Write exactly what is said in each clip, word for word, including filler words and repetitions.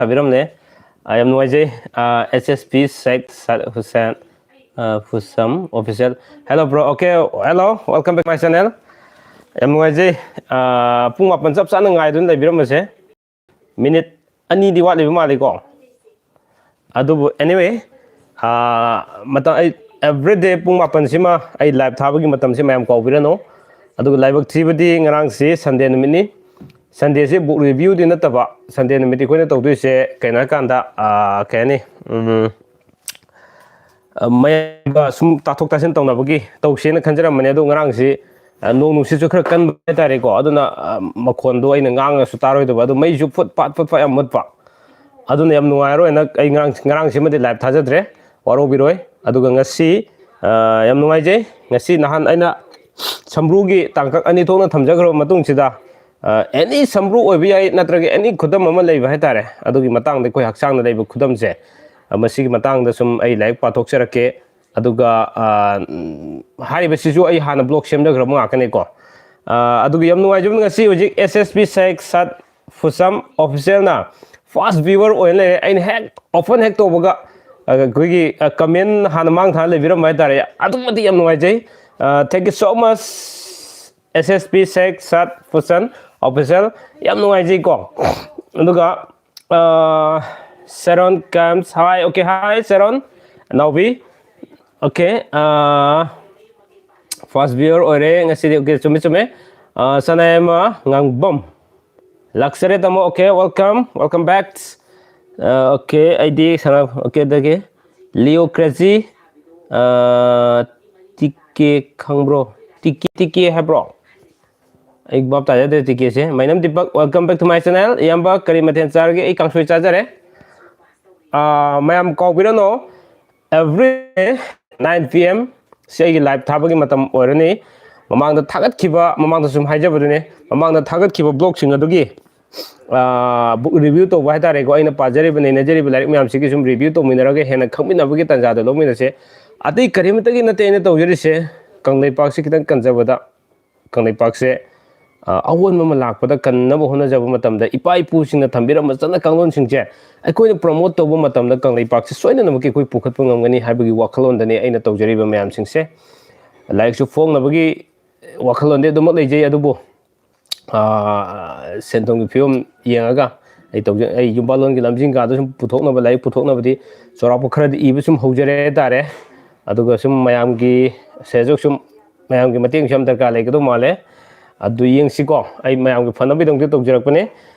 ꯊꯥꯕꯤꯔꯝꯂꯦ꯫ ꯑ, ꯌꯥꯝ ꯅꯨꯡꯉꯥꯏꯖꯩ꯫ ꯑ, S S P Sheikh Saad Hussain, ꯑ, Fusam Official. Hello, bro. Okay, hello. Welcome back to my channel. ꯌꯥꯝ ꯅꯨꯡꯉꯥꯏꯖꯩ꯫ ꯑ, ꯄꯨꯡ ꯃꯥꯄꯟ ꯆꯞ ꯆꯥꯅ ꯉꯥꯏꯗꯨꯅ ꯂꯩꯕꯤꯔꯝꯕꯁꯦ꯫ ꯃꯤꯅꯤꯠ ꯑꯅꯤꯗꯤ ꯋꯥꯠꯂꯤꯕ ꯃꯥꯜꯂꯤꯀꯣ꯫ ꯑꯗꯨꯕꯨ, anyway, ꯑ, ꯃꯇꯝ, ꯑꯩ everyday ꯄꯨꯡ ꯃꯥꯄꯟꯁꯤꯃ ꯑꯩ live ꯊꯥꯕꯒꯤ ꯃꯇꯝꯁꯤ ꯃꯌꯥꯝ ꯀꯥꯎꯕꯤꯔꯅꯨ꯫ ꯑꯗꯨꯒ ꯂꯥꯏꯕꯛ ꯊꯤꯕꯗꯤ ꯉꯔꯥꯡꯁꯤ Sunday ꯅꯨꯃꯤꯠꯅꯤ꯫ Sundayꯁꯤ book reviewꯗꯤ ꯅꯠꯇꯕ, Sunday ꯅꯨꯃꯤꯠꯇꯤ ꯑꯩꯈꯣꯏꯅ ꯇꯧꯗꯣꯏꯁꯦ ꯀꯩꯅꯣ ꯍꯥꯏꯀꯥꯟꯗ, ꯑ, ꯀꯩ ꯍꯥꯏꯅꯤ, ꯎꯝ, ꯑ, ꯃꯌꯥꯝꯒ ꯁꯨꯝ ꯇꯥꯊꯣꯛ ꯇꯥꯁꯤꯟ ꯇꯧꯅꯕꯒꯤ ꯇꯧꯁꯦꯅ ꯈꯟꯖꯔꯝꯕꯅꯦ꯫ ꯑꯗꯣ ꯉꯔꯥꯡꯁꯤ, ꯑ, ꯅꯣꯡ ꯅꯨꯡꯁꯤꯠꯁꯨ ꯈꯔ ꯀꯟꯕ ꯍꯥꯏꯇꯥꯔꯦꯀꯣ꯫ ꯑꯗꯨꯅ, ꯑ, ꯃꯈꯣꯟꯗꯣ ꯑꯩꯅ ꯉꯥꯡꯉꯁꯨ ꯇꯥꯔꯣꯏꯗꯕ꯫ ꯑꯗꯨ ꯃꯩꯁꯨ ꯐꯨꯠ ꯐꯥꯠ ꯐꯨꯠ ꯐꯥꯠ ꯌꯥꯝ ꯃꯨꯠꯄ꯫ ꯑꯗꯨꯅ ꯌꯥꯝ ꯅꯨꯡꯉꯥꯏꯔꯣꯏꯅ ꯑꯩ ꯉꯔꯥꯡ, ꯉꯔꯥꯡꯁꯤꯃꯗꯤ live ꯊꯥꯖꯗ꯭ꯔꯦ, ꯋꯥꯔꯧꯕꯤꯔꯣꯏ꯫ ꯑꯗꯨꯒ ꯉꯁꯤ, ꯑ, ꯌꯥꯝ ꯅꯨꯡꯉꯥꯏꯖꯩ꯫ ꯉꯁꯤ ꯅꯍꯥꯟ ꯑꯩꯅ ꯁꯝꯕ꯭ꯔꯨꯒꯤ ꯇꯥꯡꯀꯛ ꯑꯅꯤ ꯊꯣꯛꯅ ꯊꯝꯖꯈ꯭ꯔꯕ ꯃꯇꯨꯡꯁꯤꯗ, ꯑ, any ꯁꯝꯕ꯭ꯔꯨ ꯑꯣꯏꯕ ꯌꯥꯏ, ꯅꯠꯇ꯭ꯔꯒ any ꯈꯨꯗꯝ ꯑꯃ ꯂꯩꯕ ꯍꯥꯏꯇꯥꯔꯦ, ꯑꯗꯨꯒꯤ ꯃꯇꯥꯡꯗ ꯑꯩꯈꯣꯏ ꯍꯛꯆꯥꯡꯗ ꯂꯩꯕ ꯈꯨꯗꯝꯁꯦ, ꯑ, ꯃꯁꯤꯒꯤ ꯃꯇꯥꯡꯗ ꯁꯨꯝ ꯑꯩ ꯂꯥꯏꯔꯤꯛ ꯄꯥꯊꯣꯛꯆꯔꯛꯀꯦ꯫ ꯑꯗꯨꯒ, ꯑ, ꯎꯝ, ꯍꯥꯏꯔꯤꯕꯁꯤꯁꯨ ꯑꯩ ꯍꯥꯟꯅ blog ꯁꯦꯝꯖꯈ꯭ꯔꯕ ꯉꯥꯛꯇꯅꯤꯀꯣ꯫ ꯑ, ꯑꯗꯨꯒ ꯌꯥꯝ ꯅꯨꯡꯉꯥꯏꯖꯕꯅꯤ, ꯉꯁꯤ ꯍꯧꯖꯤꯛ S S P Sheikh Saad Fusam Officialꯅ first viewer ꯑꯣꯏꯅ ꯂꯩꯔꯦ꯫ ꯑꯩꯅ ꯍꯦꯛ open ꯍꯦꯛ ꯇꯧꯕꯒ, ꯑ, ꯑꯩꯈꯣꯏꯒꯤ, ꯑ, comment ꯍꯥꯟꯅ ꯃꯥꯡ ꯊꯥꯅ ꯂꯩꯕꯤꯔꯝꯕ ꯍꯥꯏꯇꯥꯔꯦ꯫ ꯑꯗꯨꯛ ꯃꯇꯤꯛ ꯌꯥꯝ ꯅꯨꯡꯉꯥꯏꯖꯩ꯫ ꯑ, thank you so much, S S P Sheikh Saad Fusam Official꯫ ꯌꯥꯝ ꯅꯨꯡꯉꯥꯏꯖꯩꯀꯣ꯫ ꯑꯗꯨꯒ, ꯑ, Sharon comes. Hi, okay, hi, Sharon. ꯅꯥꯎꯕꯤ꯫ Okay, ꯑ, first viewer ꯑꯣꯏꯔꯦ ꯉꯁꯤꯗꯤ꯫ Okay, ꯆꯨꯝꯃꯦ, ꯆꯨꯝꯃꯦ꯫ ꯑ, ꯁꯅꯥꯌꯥꯏꯃ ꯉꯥꯡꯕꯝ꯫ ꯂꯥꯛꯆꯔꯦ, ꯇꯥꯃꯣ꯫ Okay, welcome, welcome back꯫ ꯑ, okay, ꯑꯩꯗꯤ ꯁꯅꯥ-, okay, ꯑꯗꯒꯤ Leo Crazy, ꯑ, ꯇꯤꯀꯦ ꯈꯪꯕ꯭ꯔꯣ? ꯇꯤꯀꯦ, ꯇꯤꯀꯦ ꯍꯥꯏꯕ꯭ꯔꯣ? ꯑꯩ ꯚꯥꯞ ꯇꯥꯖꯗ꯭ꯔꯦ ꯇꯤꯀꯦꯁꯦ꯫ ꯃꯥꯏꯅꯝ Deepak, welcome back to my channel꯫ ꯏꯌꯥꯝꯕ, ꯀꯔꯤ ꯃꯊꯦꯜ ꯆꯥꯔꯒꯦ? ꯑꯩ ꯀꯥꯡꯁꯣꯏ ꯆꯥꯖꯔꯦ꯫ ꯑꯥ, ꯃꯌꯥꯝ ꯀꯥꯎꯕꯤꯔꯅꯨ, every nine P M ꯁꯤ ꯑꯩꯒꯤ live ꯊꯥꯕꯒꯤ ꯃꯇꯝ ꯑꯣꯏꯔꯅꯤ꯫ ꯃꯃꯥꯡꯗ ꯊꯥꯒꯠꯈꯤꯕ, ꯃꯃꯥꯡꯗ ꯁꯨꯝ ꯍꯥꯏꯖꯕꯗꯨꯅꯦ, ꯃꯃꯥꯡꯗ ꯊꯥꯒꯠꯈꯤꯕ blogꯁꯤꯡ ꯑꯗꯨꯒꯤ, ꯑꯥ, book review ꯇꯧꯕ ꯍꯥꯏꯇꯥꯔꯦꯀꯣ, ꯑꯩꯅ ꯄꯥꯖꯔꯤꯕ, ꯅꯩꯅꯖꯔꯤꯕ ꯂꯥꯏꯔꯤꯛ ꯃꯌꯥꯝꯁꯤꯒꯤ ꯁꯨꯝ review ꯇꯧꯃꯤꯟꯅꯔꯒ ꯍꯦꯟꯅ ꯈꯪꯃꯤꯟꯅꯕꯒꯤ ꯇꯥꯟꯖꯥꯗꯣ ꯂꯧꯃꯤꯟꯅꯁꯦ꯫ ꯑꯇꯩ ꯀꯔꯤꯃꯇꯒꯤ ꯅꯠꯇꯦ ꯑꯩꯅ ꯇꯧꯖꯔꯤꯁꯦ, ꯀꯪꯂꯩꯄꯥꯛꯁꯤ ꯈꯤꯇꯪ ꯀꯟꯖꯕꯗ, ꯀꯪꯂꯩꯄꯥꯛꯁꯦ ꯑ, ꯑꯑꯣꯟꯕ ꯑꯃ ꯂꯥꯛꯄꯗ ꯀꯟꯅꯕ ꯍꯣꯠꯅꯖꯕ ꯃꯇꯝꯗ ꯏꯄꯥ ꯏꯄꯨꯁꯤꯡꯅ ꯊꯝꯕꯤꯔꯝꯕ ꯆꯠꯅ ꯀꯥꯡꯂꯣꯟꯁꯤꯡꯁꯦ ꯑꯩꯈꯣꯏꯅ promote ꯇꯧꯕ ꯃꯇꯝꯗ ꯀꯪꯂꯩꯄꯥꯛꯁꯦ ꯁꯣꯏꯗꯅꯃꯛꯀꯤ ꯑꯩꯈꯣꯏ ꯄꯨꯈꯠꯄ ꯉꯝꯒꯅꯤ ꯍꯥꯏꯕꯒꯤ ꯋꯥꯈꯜꯂꯣꯟꯗꯅꯤ ꯑꯩꯅ ꯇꯧꯖꯔꯤꯕ ꯃꯌꯥꯝꯁꯤꯡꯁꯦ꯫ ꯂꯥꯏꯔꯤꯛꯁꯨ ꯐꯣꯡꯅꯕꯒꯤ ꯋꯥꯈꯜꯂꯣꯟꯗꯤ ꯑꯗꯨꯃꯛ ꯂꯩꯖꯩ, ꯑꯗꯨꯕꯨ, ꯑ, ꯁꯦꯟ ꯊꯨꯝꯒꯤ ꯐꯤꯕꯝ ꯌꯦꯡꯉꯒ ꯑꯩ ꯇꯧꯖ-, ꯑꯩ ꯌꯨꯝꯕꯥꯜꯂꯣꯟꯒꯤ ꯂꯝꯖꯤꯡ ꯀꯥꯗ ꯁꯨꯝ ꯄꯨꯊꯣꯛꯅꯕ, ꯂꯥꯏꯔꯤꯛ ꯄꯨꯊꯣꯛꯅꯕꯗꯤ ꯆꯥꯎꯔꯥꯛꯄ ꯈꯔꯗꯤ ꯏꯕ ꯁꯨꯝ ꯍꯧꯖꯔꯦ ꯍꯥꯏꯇꯥꯔꯦ꯫ ꯑꯗꯨꯒ ꯁꯨꯝ ꯃꯌꯥꯝꯒꯤ ꯁꯦꯖꯨꯛ ꯁꯨꯝ ꯃꯌꯥꯝꯒꯤ ꯃꯇꯦꯡꯁꯨ ꯌꯥꯝ ꯗꯔꯀꯥꯔ ꯂꯩꯒꯗꯧ ꯃꯥꯜꯂꯦ꯫ ꯑꯗꯨ ꯌꯦꯡꯁꯤꯀꯣ, ꯑꯩ ꯃꯌꯥꯝꯒꯤ ꯐꯅꯕꯒꯤꯗꯃꯛꯇ ꯇꯧꯖꯔꯛꯄꯅꯦ꯫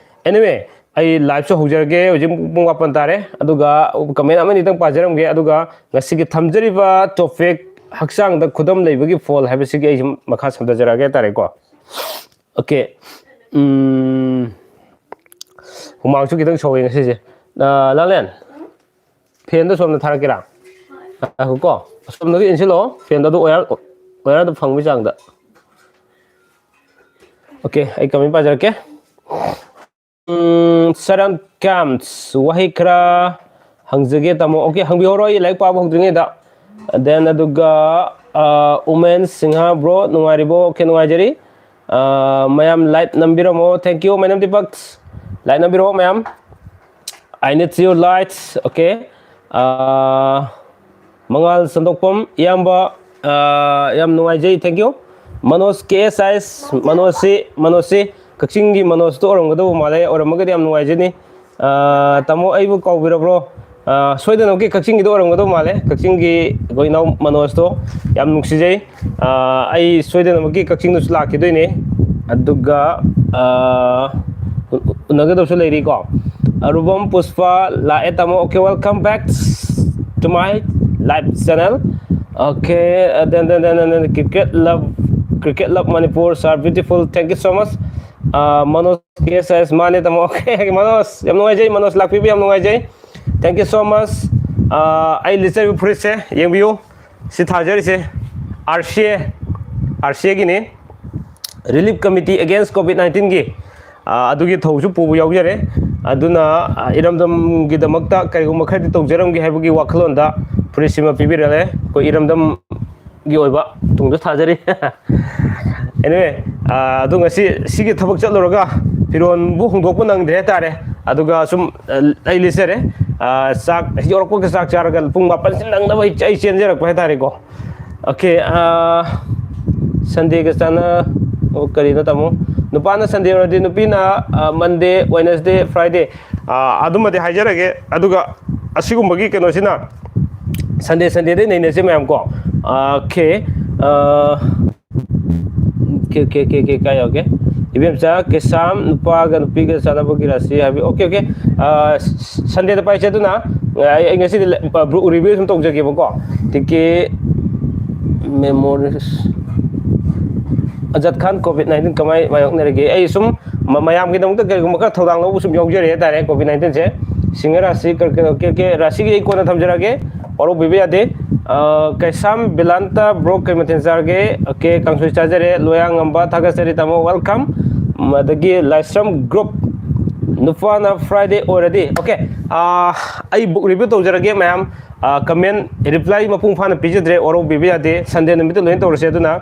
Anyway, ꯑꯩ liveꯁꯨ ꯍꯧꯖꯔꯒꯦ꯫ ꯍꯧꯖꯤꯛ ꯄꯨꯡ ꯃꯥꯄꯟ ꯇꯥꯔꯦ꯫ ꯑꯗꯨꯒ comment ꯑꯃꯅꯤꯗꯪ ꯄꯥꯖꯔꯝꯒꯦ꯫ ꯑꯗꯨꯒ ꯉꯁꯤꯒꯤ ꯊꯝꯖꯔꯤꯕ topic, ꯍꯛꯆꯥꯡꯗ ꯈꯨꯗꯝ ꯂꯩꯕꯒꯤ ꯐꯣꯜ ꯍꯥꯏꯕꯁꯤꯒꯤ ꯑꯩ ꯁꯨꯝ ꯃꯈꯥ ꯁꯝꯊꯖꯔꯛꯑꯒꯦ ꯍꯥꯏꯇꯥꯔꯦꯀꯣ꯫ Okay. ꯎꯝ, ꯍꯨꯃꯥꯡꯁꯨ ꯈꯤꯇꯪ ꯁꯧꯋꯦ ꯉꯁꯤꯁꯦ꯫ ꯑ, ꯂꯥꯡꯂꯦꯟ, fanꯗꯣ ꯁꯣꯝꯗ ꯊꯥꯔꯛꯀꯦꯔꯥ? ꯉꯥꯏꯈꯣꯀꯣ, ꯑꯁꯣꯝꯗꯒꯤ ꯏꯟꯁꯤꯜꯂꯛꯑꯣ fanꯗꯣ, ꯑꯗꯨ wire, wireꯗꯣ ꯐꯪꯕꯒꯤ ꯆꯥꯡꯗ꯫ Okay, ꯑꯩ comment ꯄꯥꯖꯔꯛꯀꯦ꯫ ꯎꯝ, ꯁꯔꯟ ꯀꯥꯝꯁ, ꯋꯥꯍꯩ ꯈꯔ ꯍꯪꯖꯒꯦ ꯇꯥꯃꯣ꯫ Okay, ꯍꯪꯕꯤꯍꯧꯔꯣ, ꯑꯩ ꯂꯥꯏꯔꯤꯛ ꯄꯥꯕ ꯍꯧꯗ꯭ꯔꯤꯉꯩꯗ꯫ Then ꯑꯗꯨꯒ, ꯑ, ꯎꯃꯦꯟ ꯁꯤꯡꯍ, bro, ꯅꯨꯡꯉꯥꯏꯔꯤꯕꯣ? Okay, ꯅꯨꯡꯉꯥꯏꯖꯔꯤ꯫ ꯑ, ꯃꯌꯥꯝ like ꯅꯝꯕꯤꯔꯝꯃꯣ꯫ Thank you, ꯃꯌꯥꯝ ꯗꯤꯄꯛꯁ꯫ Like ꯅꯝꯕꯤꯔꯛꯑꯣ ꯃꯌꯥꯝ꯫ I need your likes. Okay. ꯑ, ꯃꯉꯥꯜ ꯁꯟꯗꯣꯛꯄꯝ, ꯏꯌꯥꯝꯕ, ꯑ, ꯌꯥꯝ ꯅꯨꯡꯉꯥꯏꯖꯩ, thank you꯫ ꯃꯅꯣꯖ ꯀꯦ ꯑꯦꯁ ꯑꯥꯏ ꯑꯦꯁ, ꯃꯅꯣꯖꯁꯤ, ꯃꯅꯣꯖꯁꯤ ꯀꯛꯆꯤꯡꯒꯤ ꯃꯅꯣꯖꯇꯣ ꯑꯣꯏꯔꯝꯒꯗꯧꯕ ꯃꯥꯜꯂꯦ, ꯑꯣꯏꯔꯝꯃꯒꯗꯤ ꯌꯥꯝ ꯅꯨꯡꯉꯥꯏꯖꯅꯤ꯫ ꯑ, ꯇꯥꯃꯣ, ꯑꯩꯕꯨ ꯀꯥꯎꯕꯤꯔꯕ꯭ꯔꯣ? ꯑ, ꯁꯣꯏꯗꯅꯃꯛꯀꯤ ꯀꯛꯆꯤꯡꯒꯤꯗꯣ ꯑꯣꯏꯔꯝꯒꯗꯧ ꯃꯥꯜꯂꯦ, ꯀꯛꯆꯤꯡꯒꯤ ꯑꯩꯈꯣꯏ ꯏꯅꯥꯎ ꯃꯅꯣꯖꯇꯣ ꯌꯥꯝ ꯅꯨꯡꯁꯤꯖꯩ꯫ ꯑ, ꯑꯩ ꯁꯣꯏꯗꯅꯃꯛꯀꯤ ꯀꯛꯆꯤꯡꯗꯁꯨ ꯂꯥꯛꯈꯤꯗꯣꯏꯅꯦ, ꯑꯗꯨꯒ, ꯑ, ꯎ-, ꯎꯅꯒꯗꯕꯁꯨ ꯂꯩꯔꯤꯀꯣ꯫ ꯑꯔꯨꯕꯝ ꯄꯨꯁꯄ ꯂꯥꯛꯑꯦ, ꯇꯥꯃꯣ꯫ Okay, welcome back to my live channel. Okay, uh, then, then, then, then, then, Cricket Love, Cricket Love Manipur, sir, beautiful. Thank you so much. Uh, Manoj ꯀꯦ ꯑꯦꯁ ꯑꯥꯏ ꯑꯦꯁ, ꯃꯥꯅꯦ, ꯇꯥꯃꯣ꯫ Okay, ꯃꯅꯣꯖ, ꯌꯥꯝ ꯅꯨꯡꯉꯥꯏꯖꯩ, ꯃꯅꯣꯖ ꯂꯥꯛꯄꯤꯕ ꯌꯥꯝ ꯅꯨꯡꯉꯥꯏꯖꯩ꯫ Thank you so much. Uh, ꯑꯩ ꯂꯤꯠꯆꯔꯤꯕ ꯐꯨꯔꯤꯠꯁꯦ ꯌꯦꯡꯕꯤꯌꯨ, ꯁꯤ ꯊꯥꯖꯔꯤꯁꯦ ꯑꯥꯔ ꯁꯤ ꯑꯦ, R C ꯑꯦꯒꯤꯅꯤ꯫ Relief Committee Against COVID nineteenꯒꯤ, ꯑ, ꯑꯗꯨꯒꯤ ꯊꯧꯁꯨ ꯄꯨꯕ ꯌꯥꯎꯖꯔꯦ꯫ ꯑꯗꯨꯅ, ꯑ, ꯏꯔꯝꯗꯝꯒꯤꯗꯃꯛꯇ ꯀꯔꯤꯒꯨꯝꯕ ꯈꯔꯗꯤ ꯇꯧꯖꯔꯝꯒꯦ ꯍꯥꯏꯕꯒꯤ ꯋꯥꯈꯜꯂꯣꯟꯗ ꯐꯨꯔꯤꯠꯁꯤꯃ ꯄꯤꯕꯤꯔꯛꯂꯦ꯫ ꯑꯩꯈꯣꯏ ꯏꯔꯝꯗꯝꯒꯤ ꯑꯣꯏꯕ ꯊꯨꯡꯗ ꯊꯥꯖꯔꯤ꯫ Anyway, ꯑꯗꯨ ꯉꯁꯤ ꯁꯤꯒꯤ ꯊꯕꯛ ꯆꯠꯂꯨꯔꯒ ꯐꯤꯔꯣꯟꯕꯨ ꯍꯣꯡꯗꯣꯛꯄ ꯅꯪꯗ꯭ꯔꯦ ꯍꯥꯏꯇꯥꯔꯦ꯫ ꯑꯗꯨꯒ ꯁꯨꯝ ꯑꯩ ꯂꯤꯠꯆꯔꯦ꯫ ꯆꯥꯛ ꯌꯧꯔꯛꯄꯒ ꯆꯥꯛ ꯆꯥꯔꯒ ꯄꯨꯡ ꯃꯥꯄꯟꯁꯤ ꯅꯪꯅꯕ ꯑꯩ ꯆꯦꯟꯖꯔꯛꯄ ꯍꯥꯏꯇꯥꯔꯦꯀꯣ꯫ ꯑꯣꯀꯦ꯫ ꯁꯟꯗꯦꯒ ꯆꯥꯟꯅ ꯀꯔꯤꯅꯣ ꯇꯥꯃꯣ? ꯅꯨꯄꯥꯅ ꯁꯟꯗꯦ ꯑꯣꯏꯔꯗꯤ ꯅꯨꯄꯤꯅ ꯃꯟꯗꯦ, ꯋꯦꯅꯁꯗꯦ, ꯐ꯭ꯔꯥꯏꯗꯦ꯫ ꯑꯗꯨꯃꯗꯤ ꯍꯥꯏꯖꯔꯒꯦ꯫ ꯑꯗꯨꯒ ꯑꯁꯤꯒꯨꯝꯕꯒꯤ ꯀꯩꯅꯣꯁꯤꯅ ꯁꯟꯗꯦ ꯁꯟꯗꯦꯗꯩ ꯅꯩꯅꯁꯦ ꯃꯌꯥꯝ ꯀꯣ꯫ Okay. Okay, okay, okay, okay, ꯀꯥꯏ ꯌꯧꯒꯦ? ꯏꯕꯦꯝꯆꯥ ꯀꯦꯁꯥꯝ, ꯅꯨꯄꯥꯒ ꯅꯨꯄꯤꯒ ꯆꯥꯟꯅꯕꯒꯤ ꯔꯥꯁꯤ ꯍꯥꯏꯕꯤ꯫ Okay, okay. ꯁꯟꯗꯦꯗ ꯄꯥꯏꯁꯦ꯫ ꯑꯗꯨꯅ ꯑꯩ ꯑꯩ ꯉꯁꯤꯗꯤ ꯔꯤꯚ꯭ꯌꯨ ꯁꯨꯝ ꯇꯧꯖꯒꯦꯕꯀꯣ꯫ ꯇꯤꯀꯦ ꯃꯦꯃꯣꯔꯤꯁ ꯑꯖꯠ ꯈꯥꯟ, ꯀꯣꯚꯤꯗ ꯅꯥꯏꯟꯇꯤꯟ ꯀꯃꯥꯏ ꯃꯥꯌꯣꯛꯅꯔꯤꯒꯦ? ꯑꯩ ꯁꯨꯝ ꯃ- ꯃꯌꯥꯝꯒꯤꯗꯃꯛꯇ ꯀꯔꯤꯒꯨꯝꯕ ꯈꯔ ꯊꯧꯗꯥꯡ ꯂꯧꯕ ꯁꯨꯝ ꯌꯥꯎꯖꯔꯤ ꯍꯥꯏꯇꯥꯔꯦ꯫ ꯀꯣꯚꯤꯗ ꯅꯥꯏꯟꯇꯤꯟꯁꯦ ꯁꯤꯡꯍ ꯔꯥꯁꯤ ꯀꯔ- ꯀꯔ- ꯀꯔ- ꯀꯔ- ꯔꯥꯁꯤꯒꯤ ꯑꯩ ꯀꯣꯟꯅ ꯊꯝꯖꯔꯛꯑꯒꯦ, ꯋꯥꯔꯧꯕꯤꯕ ꯌꯥꯗꯦ꯫ ꯑ, ꯀꯩꯁꯥꯝ ꯕꯤꯂꯥꯟꯇ, ꯕ꯭ꯔꯣ, ꯀꯩ ꯃꯊꯦꯜ ꯆꯥꯔꯒꯦ? ꯑꯣꯀꯦ, ꯀꯥꯡꯁꯣꯏ ꯆꯥꯖꯔꯦ꯫ ꯂꯣꯌꯥꯉꯝꯕ, ꯊꯥꯒꯠꯆꯔꯤ ꯇꯥꯃꯣ, ꯋꯦꯜꯀꯝ꯫ ꯑꯗꯒꯤ ꯂꯥꯏꯁ꯭ꯔꯝ ꯒ꯭ꯔꯨꯞ, ꯅꯨꯄꯥꯅ ꯐ꯭ꯔꯥꯏꯗꯦ ꯑꯣꯏꯔꯗꯤ꯫ ꯑꯣꯀꯦ, ꯑ, ꯑꯩ ꯕꯨꯛ ꯔꯤꯚ꯭ꯌꯨ ꯇꯧꯖꯔꯒꯦ ꯃꯌꯥꯝ꯫ ꯀꯃꯦꯟ ꯔꯤꯄ꯭ꯂꯥꯏ ꯃꯄꯨꯡ ꯐꯥꯅ ꯄꯤꯖꯗ꯭ꯔꯦ, ꯋꯥꯔꯧꯕꯤꯕ ꯌꯥꯗꯦ꯫ ꯁꯟꯗꯦ ꯅꯨꯃꯤꯠꯇ ꯂꯣꯏꯅ ꯇꯧꯔꯁꯦ꯫ ꯑꯗꯨꯅ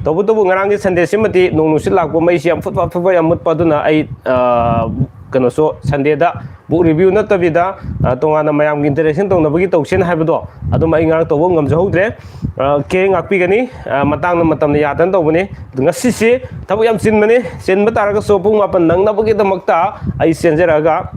ꯇꯧꯕꯇꯕꯨ ꯉꯔꯥꯡꯒꯤ ꯁꯟꯗꯦꯁꯤꯃꯗꯤ ꯅꯣꯡ ꯅꯨꯡꯁꯤꯠ ꯂꯥꯛꯄ, ꯃꯩꯁꯤ ꯌꯥꯝ ꯐꯨꯠ ꯐꯥ ꯐꯨꯠ ꯐꯥ ꯌꯥꯝ ꯃꯨꯠꯄ꯫ ꯑꯗꯨꯅ ꯑꯩ, ꯑ, ꯀꯩꯅꯣꯁꯨ ꯁꯟꯗꯦꯗ ꯕꯨꯛ ꯔꯤꯚ꯭ꯌꯨ ꯅꯠꯇꯕꯤꯗ, ꯑ, ꯇꯣꯉꯥꯟꯅ ꯃꯌꯥꯝꯒꯤ ꯏꯟꯇꯔꯦꯛꯁꯟ ꯇꯧꯅꯕꯒꯤ ꯇꯧꯁꯦꯅ ꯍꯥꯏꯕꯗꯣ ꯑꯗꯨꯝ ꯑꯩ ꯉꯔꯥꯡ ꯇꯧꯕ ꯉꯝꯖꯍꯧꯗ꯭ꯔꯦ꯫ ꯑ, ꯀꯦ ꯉꯥꯛꯄꯤꯒꯅꯤ꯫ ꯑ, ꯃꯇꯥꯡꯅ ꯃꯇꯝꯅ ꯌꯥꯗꯅ ꯇꯧꯕꯅꯤ꯫ ꯑꯗꯨ ꯉꯁꯤꯁꯦ ꯊꯕꯛ ꯌꯥꯝ ꯆꯤꯟꯕꯅꯤ꯫ ꯆꯤꯟꯕ ꯇꯥꯔꯒꯁꯨ ꯄꯨꯡ ꯃꯥꯄꯟ ꯅꯪꯅꯕꯒꯤꯗꯃꯛꯇ ꯑꯩ ꯆꯦꯟꯖꯔꯛꯑꯒ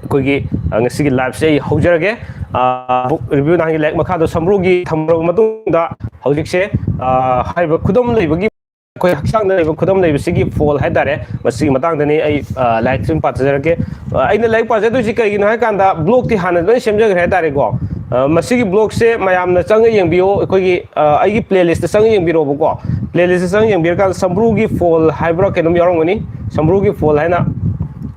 ꯑꯩꯈꯣꯏꯒꯤ, ꯑ, ꯉꯁꯤꯒꯤ ꯂꯥꯏꯐꯁꯦ ꯑꯩ ꯍꯧꯖꯔꯒꯦ꯫ ꯑ, ꯕꯨꯛ ꯔꯤꯚ꯭ꯌꯨ ꯅꯍꯥꯟꯒꯤ ꯂꯥꯏꯔꯤꯛ ꯃꯈꯥꯗꯣ ꯁꯝꯕ꯭ꯔꯨꯒꯤ ꯊꯝꯂꯕ ꯃꯇꯨꯡꯗ ꯍꯧꯖꯤꯛꯁꯦ, ꯑ, ꯍꯥꯏꯔꯤꯕ ꯈꯨꯗꯝ ꯂꯩꯕꯒꯤ, ꯑꯩꯈꯣꯏ ꯍꯛꯆꯥꯡꯗ ꯂꯩꯕ ꯈꯨꯗꯝ ꯂꯩꯕꯁꯤꯒꯤ ꯐꯣꯜ ꯍꯥꯏꯇꯥꯔꯦ, ꯃꯁꯤꯒꯤ ꯃꯇꯥꯡꯗꯅꯤ ꯑꯩ, ꯑ, ꯂꯥꯏꯔꯤꯛꯁꯤ ꯑꯗꯨꯝ ꯄꯥꯊꯖꯔꯛꯀꯦ꯫ ꯑ, ꯑꯩꯅ ꯂꯥꯏꯔꯤꯛ ꯄꯥꯖꯗꯣꯏꯁꯤ ꯀꯩꯒꯤꯅꯣ ꯍꯥꯏ ꯀꯥꯟꯗ ꯕ꯭ꯂꯣꯛꯇꯤ ꯍꯥꯟꯅ ꯂꯣꯏꯅ ꯁꯦꯝꯖꯈ꯭ꯔꯦ ꯍꯥꯏꯇꯥꯔꯦꯀꯣ꯫ ꯑ, ꯃꯁꯤꯒꯤ ꯕ꯭ꯂꯣꯛꯁꯦ ꯃꯌꯥꯝꯅ ꯆꯪꯉ ꯌꯦꯡꯕꯤꯌꯣ꯫ ꯑꯩꯈꯣꯏꯒꯤ, ꯑ, ꯑꯩꯒꯤ ꯄ꯭ꯂꯦꯂꯤꯁꯇ ꯆꯪꯉ ꯌꯦꯡꯕꯤꯔꯣꯕꯀꯣ꯫ ꯄ꯭ꯂꯦꯂꯤꯁꯇ ꯆꯪꯉ ꯌꯦꯡꯕꯤꯔꯀꯥꯟꯗ ꯁꯝꯕ꯭ꯔꯨꯒꯤ ꯐꯣꯜ ꯍꯥꯏꯕ꯭ꯔꯥ ꯀꯩꯅꯣꯝ ꯌꯥꯎꯔꯝꯒꯅꯤ꯫ ꯁꯝꯕ꯭ꯔꯨꯒꯤ ꯐꯣꯜ ꯍꯥꯏꯅ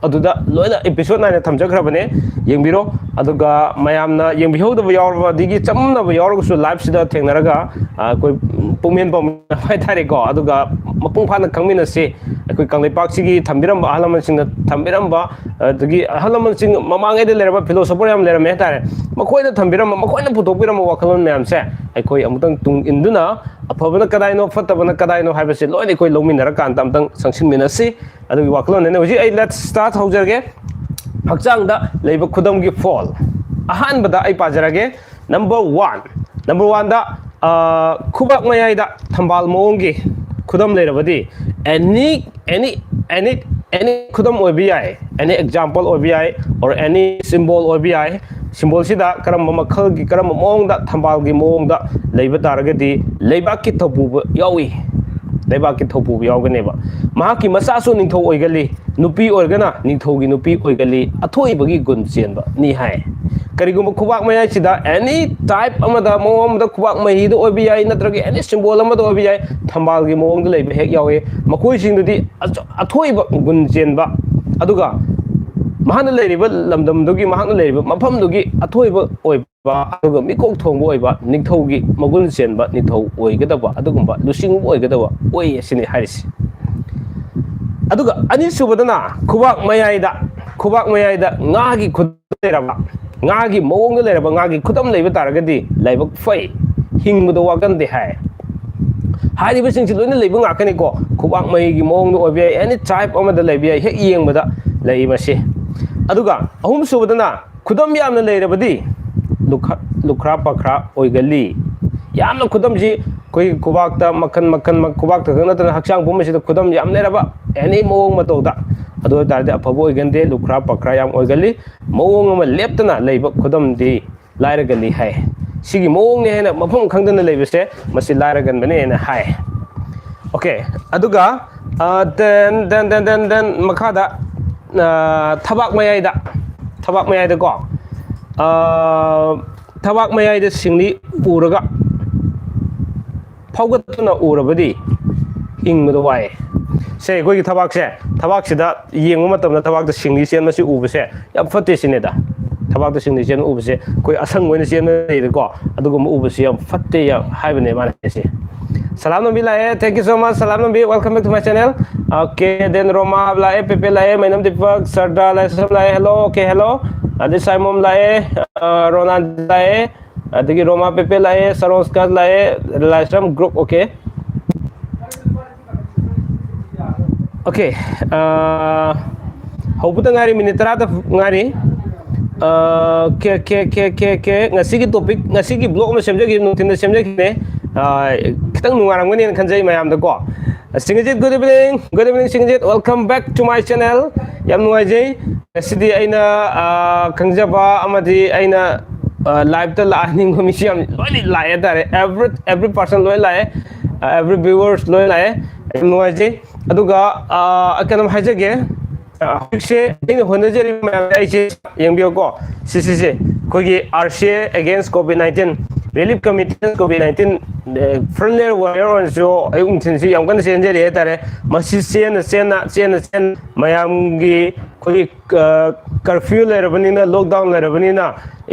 ꯑꯗꯨꯗ ꯂꯣꯏꯅ ꯏꯄꯤꯁꯣꯠ ꯅꯥꯏꯅ ꯊꯝꯖꯈ꯭ꯔꯕꯅꯦ, ꯌꯦꯡꯕꯤꯔꯣ꯫ ꯑꯗꯨꯒ ꯃꯌꯥꯝꯅ ꯌꯦꯡꯕꯤꯍꯧꯗꯕ ꯌꯥꯎꯔꯕ, ꯑꯗꯒꯤ ꯆꯃꯝꯅꯕ ꯌꯥꯎꯔꯒꯁꯨ ꯂꯥꯏꯐꯁꯤꯗ ꯊꯦꯡꯅꯔꯒ, ꯑ, ꯑꯩꯈꯣꯏ ꯄꯨꯛꯃꯦꯟ ꯄꯥꯎꯃꯦꯟ ꯍꯥꯏꯇꯥꯔꯦꯀꯣ꯫ ꯑꯗꯨꯒ ꯃꯄꯨꯡ ꯐꯥꯅ ꯈꯪꯃꯤꯟꯅꯁꯤ꯫ ꯑꯩꯈꯣꯏ ꯀꯪꯂꯩꯄꯥꯛꯁꯤꯒꯤ ꯊꯝꯕꯤꯔꯝꯕ ꯑꯍꯜ ꯂꯃꯟꯁꯤꯡꯅ ꯊꯝꯕꯤꯔꯝꯕ, ꯑꯗꯒꯤ ꯑꯍꯜ ꯂꯃꯟꯁꯤꯡ ꯃꯃꯥꯡꯉꯩꯗ ꯂꯩꯔꯝꯕ ꯐꯤꯂꯣꯁꯣꯐꯔ ꯌꯥꯝ ꯂꯩꯔꯝꯃꯦ ꯍꯥꯏꯇꯥꯔꯦ꯫ ꯃꯈꯣꯏꯅ ꯊꯝꯕꯤꯔꯝꯕ, ꯃꯈꯣꯏꯅ ꯄꯨꯊꯣꯛꯄꯤꯔꯝꯕ ꯋꯥꯈꯜꯂꯣꯟ ꯃꯌꯥꯝꯁꯦ ꯑꯩꯈꯣꯏ ꯑꯃꯨꯛꯇꯪ ꯇꯨꯡ ꯏꯟꯗꯨꯅ ꯑꯐꯕꯅ ꯀꯗꯥꯏꯅꯣ, ꯐꯠꯇꯕꯅ ꯀꯗꯥꯏꯅꯣ ꯍꯥꯏꯕꯁꯤ ꯂꯣꯏꯅ ꯑꯩꯈꯣꯏ ꯂꯧꯃꯤꯟꯅꯔꯀꯥꯟꯗ ꯑꯝꯇꯪ ꯆꯪꯁꯤꯟꯃꯤꯟꯅꯁꯤ꯫ ꯑꯗꯨꯒꯤ ꯋꯥꯈꯜꯂꯣꯟꯅꯦ꯫ ꯍꯧꯖꯤꯛ ꯑꯩ let's start ꯍꯧꯖꯔꯒꯦ꯫ ꯍꯛꯆꯥꯡꯗ ꯂꯩꯕ ꯈꯨꯗꯝꯒꯤ ꯐꯣꯜ꯫ ꯑꯍꯥꯟꯕꯗ ꯑꯩ ꯄꯥꯖꯔꯒꯦ꯫ Number one, number oneꯗ, ꯑ, ꯈꯨꯕꯥꯛ ꯃꯌꯥꯏꯗ ꯊꯝꯕꯥꯜ ꯃꯑꯣꯡꯒꯤ ꯈꯨꯗꯝ ꯂꯩꯔꯕꯗꯤ, any any any any ꯈꯨꯗꯝ ꯑꯣꯏꯕ ꯌꯥꯏ, any example ꯑꯣꯏꯕ ꯌꯥꯏ, or any symbol ꯑꯣꯏꯕ ꯌꯥꯏ꯫ Symbolꯁꯤꯗ ꯀꯔꯝꯕ ꯃꯈꯜꯒꯤ, ꯀꯔꯝꯕ ꯃꯑꯣꯡꯗ, ꯊꯝꯕꯥꯜꯒꯤ ꯃꯑꯣꯡꯗ ꯂꯩꯕ ꯇꯥꯔꯒꯗꯤ ꯂꯩꯕꯥꯛꯀꯤ ꯊꯧꯄꯨꯕ ꯌꯥꯎꯏ꯫ ꯂꯩꯕꯥꯛꯀꯤ ꯊꯧꯄꯨꯕ ꯌꯥꯎꯒꯅꯦꯕ꯫ ꯃꯍꯥꯛꯀꯤ ꯃꯆꯥꯁꯨ ꯅꯤꯡꯊꯧ ꯑꯣꯏꯒꯜꯂꯤ꯫ ꯅꯨꯄꯤ ꯑꯣꯏꯔꯒꯅ ꯅꯤꯡꯊꯧꯒꯤ ꯅꯨꯄꯤ ꯑꯣꯏꯒꯜꯂꯤ, ꯑꯊꯣꯏꯕꯒꯤ ꯒꯨꯟ ꯆꯦꯟꯕꯅꯤ ꯍꯥꯏ꯫ ꯀꯔꯤꯒꯨꯝꯕ ꯈꯨꯕꯥꯛ ꯃꯌꯥꯏꯁꯤꯗ any type ꯑꯃꯗ, ꯃꯑꯣꯡ ꯑꯃꯗ, ꯈꯨꯕꯥꯛ ꯃꯍꯤꯗ ꯑꯣꯏꯕ ꯌꯥꯏ, ꯅꯠꯇ꯭ꯔꯒ any symbol ꯑꯃꯗ ꯑꯣꯏꯕ ꯌꯥꯏ, ꯊꯝꯕꯥꯜꯒꯤ ꯃꯑꯣꯡꯗ ꯂꯩꯕ ꯍꯦꯛ ꯌꯥꯎꯏ꯫ ꯃꯈꯣꯏꯁꯤꯡꯗꯨꯗꯤ ꯑꯆ-, ꯑꯊꯣꯏꯕ ꯒꯨꯟ ꯆꯦꯟꯕ, ꯑꯗꯨꯒ ꯃꯍꯥꯛꯅ ꯂꯩꯔꯤꯕ ꯂꯝꯗꯝꯗꯨꯒꯤ, ꯃꯍꯥꯛꯅ ꯂꯩꯔꯤꯕ ꯃꯐꯝꯗꯨꯒꯤ ꯑꯊꯣꯏꯕ ꯑꯣꯏꯕ, ꯑꯗꯨꯒ ꯃꯤꯀꯣꯛ ꯊꯣꯡꯕ ꯑꯣꯏꯕ, ꯅꯤꯡꯊꯧꯒꯤ ꯃꯒꯨꯟ ꯆꯦꯟꯕ ꯅꯤꯡꯊꯧ ꯑꯣꯏꯒꯗꯕ, ꯑꯗꯨꯒꯨꯝꯕ ꯂꯨꯆꯤꯡꯕ ꯑꯣꯏꯒꯗꯕ ꯑꯣꯏ ꯑꯁꯤꯅꯤ ꯍꯥꯏꯔꯤꯁꯤ꯫ ꯑꯗꯨꯒ ꯑꯅꯤꯁꯨꯕꯗꯅ ꯈꯨꯕꯥꯛ ꯃꯌꯥꯏꯗ, ꯈꯨꯕꯥꯛ ꯃꯌꯥꯏꯗ ꯉꯥꯒꯤ ꯈꯨꯗꯝ ꯂꯩꯔꯕ, ꯉꯥꯒꯤ ꯃꯑꯣꯡꯗ ꯂꯩꯔꯕ, ꯉꯥꯒꯤ ꯈꯨꯗꯝ ꯂꯩꯕ ꯇꯥꯔꯒꯗꯤ ꯂꯥꯏꯕꯛ ꯐꯩ, ꯍꯤꯡꯕꯗ ꯋꯥꯒꯟꯗꯦ ꯍꯥꯏ꯫ ꯍꯥꯏꯔꯤꯕꯁꯤꯡꯁꯤ ꯂꯣꯏꯅ ꯂꯩꯕ ꯉꯥꯛꯀꯅꯤꯀꯣ꯫ ꯈꯨꯕꯥꯛ ꯃꯍꯤꯒꯤ ꯃꯑꯣꯡꯗ ꯑꯣꯏꯕ ꯌꯥꯏ, any type ꯑꯃꯗ ꯂꯩꯕ ꯌꯥꯏ, ꯍꯦꯛ ꯌꯦꯡꯕꯗ ꯂꯩ ꯃꯁꯤ꯫ ꯑꯗꯨꯒ ꯑꯍꯨꯝꯁꯨꯕꯗꯅ ꯈꯨꯗꯝ ꯌꯥꯝꯅ ꯂꯩꯔꯕꯗꯤ ꯂꯨꯈ-, ꯂꯨꯈ꯭ꯔꯥ ꯄꯛꯈ꯭ꯔꯥ ꯑꯣꯏꯒꯜꯂꯤ꯫ ꯌꯥꯝꯅ ꯈꯨꯗꯝꯁꯤ ꯑꯩꯈꯣꯏꯒꯤ ꯈꯨꯕꯥꯛꯇ ꯃꯈꯜ ꯃꯈꯜ, ꯈꯨꯕꯥꯛꯇ ꯈꯛ ꯅꯠꯇꯅ ꯍꯛꯆꯥꯡ ꯄꯨꯝꯕꯁꯤꯗ ꯈꯨꯗꯝ ꯌꯥꯝ ꯂꯩꯔꯕ, any ꯃꯑꯣꯡ ꯃꯇꯧꯗ, ꯑꯗꯨ ꯑꯣꯏ ꯇꯥꯔꯗꯤ ꯑꯐꯕ ꯑꯣꯏꯒꯟꯗꯦ, ꯂꯨꯈ꯭ꯔꯥ ꯄꯛꯈ꯭ꯔꯥ ꯌꯥꯝ ꯑꯣꯏꯒꯜꯂꯤ꯫ ꯃꯑꯣꯡ ꯑꯃ ꯂꯦꯞꯇꯅ ꯂꯩꯕ ꯈꯨꯗꯝꯗꯤ ꯂꯥꯏꯔꯒꯜꯂꯤ ꯍꯥꯏ꯫ ꯁꯤꯒꯤ ꯃꯑꯣꯡꯅꯤ ꯍꯥꯏꯅ ꯃꯐꯝ ꯈꯪꯗꯅ ꯂꯩꯕꯁꯦ, ꯃꯁꯤ ꯂꯥꯏꯔꯒꯟꯕꯅꯦ ꯍꯥꯏꯅ ꯍꯥꯏ꯫ Okay, ꯑꯗꯨꯒ, ꯑ, then, then, then, then, then, ꯃꯈꯥꯗ, ꯑ, ꯊꯕꯥꯛ ꯃꯌꯥꯏꯗ, ꯊꯕꯥꯛ ꯃꯌꯥꯏꯗꯀꯣ, ꯑ, ꯊꯕꯥꯛ ꯃꯌꯥꯏꯗ ꯁꯤꯡꯂꯤ ꯎꯔꯒ ꯐꯥꯎꯒꯠꯇꯨꯅ ꯎꯔꯕꯗꯤ ꯍꯤꯡꯕꯗ ꯋꯥꯏ꯫ ꯁꯦ, ꯑꯩꯈꯣꯏꯒꯤ ꯊꯕꯥꯛꯁꯦ, ꯊꯕꯥꯛꯁꯤꯗ ꯌꯦꯡꯕ ꯃꯇꯝꯗ ꯊꯕꯥꯛꯇ ꯁꯤꯡꯂꯤ ꯆꯦꯟꯕꯁꯤ ꯎꯕꯁꯦ ꯌꯥꯝ ꯐꯠꯇꯦ ꯁꯤꯅꯦꯗ꯫ ꯊꯕꯥꯛꯇ ꯁꯤꯡꯂꯤ ꯆꯦꯟꯕ ꯎꯕꯁꯦ, ꯑꯩꯈꯣꯏ ꯑꯁꯪꯕ ꯑꯣꯏꯅ ꯆꯦꯟꯕ ꯂꯩꯗꯀꯣ, ꯑꯗꯨꯒꯨꯝꯕ ꯎꯕꯁꯤ ꯌꯥꯝ ꯐꯠꯇꯦ ꯌꯥꯝ ꯍꯥꯏꯕꯅꯦ ꯃꯥꯅ ꯍꯥꯏꯁꯦ꯫ ꯁꯂꯥꯝ ꯅꯝꯕꯤ ꯂꯥꯛꯑꯦ, thank you so much, ꯁꯂꯥꯝ ꯅꯝꯕꯤ, welcome back to my channel. Okay, then ꯔꯣꯃꯥ ꯂꯥꯛꯑꯦ, ꯄꯦꯄꯦ ꯂꯥꯛꯑꯦ, ꯃꯩꯅꯝ ꯗꯤꯄꯛ, ꯁꯔꯗꯥ ꯂꯥꯛꯑꯦ, ꯁꯁꯝ ꯂꯥꯛꯑꯦ, hello, okay, hello. ꯑꯗꯩ ꯁꯥꯏꯃꯣꯝ ꯂꯥꯛꯑꯦ, ꯑ, ꯔꯣꯅꯥꯟ ꯂꯥꯛꯑꯦ, ꯑꯗꯒꯤ ꯔꯣꯃꯥ ꯄꯦꯄꯦ ꯂꯥꯛꯑꯦ, ꯁꯔꯣꯟ ꯁ꯭ꯀꯥꯠ ꯂꯥꯛꯑꯦ, ꯂꯥꯏꯁ꯭ꯔꯝ ꯒ꯭ꯔꯨꯞ, okay꯫ Okay, ꯑꯥ, ꯍꯧꯕꯗ ꯉꯥꯏꯔꯤ, ꯃꯤꯅꯤꯠ ꯇꯔꯥꯗ ꯉꯥꯏꯔꯤ꯫ ꯑꯥ, ꯀꯦ, ꯀꯦ, ꯀꯦ, ꯀꯦ, ꯀꯦ, ꯉꯁꯤꯒꯤ ꯇꯣꯄꯤꯛ, ꯉꯁꯤꯒꯤ ꯕ꯭ꯂꯣꯛ ꯑꯃ ꯁꯦꯝꯖꯈꯤꯕ, ꯅꯨꯡꯊꯤꯜꯗ ꯁꯦꯝꯖꯈꯤꯕꯅꯦ꯫ ꯑꯥ, ꯈꯤꯇꯪ ꯅꯨꯡꯉꯥꯏꯔꯝꯒꯅꯤꯅ ꯈꯟꯖꯩ ꯃꯌꯥꯝꯗꯀꯣ꯫ ꯁꯤꯡꯒꯖꯤꯠ, good evening, good evening, ꯁꯤꯡꯒꯖꯤꯠ, welcome back to my channel꯫ ꯌꯥꯝ ꯅꯨꯡꯉꯥꯏꯖꯩ꯫ ꯉꯁꯤꯗꯤ ꯑꯩꯅ, ꯑꯥ, ꯈꯪꯖꯕ ꯑꯃꯗꯤ ꯑꯩꯅ, ꯑꯥ, ꯂꯥꯏꯞꯇ ꯂꯥꯛꯍꯟꯅꯤꯡꯕ ꯃꯤꯁꯤ ꯌꯥꯝ ꯂꯣꯏꯅ ꯂꯥꯛꯑꯦ ꯍꯥꯏꯇꯥꯔꯦ꯫ Every, every person ꯂꯣꯏ ꯂꯥꯛꯑꯦ, ꯑꯥ, every viewers ꯂꯣꯏ ꯂꯥꯛꯑꯦ꯫ ꯌꯥꯝ ꯅꯨꯡꯉꯥꯏꯖꯩ꯫ ꯑꯗꯨꯒ, ꯑꯥ, ꯀꯩꯅꯣꯝ ꯍꯥꯏꯖꯒꯦ꯫ ꯑꯥ, ꯍꯧꯖꯤꯛꯁꯦ ꯑꯩꯅ ꯍꯣꯠꯅꯖꯔꯤꯕ ꯃꯌꯥꯝꯁꯦ ꯑꯩꯁꯦ ꯌꯦꯡꯕꯤꯌꯨꯀꯣ꯫ ꯁꯤꯁꯤꯁꯦ ꯑꯩꯈꯣꯏꯒꯤ R C A against COVID nineteen, relief committee against COVID nineteen, A, front line warrior ꯑꯣꯏꯔꯁꯨ ꯑꯌꯨꯛ ꯅꯨꯡꯊꯤꯜꯁꯤ ꯌꯥꯝ ꯀꯟꯅ ꯆꯦꯟꯖꯔꯤ ꯍꯥꯏꯇꯥꯔꯦ꯫ ꯃꯁꯤ ꯆꯦꯟꯅ ꯆꯦꯟꯅ, ꯆꯦꯟꯅ ꯆꯦꯟꯅ ꯃꯌꯥꯝꯒꯤ ꯑꯩꯈꯣꯏꯒꯤ, ꯑ, curfew ꯂꯩꯔꯕꯅꯤꯅ, lockdown ꯂꯩꯔꯕꯅꯤꯅ,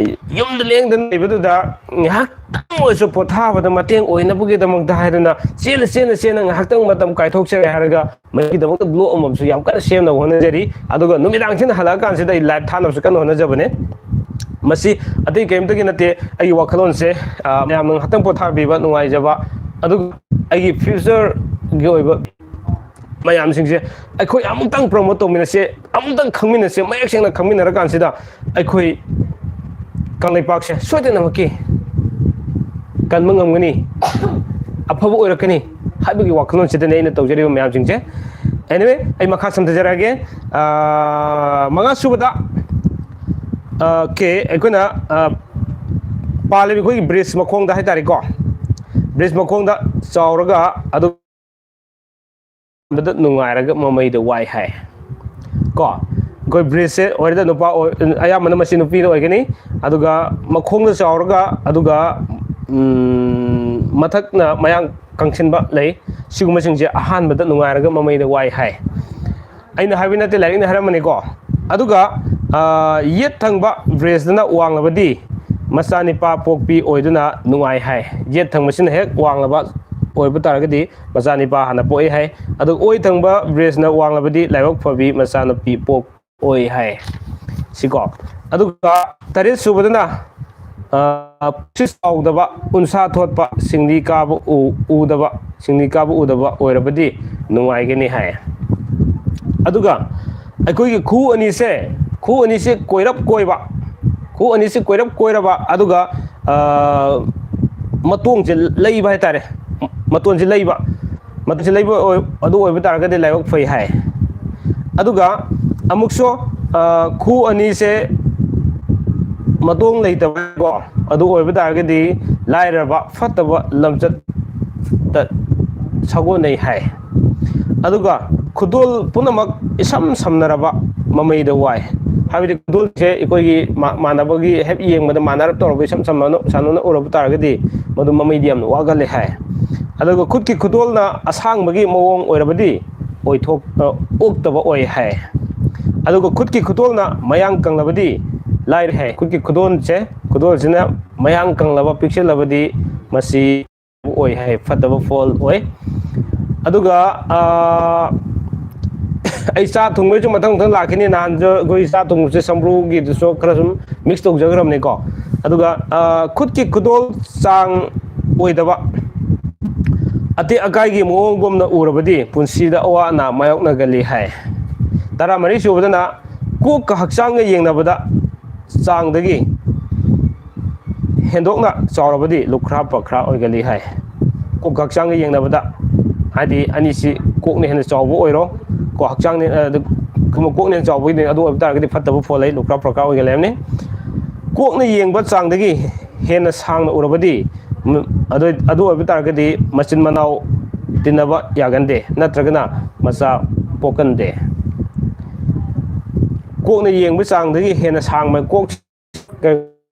ꯌꯨꯝꯗ ꯂꯦꯡꯗꯅ ꯂꯩꯕꯗꯨꯗ ꯉꯥꯏꯍꯥꯛꯇꯪ ꯑꯣꯏꯔꯁꯨ ꯄꯣꯊꯥꯕꯗ ꯃꯇꯦꯡ ꯑꯣꯏꯅꯕꯒꯤꯗꯃꯛꯇ ꯍꯥꯏꯗꯅ ꯆꯦꯟꯅ, ꯆꯦꯟꯅ, ꯆꯦꯟꯅ ꯉꯥꯏꯍꯥꯛꯇꯪ ꯃꯇꯝ ꯀꯥꯏꯊꯣꯛꯆꯔꯦ ꯍꯥꯏꯔꯒ ꯃꯁꯤꯒꯤꯗꯃꯛꯇ ꯕ꯭ꯂꯣꯛ ꯑꯃꯃꯝꯁꯨ ꯌꯥꯝ ꯀꯟꯅ ꯁꯦꯝꯅꯕ ꯍꯣꯠꯅꯖꯔꯤ꯫ ꯑꯗꯨꯒ ꯅꯨꯃꯤꯗꯥꯡꯁꯤꯅ ꯍꯜꯂꯛꯑꯀꯥꯟꯁꯤꯗ ꯑꯩ ꯂꯥꯏꯚ ꯊꯥꯅꯕꯁꯨ ꯀꯟꯅ ꯍꯣꯠꯅꯖꯕꯅꯦ꯫ ꯃꯁꯤ ꯑꯇꯩ ꯀꯔꯤꯝꯇꯒꯤ ꯅꯠꯇꯦ, ꯑꯩꯒꯤ ꯋꯥꯈꯜꯂꯣꯟꯁꯦ, ꯑ, ꯃꯌꯥꯝꯅ ꯉꯥꯏꯍꯥꯛꯇꯪ ꯄꯣꯊꯥꯕꯤꯕ ꯅꯨꯡꯉꯥꯏꯖꯕ, ꯑꯗꯨꯒ ꯑꯩꯒꯤ ꯐ꯭ꯌꯨꯆꯔꯒꯤ ꯑꯣꯏꯕ ꯃꯌꯥꯝꯁꯤꯡꯁꯦ ꯑꯩꯈꯣꯏ ꯑꯃꯨꯛꯇꯪ ꯄ꯭ꯔꯣꯃꯣꯠ ꯇꯧꯃꯤꯟꯅꯁꯦ, ꯑꯃꯨꯛꯇꯪ ꯈꯪꯃꯤꯟꯅꯁꯦ, ꯃꯌꯦꯛ ꯁꯦꯡꯅ ꯈꯪꯃꯤꯟꯅꯔꯀꯥꯟꯁꯤꯗ ꯑꯩꯈꯣꯏ ꯀꯪꯂꯩꯄꯥꯛꯁꯦ ꯁꯣꯏꯗꯅꯃꯛꯀꯤ ꯀꯟꯕ ꯉꯝꯒꯅꯤ, ꯑꯐꯕ ꯑꯣꯏꯔꯛꯀꯅꯤ ꯍꯥꯏꯕꯒꯤ ꯋꯥꯈꯜꯂꯣꯟꯁꯤꯗꯅꯤ ꯑꯩꯅ ꯇꯧꯖꯔꯤꯕ ꯃꯌꯥꯝꯁꯤꯡꯁꯦ꯫ Anyway, ꯑꯩ ꯃꯈꯥ ꯁꯝꯊꯖꯔꯛꯑꯒꯦ꯫ ꯑꯥ, ꯃꯉꯥ ꯁꯨꯕꯗ, ꯑꯥ, ꯀꯦ, ꯑꯩꯈꯣꯏꯅ, ꯑꯥ, ꯄꯥꯜꯂꯤꯕ ꯑꯩꯈꯣꯏꯒꯤ ꯕ꯭ꯔꯤꯖ ꯃꯈꯣꯡꯗ ꯍꯥꯏꯇꯥꯔꯦꯀꯣ, ꯕ꯭ꯔꯤꯖ ꯃꯈꯣꯡꯗ ꯆꯥꯎꯔꯒ ꯑꯗꯨ ꯌꯦꯡꯕꯗ ꯅꯨꯡꯉꯥꯏꯔꯒ ꯃꯃꯩꯗ ꯋꯥꯏ ꯍꯥꯏ꯫ ꯀꯣ, ꯑꯩꯈꯣꯏ ꯕ꯭ꯔꯤꯖꯁꯦ ꯑꯣꯏꯔꯦꯗ, ꯅꯨꯄꯥ ꯑꯣꯏ-, ꯑꯌꯥꯝꯕꯅ ꯃꯁꯤ ꯅꯨꯄꯤꯅ ꯑꯣꯏꯒꯅꯤ꯫ ꯑꯗꯨꯒ ꯃꯈꯣꯡꯗ ꯆꯥꯎꯔꯒ, ꯑꯗꯨꯒ, ꯎꯝ, ꯃꯊꯛꯅ ꯃꯌꯥꯡ ꯀꯪꯁꯤꯟꯕ ꯂꯩ꯫ ꯁꯤꯒꯨꯝꯕꯁꯤꯡꯁꯦ ꯑꯍꯥꯟꯕꯗ ꯅꯨꯡꯉꯥꯏꯔꯒ ꯃꯃꯩꯗ ꯋꯥꯏ ꯍꯥꯏ꯫ ꯑꯩꯅ ꯍꯥꯏꯕ ꯅꯠꯇꯦ, ꯂꯥꯏꯔꯤꯛꯅ ꯍꯥꯏꯔꯝꯕꯅꯤꯀꯣ꯫ ꯑꯗꯨꯒ, ꯑ, ꯌꯦꯠ ꯊꯪꯕ ꯕ꯭ꯔꯤꯖꯇꯅ ꯋꯥꯡꯂꯕꯗꯤ ꯃꯆꯥꯅꯤꯄꯥ ꯄꯣꯛꯄꯤ ꯑꯣꯏꯗꯨꯅ ꯅꯨꯡꯉꯥꯏ ꯍꯥꯏ꯫ ꯌꯦꯠ ꯊꯪꯕꯁꯤꯅ ꯍꯦꯛ ꯋꯥꯡꯂꯕ ꯑꯣꯏꯕ ꯇꯥꯔꯒꯗꯤ ꯃꯆꯥꯅꯤꯄꯥ ꯍꯥꯟꯅ ꯄꯣꯛꯏ ꯍꯥꯏ꯫ ꯑꯗꯨ ꯑꯣꯏ ꯊꯪꯕ ꯕ꯭ꯔꯤꯖꯅ ꯋꯥꯡꯂꯕꯗꯤ ꯂꯥꯏꯕꯛ ꯐꯕꯤ ꯃꯆꯥꯅꯨꯄꯤ ꯄꯣꯛ ꯑꯣꯏ ꯍꯥꯏ꯫ ꯁꯤꯀꯣ꯫ ꯑꯗꯨꯒ ꯇꯔꯦꯠ ꯁꯨꯕꯗꯅ ꯄꯨꯛꯁꯤ ꯆꯥꯎꯗꯕ, ꯎꯟꯁꯥ ꯊꯣꯠꯄ, ꯁꯤꯡꯂꯤ ꯀꯥꯕ ꯎ- ꯎꯗꯕ, ꯁꯤꯡꯂꯤ ꯀꯥꯕ ꯎꯗꯕ ꯑꯣꯏꯔꯕꯗꯤ ꯅꯨꯡꯉꯥꯏꯒꯅꯤ ꯍꯥꯏ꯫ ꯑꯗꯨꯒ ꯑꯩꯈꯣꯏꯒꯤ ꯈꯨꯎ ꯑꯅꯤꯁꯦ, ꯈꯨꯎ ꯑꯅꯤꯁꯦ ꯀꯣꯏꯔꯞ ꯀꯣꯏꯕ, ꯈꯨꯎ ꯑꯅꯤꯁꯦ ꯀꯣꯏꯔꯞ ꯀꯣꯏꯔꯕ, ꯑꯗꯨꯒ ꯃꯇꯣꯟꯁꯦ ꯂꯩꯕ ꯍꯥꯏꯇꯥꯔꯦ, ꯃꯇꯣꯟꯁꯦ ꯂꯩꯕ, ꯃꯇꯣꯟꯁꯦ ꯂꯩꯕ ꯑꯗꯨ ꯑꯣꯏꯕ ꯇꯥꯔꯒꯗꯤ ꯂꯥꯏꯕꯛ ꯐꯩ ꯍꯥꯏ꯫ ꯑꯗꯨꯒ ꯑꯃꯨꯛꯁꯨ ꯈꯨꯎ ꯑꯅꯤꯁꯦ ꯃꯇꯣꯡ ꯂꯩꯇꯕꯀꯣ, ꯑꯗꯨ ꯑꯣꯏꯕ ꯇꯥꯔꯒꯗꯤ ꯂꯥꯏꯔꯕ, ꯐꯠꯇꯕ ꯂꯝꯆꯠꯇ ꯁꯥꯒꯣꯟꯅꯩ ꯍꯥꯏ꯫ ꯑꯗꯨꯒ ꯈꯨꯗꯣꯜ ꯄꯨꯝꯅꯃꯛ ꯏꯁꯝ ꯁꯝꯅꯔꯕ ꯃꯃꯩꯗ ꯋꯥꯏ꯫ ꯍꯥꯏꯕꯗꯤ ꯈꯨꯗꯣꯜꯁꯦ ꯑꯩꯈꯣꯏꯒꯤ ꯃꯥꯟꯅꯕꯒꯤ ꯍꯦꯛ ꯌꯦꯡꯕꯗ ꯃꯥꯟꯅꯔꯞ ꯇꯧꯔꯕ, ꯏꯁꯝ ꯁꯝꯅꯅ ꯁꯥꯟꯅꯅ ꯎꯔꯕ ꯇꯥꯔꯒꯗꯤ ꯃꯗꯨ ꯃꯃꯩꯗꯤ ꯌꯥꯝꯅ ꯋꯥꯒꯜꯂꯦ ꯍꯥꯏ꯫ ꯑꯗꯨꯒ ꯈꯨꯠꯀꯤ ꯈꯨꯗꯣꯜꯅ ꯑꯁꯥꯡꯕꯒꯤ ꯃꯑꯣꯡ ꯑꯣꯏꯔꯕꯗꯤ ꯑꯣꯏꯊꯣꯛ ꯑꯣꯛꯇꯕ ꯑꯣꯏ ꯍꯥꯏ꯫ ꯑꯗꯨꯒ ꯈꯨꯠꯀꯤ ꯈꯨꯗꯣꯜꯅ ꯃꯌꯥꯡ ꯀꯪꯂꯕꯗꯤ ꯂꯥꯏꯔꯦ ꯍꯥꯏ꯫ ꯈꯨꯠꯀꯤ ꯈꯨꯗꯣꯜꯁꯦ, ꯈꯨꯗꯣꯜꯁꯤꯅ ꯃꯌꯥꯡ ꯀꯪꯂꯕ, ꯄꯤꯛꯁꯤꯜꯂꯕꯗꯤ ꯃꯁꯤ ꯑꯣꯏ ꯍꯥꯏ, ꯐꯠꯇꯕ ꯐꯣꯜ ꯑꯣꯏ꯫ ꯑꯗꯨꯒ ꯑꯩ ꯆꯥ ꯊꯣꯡꯕꯩꯁꯨ ꯃꯊꯪ ꯃꯊꯪ ꯂꯥꯛꯈꯤꯅꯤ꯫ ꯅꯍꯥꯟꯁꯨ ꯑꯩꯈꯣꯏ ꯆꯥ ꯊꯣꯡꯕꯁꯦ ꯁꯝꯕ꯭ꯔꯨꯒꯤꯗꯨꯁꯨ ꯈꯔ ꯁꯨꯝ ꯃꯤꯛꯁ ꯇꯧꯖꯈ꯭ꯔꯕꯅꯤꯀꯣ꯫ ꯑꯗꯨꯒ ꯈꯨꯠꯀꯤ ꯈꯨꯗꯣꯜ ꯆꯥꯡ ꯑꯣꯏꯗꯕ, ꯑꯇꯦꯛ ꯑꯀꯥꯏꯒꯤ ꯃꯑꯣꯡꯒꯨꯝꯅ ꯎꯔꯕꯗꯤ ꯄꯨꯟꯁꯤꯗ ꯑꯋꯥ ꯑꯅꯥ ꯃꯥꯌꯣꯛꯅꯒꯜꯂꯤ ꯍꯥꯏ꯫ ꯇꯔꯥꯃꯔꯤ ꯁꯨꯕꯗꯅ ꯀꯣꯛꯀ ꯍꯛꯆꯥꯡꯒ ꯌꯦꯡꯅꯕꯗ ꯆꯥꯡꯗꯒꯤ ꯍꯦꯟꯗꯣꯛꯅ ꯆꯥꯎꯔꯕꯗꯤ ꯂꯨꯈ꯭ꯔꯥ ꯄꯛꯈ꯭ꯔꯥ ꯑꯣꯏꯒꯜꯂꯤ ꯍꯥꯏ꯫ ꯀꯣꯛꯀ ꯍꯛꯆꯥꯡꯒ ꯌꯦꯡꯅꯕꯗ, ꯍꯥꯏꯗꯤ ꯑꯅꯤꯁꯤ ꯀꯣꯛꯅ ꯍꯦꯟꯅ ꯆꯥꯎꯕ ꯑꯣꯏꯔꯣ, ꯀꯣ ꯍꯛꯆꯥꯡꯅ ꯀꯣꯛꯅ ꯍꯦꯟꯅ ꯆꯥꯎꯕꯒꯤꯅꯤ꯫ ꯑꯗꯨ ꯑꯣꯏꯕ ꯇꯥꯔꯒꯗꯤ ꯐꯠꯇꯕ ꯐꯣꯜ ꯂꯩ, ꯂꯨꯈ꯭ꯔꯥ ꯄꯛꯈ꯭ꯔꯥ ꯑꯣꯏꯒꯜꯂꯤ ꯍꯥꯏꯕꯅꯤ꯫ ꯀꯣꯛꯅ ꯌꯦꯡꯕ ꯆꯥꯡꯗꯒꯤ ꯍꯦꯟꯅ ꯁꯥꯡꯅ ꯎꯔꯕꯗꯤ, ꯑꯗꯨ ꯑꯗꯨ ꯑꯣꯏꯕ ꯇꯥꯔꯒꯗꯤ ꯃꯆꯤꯟ ꯃꯅꯥꯎ ꯇꯤꯟꯅꯕ ꯌꯥꯒꯟꯗꯦ, ꯅꯠꯇ꯭ꯔꯒꯅ ꯃꯆꯥ ꯄꯣꯛꯀꯟꯗꯦ꯫ ꯀꯣꯛꯅ ꯌꯦꯡꯕ ꯆꯥꯡꯗꯒꯤ ꯍꯦꯟꯅ ꯁꯥꯡꯕ ꯀꯣꯛ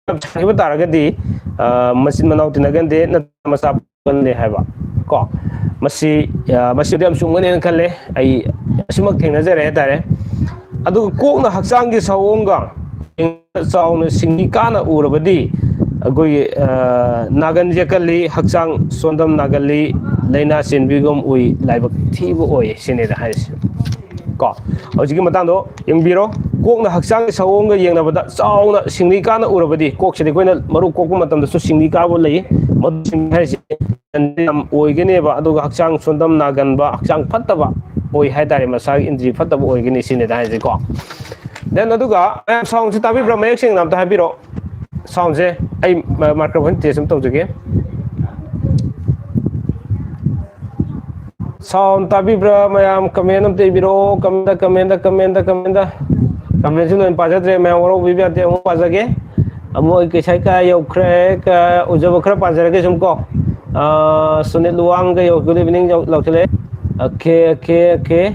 ꯁꯥꯡꯈꯤꯕ ꯇꯥꯔꯒꯗꯤ ꯃꯆꯤꯟ ꯃꯅꯥꯎ ꯇꯤꯟꯅꯒꯟꯗꯦ, ꯅꯠꯇ꯭ꯔꯒ ꯃꯆꯥ ꯄꯣꯛꯀꯟꯗꯦ ꯍꯥꯏꯕ ꯀꯣ꯫ ꯃꯁꯤ ꯃꯁꯤꯗꯤ ꯌꯥꯝ ꯆꯨꯝꯒꯅꯦꯅ ꯈꯜꯂꯦ꯫ ꯑꯩ ꯑꯁꯨꯃꯛ ꯊꯦꯡꯅꯖꯔꯦ ꯍꯥꯏꯇꯥꯔꯦ꯫ ꯑꯗꯨꯒ ꯀꯣꯛꯅ ꯍꯛꯆꯥꯡꯒꯤ ꯁꯑꯣꯡꯒ ꯆꯥꯎꯅ ꯁꯤꯡꯂꯤ ꯀꯥꯅ ꯎꯔꯕꯗꯤ ꯑꯩꯈꯣꯏꯒꯤ ꯅꯥꯒꯟ ꯌꯦꯛꯀꯜꯂꯤ, ꯍꯛꯆꯥꯡ ꯁꯣꯟꯗꯝ ꯅꯥꯒꯜꯂꯤ, ꯂꯥꯏꯅꯥ ꯆꯦꯟꯕꯤꯒꯨꯝ ꯎꯏ, ꯂꯥꯏꯕꯛ ꯊꯤꯕ ꯑꯣꯏ ꯁꯤꯅꯦꯗ ꯍꯥꯏꯔꯤꯁꯦ꯫ ꯀꯣ, ꯍꯧꯖꯤꯛꯀꯤ ꯃꯇꯥꯡꯗꯣ ꯌꯦꯡꯕꯤꯔꯣ꯫ ꯀꯣꯛꯅ ꯍꯛꯆꯥꯡꯒꯤ ꯁꯑꯣꯡꯒ ꯌꯦꯡꯅꯕꯗ ꯆꯥꯎꯅ ꯁꯤꯡꯂꯤ ꯀꯥꯅ ꯎꯔꯕꯗꯤ, ꯀꯣꯛꯁꯤꯗ ꯑꯩꯈꯣꯏꯅ ꯃꯔꯨ ꯀꯣꯛꯄ ꯃꯇꯝꯗꯁꯨ ꯁꯤꯡꯂꯤ ꯀꯥꯕ ꯂꯩ꯫ ꯃꯗꯨ ꯁꯤꯡꯂꯤ ꯍꯥꯏꯔꯤꯁꯦ ꯌꯥꯝ ꯑꯣꯏꯒꯅꯦꯕ, ꯑꯗꯨꯒ ꯍꯛꯆꯥꯡ ꯁꯣꯟꯗꯝ ꯅꯥꯒꯟꯕ, ꯍꯛꯆꯥꯡ ꯐꯠꯇꯕ ꯑꯣꯏ ꯍꯥꯏꯇꯥꯔꯦ, ꯃꯁꯥꯒꯤ ꯏꯟꯗ꯭ꯔꯤ ꯐꯠꯇꯕ ꯑꯣꯏꯒꯅꯤ ꯁꯤꯅꯤꯗ ꯍꯥꯏꯁꯦꯀꯣ꯫ Then ꯑꯗꯨꯒ ꯃꯌꯥꯝ soundꯁꯦ ꯇꯥꯕꯤꯕ꯭ꯔꯥ? ꯃꯌꯦꯛ ꯁꯦꯡꯅ ꯑꯝꯇ ꯍꯥꯏꯕꯤꯔꯛꯑꯣ꯫ Soundꯁꯦ ꯑꯩ microphone test ꯑꯃ ꯇꯧꯖꯒꯦ꯫ Sound ꯇꯥꯕꯤꯕ꯭ꯔꯥ ꯃꯌꯥꯝ? Comment ꯑꯝꯇ ꯏꯕꯤꯔꯛꯑꯣ꯫ Commentꯇ, commentꯇ, commentꯇ, commentꯇ꯫ Commentꯁꯤ ꯂꯣꯏ ꯄꯥꯖꯗ꯭ꯔꯦ ꯃꯌꯥꯝ, ꯋꯥꯔꯧꯕꯤꯕ ꯌꯥꯗꯦ꯫ ꯑꯃꯨꯛ ꯄꯥꯖꯒꯦ꯫ ꯑꯃꯨꯛ ꯑꯩ ꯀꯩꯁꯥꯏ ꯀꯥ ꯌꯧꯈ꯭ꯔꯦ꯫ ꯀ-, ꯎꯖꯕ ꯈꯔ ꯄꯥꯖꯔꯒꯦ ꯁꯨꯝ ꯀꯣ꯫ ꯑꯥ, ꯁꯨꯅꯤꯠ ꯂꯨꯋꯥꯡꯒ ꯌꯧ-, good evening ꯌꯧ-, ꯂꯧꯁꯤꯜꯂꯦ꯫ Okay, okay, okay.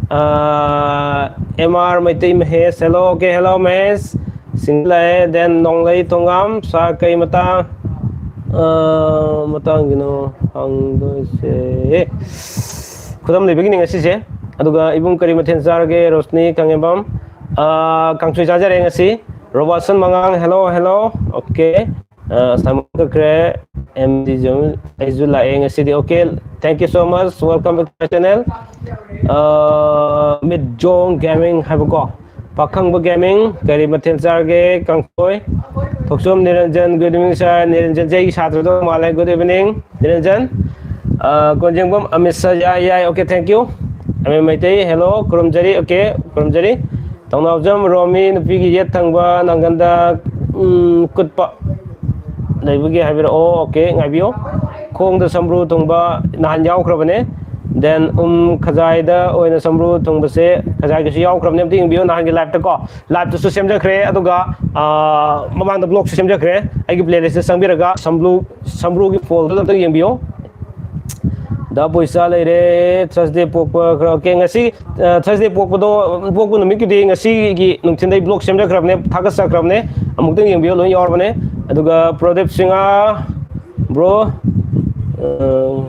ꯑꯥ, M R Meitei Mahesh, hello, okay, hello Mahesh. ꯁꯤꯡꯂꯥꯛꯑꯦ꯫ Then ꯅꯣꯡꯂꯩ ꯊꯣꯡꯉꯥꯝ, ꯁꯥ ꯀꯩ ꯃꯇꯥꯡ, ꯑꯥ, ꯃꯇꯥꯡꯒꯤꯅꯣ ꯍꯪꯗꯣꯏꯁꯦ? ꯈꯨꯗꯝ ꯂꯩꯕꯒꯤꯅꯤ ꯉꯁꯤꯁꯦ꯫ ꯑꯗꯨꯒ ꯏꯕꯨꯡ ꯀꯔꯤ ꯃꯊꯦꯜ ꯆꯥꯔꯒꯦ? ꯔꯣꯁꯅꯤ ꯈꯥꯉꯦꯝꯕꯝ, ꯑꯥ, ꯀꯥꯡꯁꯣꯏ ꯆꯥꯖꯔꯦ ꯉꯁꯤ꯫ Robertson ꯃꯉꯥꯡ, hello, hello, okay. ꯑꯥ, ꯁꯥꯃꯨ ꯀꯛꯈ꯭ꯔꯦ꯫ M D ꯖꯣꯟ, ꯑꯩꯁꯨ ꯂꯥꯛꯑꯦ ꯉꯁꯤꯗꯤ꯫ Okay, thank you so much, welcome back to my channel. Ah, Mid Zone Gaming ꯍꯥꯏꯕꯀꯣ, ꯄꯥꯈꯪꯕ Gaming, ꯀꯔꯤ ꯃꯊꯦꯜ ꯆꯥꯔꯒꯦ? ꯀꯥꯡꯁꯣꯏ꯫ ꯊꯣꯛꯆꯣꯝ ꯅꯤꯔꯟꯖꯟ, good evening sir꯫ ꯅꯤꯔꯟꯖꯟꯁꯦ ꯑꯩꯒꯤ ꯁꯥꯇ꯭ꯔꯗꯣ ꯃꯥꯜꯂꯦ꯫ Good evening ꯅꯤꯔꯟꯖꯟ꯫ ꯑꯥ, ꯀꯣꯟꯖꯦꯡꯕꯝ ꯑꯃꯤꯠ ꯁꯥ, ꯌꯥꯏ, ꯌꯥꯏ, okay, thank you꯫ Amit Meitei, hello, ꯈꯨꯔꯨꯝꯖꯔꯤ, okay, ꯈꯨꯔꯨꯝꯖꯔꯤ꯫ ꯇꯧꯅꯥꯎꯖꯝ ꯔꯣꯃꯤ, ꯅꯨꯄꯤꯒꯤ ꯌꯦꯠ ꯊꯪꯕ ꯅꯥꯡꯒꯟꯗ, ꯎꯝ, ꯀꯨꯠꯄ ꯂꯩꯕꯒꯤ ꯍꯥꯏꯕꯤꯔꯛꯑꯣ꯫ Okay, ꯉꯥꯏꯕꯤꯌꯣ꯫ ꯈꯣꯡꯗ ꯁꯝꯕ꯭ꯔꯨ ꯊꯨꯡꯕ ꯅꯍꯥꯟ ꯌꯥꯎꯈ꯭ꯔꯕꯅꯦ꯫ Then, ꯎꯝ, ꯈꯖꯥꯏꯗ ꯑꯣꯏꯅ ꯁꯝꯕ꯭ꯔꯨ ꯊꯨꯡꯕꯁꯦ, ꯈꯖꯥꯏꯒꯤꯁꯨ ꯌꯥꯎꯈ꯭ꯔꯕꯅꯦ, ꯑꯝꯇ ꯌꯦꯡꯕꯤꯌꯨ ꯅꯍꯥꯟꯒꯤ liveꯇꯀꯣ꯫ Liveꯇꯨꯁꯨ ꯁꯦꯝꯖꯈ꯭ꯔꯦ, ꯑꯗꯨꯒ, ꯑꯥ, ꯃꯃꯥꯡꯗ vlogꯁꯨ ꯁꯦꯝꯖꯈ꯭ꯔꯦ꯫ ꯑꯩꯒꯤ playlistꯇ ꯆꯪꯕꯤꯔꯒ ꯁꯝꯕ꯭ꯔꯨ, ꯁꯝꯕ꯭ꯔꯨꯒꯤ foldꯗꯨ ꯑꯝꯇ ꯌꯦꯡꯕꯤꯌꯨ꯫ ꯗꯥ ꯕꯣꯏꯆꯥ ꯂꯩꯔꯦ, Thursday ꯄꯣꯛꯄ ꯈꯔ, okay, ꯉꯁꯤ, ꯑ, Thursday ꯄꯣꯛꯄꯗꯣ, ꯄꯣꯛꯄ ꯅꯨꯃꯤꯠꯀꯤꯗꯤ ꯉꯁꯤꯒꯤ ꯅꯨꯡꯊꯤꯟꯗꯩ vlog ꯁꯦꯝꯖꯈ꯭ꯔꯕꯅꯦ, ꯊꯥꯒꯠꯆꯈ꯭ꯔꯕꯅꯦ, ꯑꯃꯨꯛꯇꯪ ꯌꯦꯡꯕꯤꯌꯨ, ꯂꯣꯏ ꯌꯥꯎꯔꯕꯅꯦ꯫ ꯑꯗꯨꯒ ꯄ꯭ꯔꯗꯤꯞ ꯁꯤꯡꯍ, bro, ꯑ,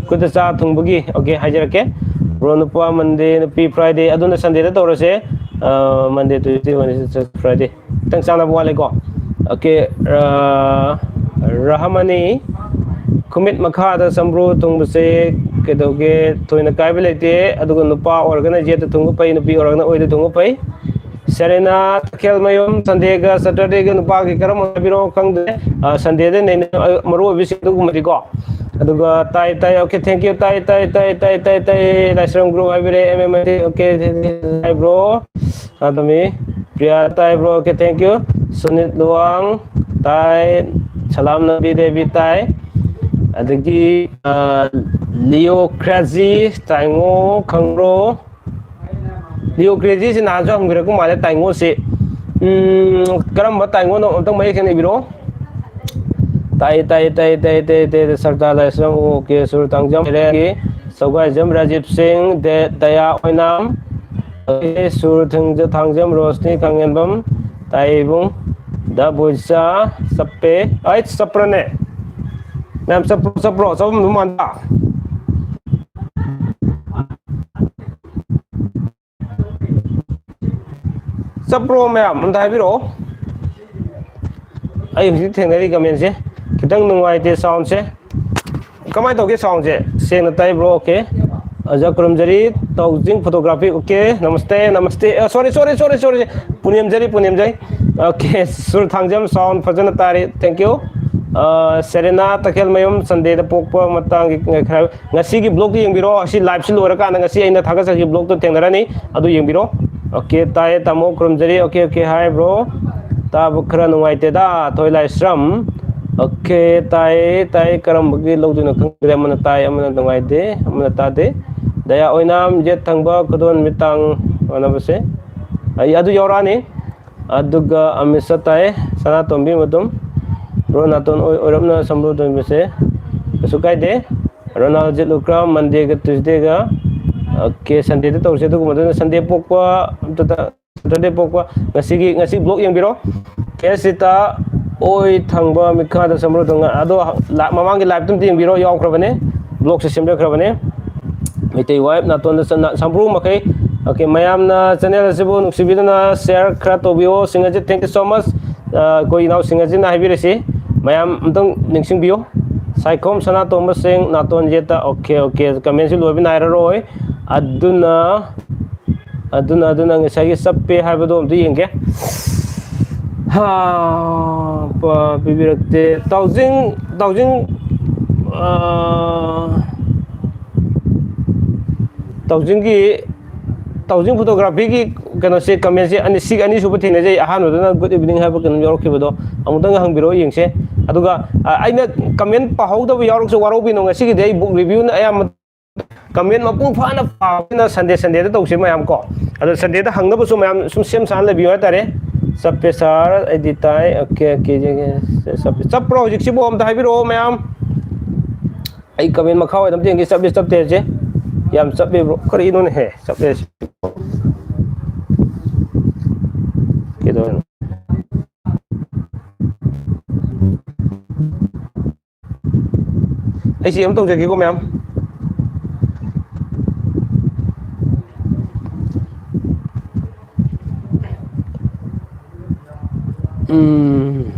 ꯈꯨꯠꯇ ꯆꯥ ꯊꯨꯡꯕꯒꯤ, okay, ꯍꯥꯏꯖꯔꯛꯀꯦ꯫ Bro, ꯅꯨꯄꯥ Monday, ꯅꯨꯄꯤ Friday, ꯑꯗꯨꯅ Sundayꯗ ꯇꯧꯔꯁꯦ꯫ ꯑ, Monday, Tuesday, Wednesday, Thursday, Friday꯫ ꯈꯤꯇꯪ ꯆꯥꯟꯅꯕ ꯋꯥꯠꯂꯦꯀꯣ꯫ Okay, ꯑ, ꯔꯍꯃꯅꯤ, ꯈꯨꯃꯤꯠ ꯃꯈꯥꯗ ꯁꯝꯕ꯭ꯔꯨ ꯊꯨꯡꯕꯁꯦ ꯀꯩꯗꯧꯒꯦ, ꯊꯣꯏꯅ ꯀꯥꯏꯕ ꯂꯩꯇꯦ꯫ ꯑꯗꯨꯒ ꯅꯨꯄꯥ ꯑꯣꯏꯔꯒꯅ ꯌꯦꯠꯇ ꯊꯨꯡꯕ ꯐꯩ, ꯅꯨꯄꯤ ꯑꯣꯏꯔꯒꯅ ꯑꯣꯏꯗ ꯊꯨꯡꯕ ꯐꯩ꯫ ꯁꯦꯔꯦꯅꯥ ꯇꯈꯦꯜꯃꯌꯨꯝ, Sundayꯒ Saturdayꯒ ꯅꯨꯄꯥꯒꯤ ꯀꯔꯝꯕ ꯍꯥꯏꯕꯤꯔꯣ? ꯈꯪꯗꯦ꯫ ꯑ, Sundayꯗ ꯅꯩꯅ-, ꯑ, ꯃꯔꯨ ꯑꯣꯏꯕꯁꯤꯡ ꯑꯗꯨꯒꯨꯝꯕꯗꯤꯀꯣ꯫ ꯑꯗꯨꯒ ꯇꯥꯏ, ꯇꯥꯏ, okay, thank you, ꯇꯥꯏ, ꯇꯥꯏ, ꯂꯥꯏꯁ꯭ꯔꯝ group ꯍꯥꯏꯕꯤꯔꯦ, M M I, okay, thank you, ꯇꯥꯏ bro꯫ ꯑꯗꯨꯃꯤ ꯄ꯭ꯔꯤꯌꯥ ꯇꯥꯏ bro, okay, thank you꯫ ꯁꯨꯅꯤꯠ Luwang ꯇꯥꯏ, ꯁꯂꯥꯝ ꯅꯕꯤ ꯗꯦꯕꯤ ꯇꯥꯏ, ꯑꯗꯒꯤ, ꯑ, ꯂꯤꯌꯣ ꯀ꯭ꯔꯦꯖꯤ ꯇꯥꯏꯉꯣ ꯈꯪꯕ꯭ꯔꯣ? ꯂꯤꯌꯣ ꯀ꯭ꯔꯦꯖꯤꯁꯤ ꯅꯍꯥꯟꯁꯨ ꯍꯪꯕꯤꯔꯛꯄ ꯃꯥꯜꯂꯦ, ꯇꯥꯏꯉꯣꯁꯤ꯫ ꯎꯝ, ꯀꯔꯝꯕ ꯇꯥꯏꯉꯣꯅꯣ ꯑꯝꯇꯪ ꯃꯌꯦꯛ ꯁꯦꯡꯅ ꯏꯕꯤꯔꯣ꯫ ꯇꯥꯏ, ꯇꯥꯏ, ꯇꯥꯏ, ꯇꯥꯏ, ꯇꯥꯏ, ꯇꯥꯏ, ꯁꯔꯗꯥꯔ ꯂꯥꯏꯁ꯭ꯔꯝ, okay, ꯁꯨꯔ ꯊꯥꯡꯖꯝ, ꯁꯧꯒꯥꯏꯖꯝ ꯔꯥꯖꯤꯕ ꯁꯤꯡ, ꯗꯦ-, ꯗꯌꯥ ꯑꯣꯏꯅꯥꯝ, okay, ꯁꯨꯔ ꯊꯥꯡꯖ-, ꯊꯥꯡꯖꯝ ꯔꯣꯁꯅꯤ ꯈꯥꯉꯦꯝꯕꯝ, ꯇꯥꯏꯕꯨꯡ, ꯗ ꯕꯣꯏꯆꯥ, ꯆꯞꯄꯦ, ꯑꯩ ꯆꯞꯄ꯭ꯔꯅꯦ? ꯃꯌꯥꯝ ꯆꯞꯄ꯭ꯔꯣ, ꯆꯞꯄ꯭ꯔꯣ? ꯆꯞꯄꯝꯗꯧ ꯃꯥꯟꯗ? ꯆꯞꯄ꯭ꯔꯣ ꯃꯌꯥꯝ? ꯑꯝꯇ ꯍꯥꯏꯕꯤꯔꯛꯑꯣ꯫ ꯑꯩ ꯍꯧꯖꯤꯛ ꯊꯦꯡꯅꯔꯤ comment ꯁꯦ ꯈꯤꯇꯪ ꯅꯨꯡꯉꯥꯏꯇꯦ sound ꯁꯦ꯫ ꯀꯃꯥꯏꯅ ꯇꯧꯒꯦ sound ꯁꯦ? ꯁꯦꯡꯅ ꯇꯥꯏꯕ꯭ꯔꯣ? Okay꯫ ꯑꯣꯖꯥ ꯈꯨꯔꯨꯝꯖꯔꯤ꯫ ꯇꯧꯖꯤꯡ photography꯫ Okay꯫ ꯅꯃꯁꯇꯦ, ꯅꯃꯁꯇꯦ꯫ ꯑ, sorry, sorry, sorry, sorry꯫ ꯄꯨꯅꯦꯝꯖꯔꯤ, ꯄꯨꯅꯦꯝꯖꯔꯤ꯫ Okay꯫ ꯁꯨꯔ ꯊꯥꯡꯖꯝ sound ꯐꯖꯅ ꯇꯥꯔꯤ꯫ Thank you꯫ ꯑ, ꯁꯦꯔꯦꯅꯥ ꯇꯈꯦꯜꯃꯌꯨꯝ Sundayꯗ ꯄꯣꯛꯄ ꯃꯇꯥꯡꯒꯤ ꯈꯔ ꯉꯁꯤꯒꯤ vlog ꯇꯨ ꯌꯦꯡꯕꯤꯔꯣ꯫ ꯑꯁꯤ live ꯁꯤ ꯂꯣꯏꯔꯀꯥꯟꯗ ꯉꯁꯤ ꯑꯩꯅ ꯊꯥꯒꯠꯆꯈꯤꯕ vlog ꯇꯨ ꯊꯦꯡꯅꯔꯅꯤ, ꯑꯗꯨ ꯌꯦꯡꯕꯤꯔꯣ꯫ Okay, ꯇꯥꯏꯌꯦ ꯇꯥꯃꯣ, ꯈꯨꯔꯨꯝꯖꯔꯤ꯫ Okay, okay, hi bro꯫ ꯇꯥꯕ ꯈꯔ ꯅꯨꯡꯉꯥꯏꯇꯦꯗ, ꯊꯣꯏ ꯂꯥꯏꯁ꯭ꯔꯝ꯫ Okay, ꯇꯥꯏꯌꯦ, ꯇꯥꯏꯌꯦ, ꯀꯔꯝꯕꯒꯤ ꯂꯧꯗꯣꯏꯅꯣ ꯈꯪꯗ꯭ꯔꯦ, ꯑꯃꯅ ꯇꯥꯏ, ꯑꯃꯅ ꯅꯨꯡꯉꯥꯏꯇꯦ, ꯑꯃꯅ ꯇꯥꯗꯦ꯫ ꯗꯌꯥ ꯑꯣꯏꯅꯥꯝ, ꯌꯦꯠ ꯊꯪꯕ ꯈꯨꯗꯣꯟ ꯃꯤꯇꯥꯡ ꯃꯥꯟꯅꯕꯁꯦ꯫ ꯑꯩ ꯑꯗꯨ ꯌꯧꯔꯛꯑꯅꯤ꯫ ꯑꯗꯨꯒ ꯑꯃꯤꯁꯥ ꯇꯥꯏ, ꯁꯅꯥꯇꯣꯝꯕꯤ ꯃꯇꯨꯝ, ꯕ꯭ꯔꯣ ꯅꯥꯇꯣꯟ ꯑꯣꯏ-, ꯑꯣꯏꯔꯞꯅ ꯁꯝꯕ꯭ꯔꯨ ꯇꯣꯏꯕꯁꯦ ꯀꯩꯁꯨ ꯀꯥꯏꯗꯦ꯫ ꯔꯣꯅꯥꯜ ꯖꯤꯠꯂꯨꯀ꯭ꯔꯥꯝ, Mondayꯒ Tuesdayꯒ, okay, Sundayꯗ ꯇꯧꯁꯦ꯫ ꯑꯗꯨꯒꯨꯝꯕꯗꯨꯅ Sunday ꯄꯣꯛꯄ, ꯑꯝꯇ Saturday ꯄꯣꯛꯄ, ꯉꯁꯤꯒꯤ, ꯉꯁꯤ vlog ꯌꯦꯡꯕꯤꯔꯣ꯫ ꯀꯦ ꯁꯤꯇꯥ, ꯑꯣꯏ ꯊꯪꯕ ꯃꯤꯈꯥꯗ ꯁꯝꯕ꯭ꯔꯨ ꯇꯣꯉꯥꯟ-, ꯑꯗꯣ ꯂꯥ-, ꯃꯃꯥꯡꯒꯤ live ꯇꯨꯝꯗꯤ ꯌꯦꯡꯕꯤꯔꯣ, ꯌꯥꯎꯈ꯭ꯔꯕꯅꯦ, vlog ꯁꯦ ꯁꯦꯝꯖꯈ꯭ꯔꯕꯅꯦ꯫ ꯃꯩꯇꯩ wife ꯅꯥꯇꯣꯟꯗ ꯆꯠꯅ ꯁꯝꯕ꯭ꯔꯨ ꯃꯈꯩ꯫ Okay, ꯃꯌꯥꯝꯅ channel ꯑꯁꯤꯕꯨ ꯅꯨꯡꯁꯤꯕꯤꯗꯨꯅ share ꯈꯔ ꯇꯧꯕꯤꯌꯣ꯫ ꯁꯤꯡꯒꯖꯤꯠ, thank you so much꯫ ꯑ, ꯑꯩꯈꯣꯏ ꯏꯅꯥꯎ ꯁꯤꯡꯒꯖꯤꯠꯅ ꯍꯥꯏꯕꯤꯔꯤꯁꯤ ꯃꯌꯥꯝ ꯑꯝꯇꯪ ꯅꯤꯡꯁꯤꯡꯕꯤꯌꯨ꯫ ꯁꯥꯏꯈꯣꯝ ꯁꯅꯥꯇꯣꯝꯕ ꯁꯤꯡ, ꯅꯥꯇꯣꯟ ꯌꯦꯠꯇ꯫ ꯑꯣꯀꯦ, ꯑꯣꯀꯦ, ꯀꯃꯦꯟꯁꯤ ꯂꯣꯏꯕ ꯅꯥꯏꯔꯔꯣꯏ꯫ ꯑꯗꯨꯅ ꯑꯗꯨꯅ ꯑꯗꯨꯅ ꯉꯁꯥꯏꯒꯤ ꯆꯞꯄꯦ ꯍꯥꯏꯕꯗꯣ ꯑꯝꯇ ꯌꯦꯡꯒꯦ꯫ ꯍꯥ, ꯄ- ꯄꯤꯕꯤꯔꯛꯇꯦ꯫ ꯇꯥꯎꯖꯤꯡ ꯇꯥꯎꯖꯤꯡ ꯑꯥ, ꯇꯥꯎꯖꯤꯡꯒꯤ ꯇꯥꯎꯖꯤꯡ ꯐꯣꯇꯣꯒ꯭ꯔꯥꯐꯤꯒꯤ ꯀꯩꯅꯣꯁꯦ, ꯀꯃꯦꯟꯁꯦ ꯑꯅꯤ, ꯁꯤꯒꯤ ꯑꯅꯤꯁꯨꯕ ꯊꯦꯡꯅꯖꯩ꯫ ꯑꯍꯥꯟꯕꯗꯨꯅ "Good evening" ꯍꯥꯏꯕ ꯀꯩꯅꯣꯝ ꯌꯥꯎꯔꯛꯈꯤꯕꯗꯣ ꯑꯃꯨꯛꯇꯪ ꯍꯪꯕꯤꯔꯛꯑꯣ ꯌꯦꯡꯁꯦ꯫ ꯑꯗꯨꯒ ꯑ, ꯑꯩꯅ ꯀꯃꯦꯟ ꯄꯥꯍꯧꯗꯕ ꯌꯥꯎꯔꯒꯁꯨ ꯋꯥꯔꯧꯕꯤꯅꯣ꯫ ꯉꯁꯤꯒꯤꯗꯤ ꯑꯩ ꯕꯨꯛ ꯔꯤꯚ꯭ꯌꯨꯅ ꯑꯌꯥꯝꯕ, ꯀꯃꯦꯟ ꯃꯄꯨꯡ ꯐꯥꯅ ꯄꯥꯕꯅ ꯁꯟꯗꯦ ꯁꯟꯗꯦꯗ ꯇꯧꯁꯦ ꯃꯌꯥꯝ ꯀꯣ꯫ ꯑꯗꯣ ꯁꯟꯗꯦꯗ ꯍꯪꯅꯕꯁꯨ ꯃꯌꯥꯝ ꯁꯨꯝ ꯁꯦꯝ ꯁꯥꯅ ꯂꯩꯕꯤꯌꯨ ꯍꯥꯏꯇꯥꯔꯦ꯫ "ꯆꯞꯄꯦ ꯁꯥꯔ, ꯑꯩꯗꯤ ꯇꯥꯏ"꯫ ꯑꯣꯀꯦ, ꯑꯣꯀꯦ, ꯆꯞꯄꯦ꯫ ꯆꯞꯄ꯭ꯔꯣ ꯍꯧꯖꯤꯛꯁꯤꯕꯨ? ꯑꯝꯇ ꯍꯥꯏꯕꯤꯔꯛꯑꯣ ꯃꯌꯥꯝ꯫ ꯑꯩ ꯀꯃꯦꯟ ꯃꯈꯥ ꯑꯣꯏꯅ ꯑꯝꯇ ꯌꯦꯡꯒꯦ꯫ ꯆꯞꯄꯦ ꯆꯞꯇꯦ ꯍꯥꯏꯁꯦ? ꯌꯥꯝ ꯆꯞꯄꯦꯕ꯭ꯔꯣ? ꯀꯔꯤꯅꯣꯅꯦꯍꯦ? ꯆꯞꯄꯦ ꯍꯥꯏꯁꯦ? ꯀꯩꯗꯧꯔꯤꯅꯣ? ꯑꯩ ꯁꯤ ꯑꯃ ꯇꯧꯖꯒꯦꯀꯣ ꯃꯌꯥꯝ꯫ ꯎꯝ꯫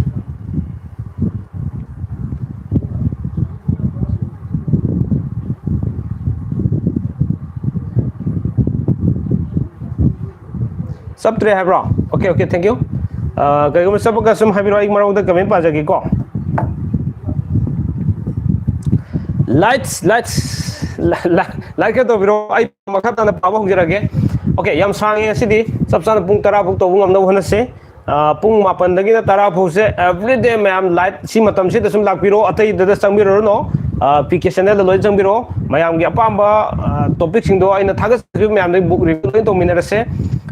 ꯆꯞꯇ꯭ꯔꯦ ꯍꯥꯏꯕ꯭ꯔꯣ? Okay, okay, thank you꯫ ꯑ, ꯀꯔꯤꯒꯨꯝꯕ ꯆꯞꯄꯒ ꯁꯨꯝ ꯍꯥꯏꯕꯤꯔꯛꯑꯣ, ꯑꯩ ꯃꯔꯛꯇ ꯀꯃꯦꯟ ꯄꯥꯖꯒꯦꯀꯣ꯫ Likes, likes, ꯂꯥꯏꯛ ꯈꯔ ꯇꯧꯕꯤꯔꯣ, ꯑꯩ ꯃꯈꯥ ꯇꯥꯅ ꯄꯥꯕ ꯍꯧꯖꯔꯒꯦ꯫ ꯑꯣꯀꯦ, ꯌꯥꯝ ꯁꯥꯡꯉꯦ ꯉꯁꯤꯗꯤ, ꯆꯞ ꯆꯥꯅ ꯄꯨꯡ ꯇꯔꯥ ꯐꯥꯎ ꯇꯧꯕ ꯉꯝꯅꯕ ꯍꯣꯠꯅꯁꯦ꯫ ꯑ, ꯄꯨꯡ ꯃꯥꯄꯟꯗꯒꯤꯅ ꯇꯔꯥ ꯐꯥꯎꯁꯦ everyday ꯃꯌꯥꯝ live ꯁꯤ ꯃꯇꯝꯁꯤꯗ ꯁꯨꯝ ꯂꯥꯛꯄꯤꯔꯣ, ꯑꯇꯩꯗꯗ ꯆꯪꯕꯤꯔꯨꯔꯅꯣ꯫ ꯑ, ꯄꯤ ꯀꯦ channelꯗ ꯂꯣꯏ ꯆꯪꯕꯤꯔꯣ꯫ ꯃꯌꯥꯝꯒꯤ ꯑꯄꯥꯝꯕ, ꯑ, topicꯁꯤꯡꯗꯣ ꯑꯩꯅ ꯊꯥꯒꯠꯆꯈꯤꯕ ꯃꯌꯥꯝꯗꯒꯤ book review ꯂꯣꯏ ꯇꯧꯃꯤꯟꯅꯔꯁꯦ꯫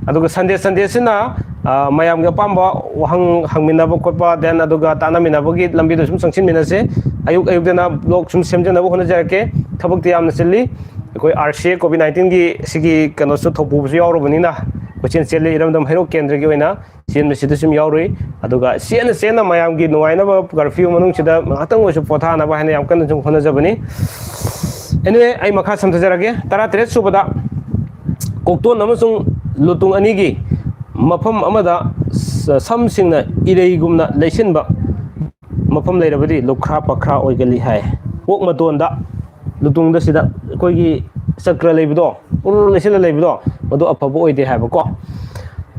ꯑꯗꯨꯒ Sunday Sundayꯁꯤꯅ, ꯑ, ꯃꯌꯥꯝꯒꯤ ꯑꯄꯥꯝꯕ ꯋꯥꯍꯪ ꯍꯪꯃꯤꯟꯅꯕ ꯈꯣꯠꯄ, then ꯑꯗꯨꯒ ꯇꯥꯟꯅꯃꯤꯟꯅꯕꯒꯤ ꯂꯝꯕꯤꯗ ꯁꯨꯝ ꯆꯪꯁꯤꯟꯃꯤꯟꯅꯁꯦ꯫ ꯑꯌꯨꯛ ꯑꯌꯨꯛꯇꯅ vlog ꯁꯨꯝ ꯁꯦꯝꯖꯅꯕ ꯍꯣꯠꯅꯖꯔꯛꯀꯦ꯫ ꯊꯕꯛꯇꯤ ꯌꯥꯝꯅ ꯆꯤꯜꯂꯤ꯫ ꯑꯩꯈꯣꯏ ꯑꯥꯔ ꯁꯤ ꯑꯦ COVID nineteenꯒꯤ ꯁꯤꯒꯤ ꯀꯩꯅꯣꯁꯨ ꯊꯧꯄꯨꯕꯁꯨ ꯌꯥꯎꯔꯨꯕꯅꯤꯅ, ꯀꯣꯏꯆꯦꯜ ꯆꯦꯜꯂꯤ꯫ ꯏꯔꯝꯗꯝ ꯍꯩꯔꯣꯛ ꯀꯦꯟꯗ꯭ꯔꯒꯤ ꯑꯣꯏꯅ ꯆꯦꯟꯕꯁꯤꯗ ꯁꯨꯝ ꯌꯥꯎꯔꯨꯏ꯫ ꯑꯗꯨꯒ ꯆꯦꯟꯅ ꯆꯦꯟꯅ ꯃꯌꯥꯝꯒꯤ ꯅꯨꯡꯉꯥꯏꯅꯕ curfew ꯃꯅꯨꯡꯁꯤꯗ ꯉꯥꯏꯍꯥꯛꯇꯪ ꯑꯣꯏꯔꯁꯨ ꯄꯣꯊꯥꯅꯕ ꯍꯥꯏꯅ ꯌꯥꯝ ꯀꯟꯅ ꯁꯨꯝ ꯍꯣꯠꯅꯖꯕꯅꯤ꯫ Anyway, ꯑꯩ ꯃꯈꯥ ꯁꯝꯊꯖꯔꯒꯦ꯫ ꯇꯔꯥꯇꯔꯦꯠ ꯁꯨꯕꯗ ꯀꯣꯛꯇꯣꯟ ꯑꯃꯁꯨꯡ ꯂꯨꯇꯨꯡ ꯑꯅꯤꯒꯤ ꯃꯐꯝ ꯑꯃꯗ ꯁ-, ꯁꯝꯁꯤꯡꯅ ꯏꯔꯩꯒꯨꯝꯅ ꯂꯩꯁꯤꯟꯕ ꯃꯐꯝ ꯂꯩꯔꯕꯗꯤ ꯂꯨꯈ꯭ꯔꯥ ꯄꯛꯈ꯭ꯔꯥ ꯑꯣꯏꯒꯜꯂꯤ ꯍꯥꯏ꯫ ꯀꯣꯛ ꯃꯇꯣꯟꯗ, ꯂꯨꯇꯨꯡꯗ, ꯁꯤꯗ ꯑꯩꯈꯣꯏꯒꯤ ꯆꯀ꯭ꯔ ꯂꯩꯕꯗꯣ, ꯎꯔꯨ ꯂꯩꯁꯤꯜꯂ ꯂꯩꯕꯗꯣ, ꯃꯗꯨ ꯑꯐꯕ ꯑꯣꯏꯗꯦ ꯍꯥꯏꯕꯀꯣ꯫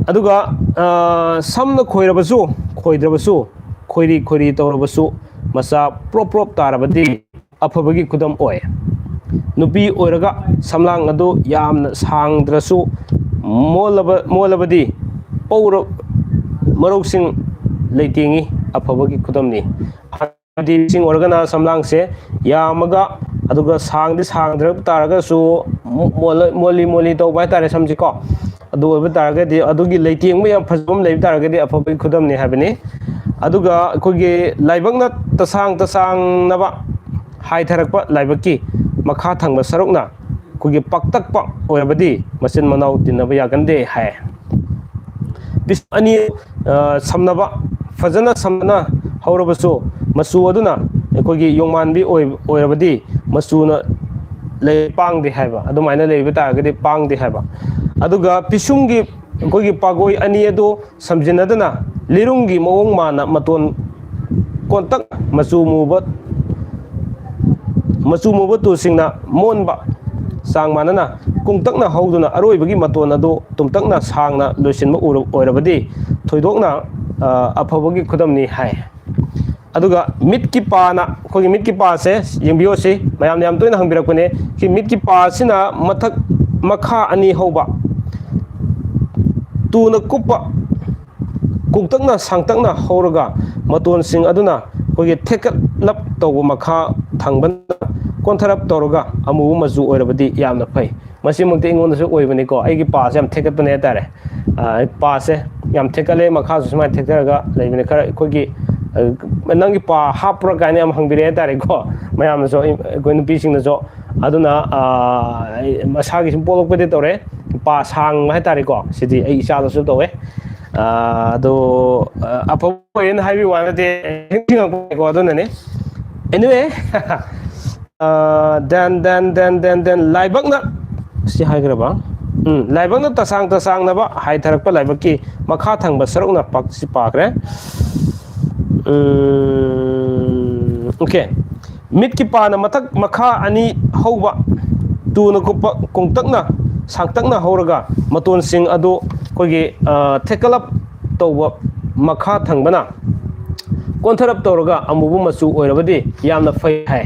ꯑꯗꯨꯒ ꯁꯝꯅ ꯈꯣꯏꯔꯕꯁꯨ, ꯈꯣꯏꯗ꯭ꯔꯕꯁꯨ, ꯈꯣꯏꯔꯤ ꯈꯣꯏꯔꯤ ꯇꯧꯔꯕꯁꯨ, ꯃꯆꯥ ꯄ꯭ꯔꯣꯞ ꯄ꯭ꯔꯣꯞ ꯇꯥꯔꯕꯗꯤ ꯑꯐꯕꯒꯤ ꯈꯨꯗꯝ ꯑꯣꯏ꯫ ꯅꯨꯄꯤ ꯑꯣꯏꯔꯒ ꯁꯝꯂꯥꯡ ꯑꯗꯨ ꯌꯥꯝꯅ ꯁꯥꯡꯗ꯭ꯔꯁꯨ, ꯃꯣꯜꯂꯕ ꯃꯣꯜꯂꯕꯗꯤ ꯄꯧꯔ ꯃꯔꯧꯁꯤꯡ ꯂꯩꯇꯦꯡꯉꯤ ꯑꯐꯕꯒꯤ ꯈꯨꯗꯝꯅꯤ꯫ ꯍꯥꯏꯕꯗꯤ ꯅꯨꯄꯤꯁꯤꯡ ꯑꯣꯏꯔꯒꯅ ꯁꯝꯂꯥꯡꯁꯦ ꯌꯥꯝꯃꯒ, ꯑꯗꯨꯒ ꯁꯥꯡꯗꯤ ꯁꯥꯡꯗ꯭ꯔ ꯇꯥꯔꯒꯁꯨ, ꯃꯣꯜꯂꯤ ꯃꯣꯜꯂꯤ ꯇꯧꯕ ꯍꯥꯏꯇꯥꯔꯦ ꯁꯝꯁꯤꯀꯣ꯫ ꯑꯗꯨ ꯑꯣꯏꯕ ꯇꯥꯔꯒꯗꯤ, ꯑꯗꯨꯒꯤ ꯂꯩꯇꯦꯡꯕ ꯌꯥꯝ ꯐꯖꯕ ꯑꯃ ꯂꯩꯕ ꯇꯥꯔꯒꯗꯤ ꯑꯐꯕꯒꯤ ꯈꯨꯗꯝꯅꯤ ꯍꯥꯏꯕꯅꯤ꯫ ꯑꯗꯨꯒ ꯑꯩꯈꯣꯏꯒꯤ ꯂꯥꯏꯕꯛꯅ ꯇꯁꯥꯡ ꯇꯁꯥꯡꯅꯕ ꯍꯥꯏꯊꯔꯛꯄ ꯂꯥꯏꯕꯛꯀꯤ ꯃꯈꯥ ꯊꯪꯕ ꯁꯔꯨꯛꯅ ꯑꯩꯈꯣꯏꯒꯤ ꯄꯥꯛꯇꯛꯄ ꯑꯣꯏꯔꯕꯗꯤ ꯃꯆꯤꯟ ꯃꯅꯥꯎ ꯇꯤꯟꯅꯕ ꯌꯥꯒꯟꯗꯦ ꯍꯥꯏ꯫ ꯄꯤꯁꯨꯝ ꯑꯅꯤ ꯁꯝꯅꯕ, ꯐꯖꯅ ꯁꯝꯅ ꯍꯧꯔꯕꯁꯨ, ꯃꯆꯨ ꯑꯗꯨꯅ ꯑꯩꯈꯣꯏꯒꯤ ꯌꯣꯡꯃꯥꯟꯕꯤ ꯑꯣꯏꯔꯕꯗꯤ ꯃꯆꯨꯅ ꯂꯩ ꯄꯥꯡꯗꯦ ꯍꯥꯏꯕ, ꯑꯗꯨꯃꯥꯏꯅ ꯂꯩꯕ ꯇꯥꯔꯒꯗꯤ ꯄꯥꯡꯗꯦ ꯍꯥꯏꯕ꯫ ꯑꯗꯨꯒ ꯄꯤꯁꯨꯝꯒꯤ ꯑꯩꯈꯣꯏꯒꯤ ꯄꯥꯒꯣꯏ ꯑꯅꯤ ꯑꯗꯨ ꯁꯝꯖꯤꯟꯅꯗꯅ ꯂꯤꯔꯨꯡꯒꯤ ꯃꯑꯣꯡ ꯃꯥꯟꯅ ꯃꯇꯣꯟ ꯀꯣꯟꯇꯛ ꯃꯆꯨ ꯃꯨꯕ ꯃꯆꯨ ꯃꯨꯕ ꯇꯨꯁꯤꯡꯅ ꯃꯣꯟꯕ ꯆꯥꯡ ꯃꯥꯟꯅꯅ ꯀꯨꯡꯇꯛꯅ ꯍꯧꯗꯨꯅ ꯑꯔꯣꯏꯕꯒꯤ ꯃꯇꯣꯟ ꯑꯗꯨ ꯇꯨꯝꯇꯛꯅ ꯁꯥꯡꯅ ꯂꯣꯏꯁꯤꯟꯕ ꯑꯣꯏꯔꯕꯗꯤ ꯊꯣꯏꯗꯣꯛꯅ ꯑꯐꯕꯒꯤ ꯈꯨꯗꯝꯅꯤ ꯍꯥꯏ꯫ ꯑꯗꯨꯒ ꯃꯤꯠꯀꯤ ꯄꯥꯅ, ꯑꯩꯈꯣꯏꯒꯤ ꯃꯤꯠꯀꯤ ꯄꯥꯁꯦ ꯌꯦꯡꯕꯤꯌꯣ, ꯁꯤ ꯃꯌꯥꯝꯅ ꯌꯥꯝ ꯇꯣꯏꯅ ꯍꯪꯕꯤꯔꯛꯄꯅꯦ꯫ ꯁꯤ ꯃꯤꯠꯀꯤ ꯄꯥꯁꯤꯅ ꯃꯊꯛ ꯃꯈꯥ ꯑꯅꯤ ꯍꯧꯕ ꯇꯨꯅ ꯀꯨꯞꯄ ꯀꯨꯡꯇꯛꯅ ꯁꯥꯡꯇꯛꯅ ꯍꯧꯔꯒ ꯃꯇꯣꯟꯁꯤꯡ ꯑꯗꯨꯅ ꯑꯩꯈꯣꯏꯒꯤ ꯊꯦꯛꯀꯠꯂꯞ ꯇꯧꯕ ꯃꯈꯥ ꯊꯪꯕꯅ ꯀꯣꯟꯊꯔꯞ ꯇꯧꯔꯒ ꯑꯃꯨꯕ ꯃꯆꯨ ꯑꯣꯏꯔꯕꯗꯤ ꯌꯥꯝꯅ ꯐꯩ꯫ ꯃꯁꯤꯃꯛꯇꯤ ꯑꯩꯉꯣꯟꯗꯁꯨ ꯑꯣꯏꯕꯅꯤꯀꯣ, ꯑꯩꯒꯤ ꯄꯥꯁꯦ ꯌꯥꯝ ꯊꯦꯛꯀꯠꯄꯅꯦ ꯍꯥꯏꯇꯥꯔꯦ꯫ ꯄꯥꯁꯦ ꯌꯥꯝ ꯊꯦꯛꯀꯠꯂꯦ, ꯃꯈꯥꯁꯨ ꯁꯨꯃꯥꯏꯅ ꯊꯦꯛꯊꯔꯒ ꯂꯩꯕꯅꯦ꯫ ꯈꯔ ꯑꯩꯈꯣꯏꯒꯤ ꯅꯪꯒꯤ ꯄꯥ ꯍꯥꯞꯄ꯭ꯔꯥ ꯀꯥꯏꯅ ꯌꯥꯝ ꯍꯪꯕꯤꯔꯛꯑꯦ ꯍꯥꯏꯇꯥꯔꯦꯀꯣ, ꯃꯌꯥꯝꯅꯁꯨ, ꯑꯩꯈꯣꯏ ꯅꯨꯄꯤꯁꯤꯡꯅꯁꯨ꯫ ꯑꯗꯨꯅ ꯃꯁꯥꯒꯤ ꯁꯨꯝ ꯄꯣꯛꯂꯛꯄꯗꯤ ꯇꯧꯔꯦ, ꯄꯥ ꯁꯥꯡꯕ ꯍꯥꯏꯇꯥꯔꯦꯀꯣ꯫ ꯁꯤꯗꯤ ꯑꯩ ꯏꯆꯥꯗꯁꯨ ꯇꯧꯋꯦ꯫ ꯑꯗꯣ ꯑꯐꯕ ꯑꯣꯏꯌꯦꯅ ꯍꯥꯏꯕꯒꯤ ꯋꯥ ꯅꯠꯇꯦ, ꯅꯤꯡꯁꯤꯡꯉꯛꯄꯅꯦꯀꯣ, ꯑꯗꯨꯅꯅꯦ꯫ Anyway, then then then then then ꯂꯥꯏꯕꯛꯅ, ꯁꯤ ꯍꯥꯏꯈ꯭ꯔꯕ? ꯎꯝ, ꯂꯥꯏꯕꯛꯅ ꯇꯁꯥꯡ ꯇꯁꯥꯡꯅꯕ ꯍꯥꯏꯊꯔꯛꯄ ꯂꯥꯏꯕꯛꯀꯤ ꯃꯈꯥ ꯊꯪꯕ ꯁꯔꯨꯛꯅ ꯄꯥꯛ-, ꯁꯤ ꯄꯥꯈ꯭ꯔꯦ꯫ ꯎꯝ, okay. ꯃꯤꯠꯀꯤ ꯄꯥꯅ ꯃꯊꯛ ꯃꯈꯥ ꯑꯅꯤ ꯍꯧꯕ, ꯇꯨꯅ ꯀꯨꯞꯄ, ꯀꯣꯡꯇꯛꯅ ꯁꯥꯡꯇꯛꯅ ꯍꯧꯔꯒ ꯃꯇꯣꯟꯁꯤꯡ ꯑꯗꯨ ꯑꯩꯈꯣꯏꯒꯤ, ꯑ, ꯊꯦꯛꯀꯠꯂꯞ ꯇꯧꯕ, ꯃꯈꯥ ꯊꯪꯕꯅ ꯀꯣꯟꯊꯔꯞ ꯇꯧꯔꯒ ꯑꯃꯨꯕ ꯃꯆꯨ ꯑꯣꯏꯔꯕꯗꯤ ꯌꯥꯝꯅ ꯐꯩ ꯍꯥꯏ꯫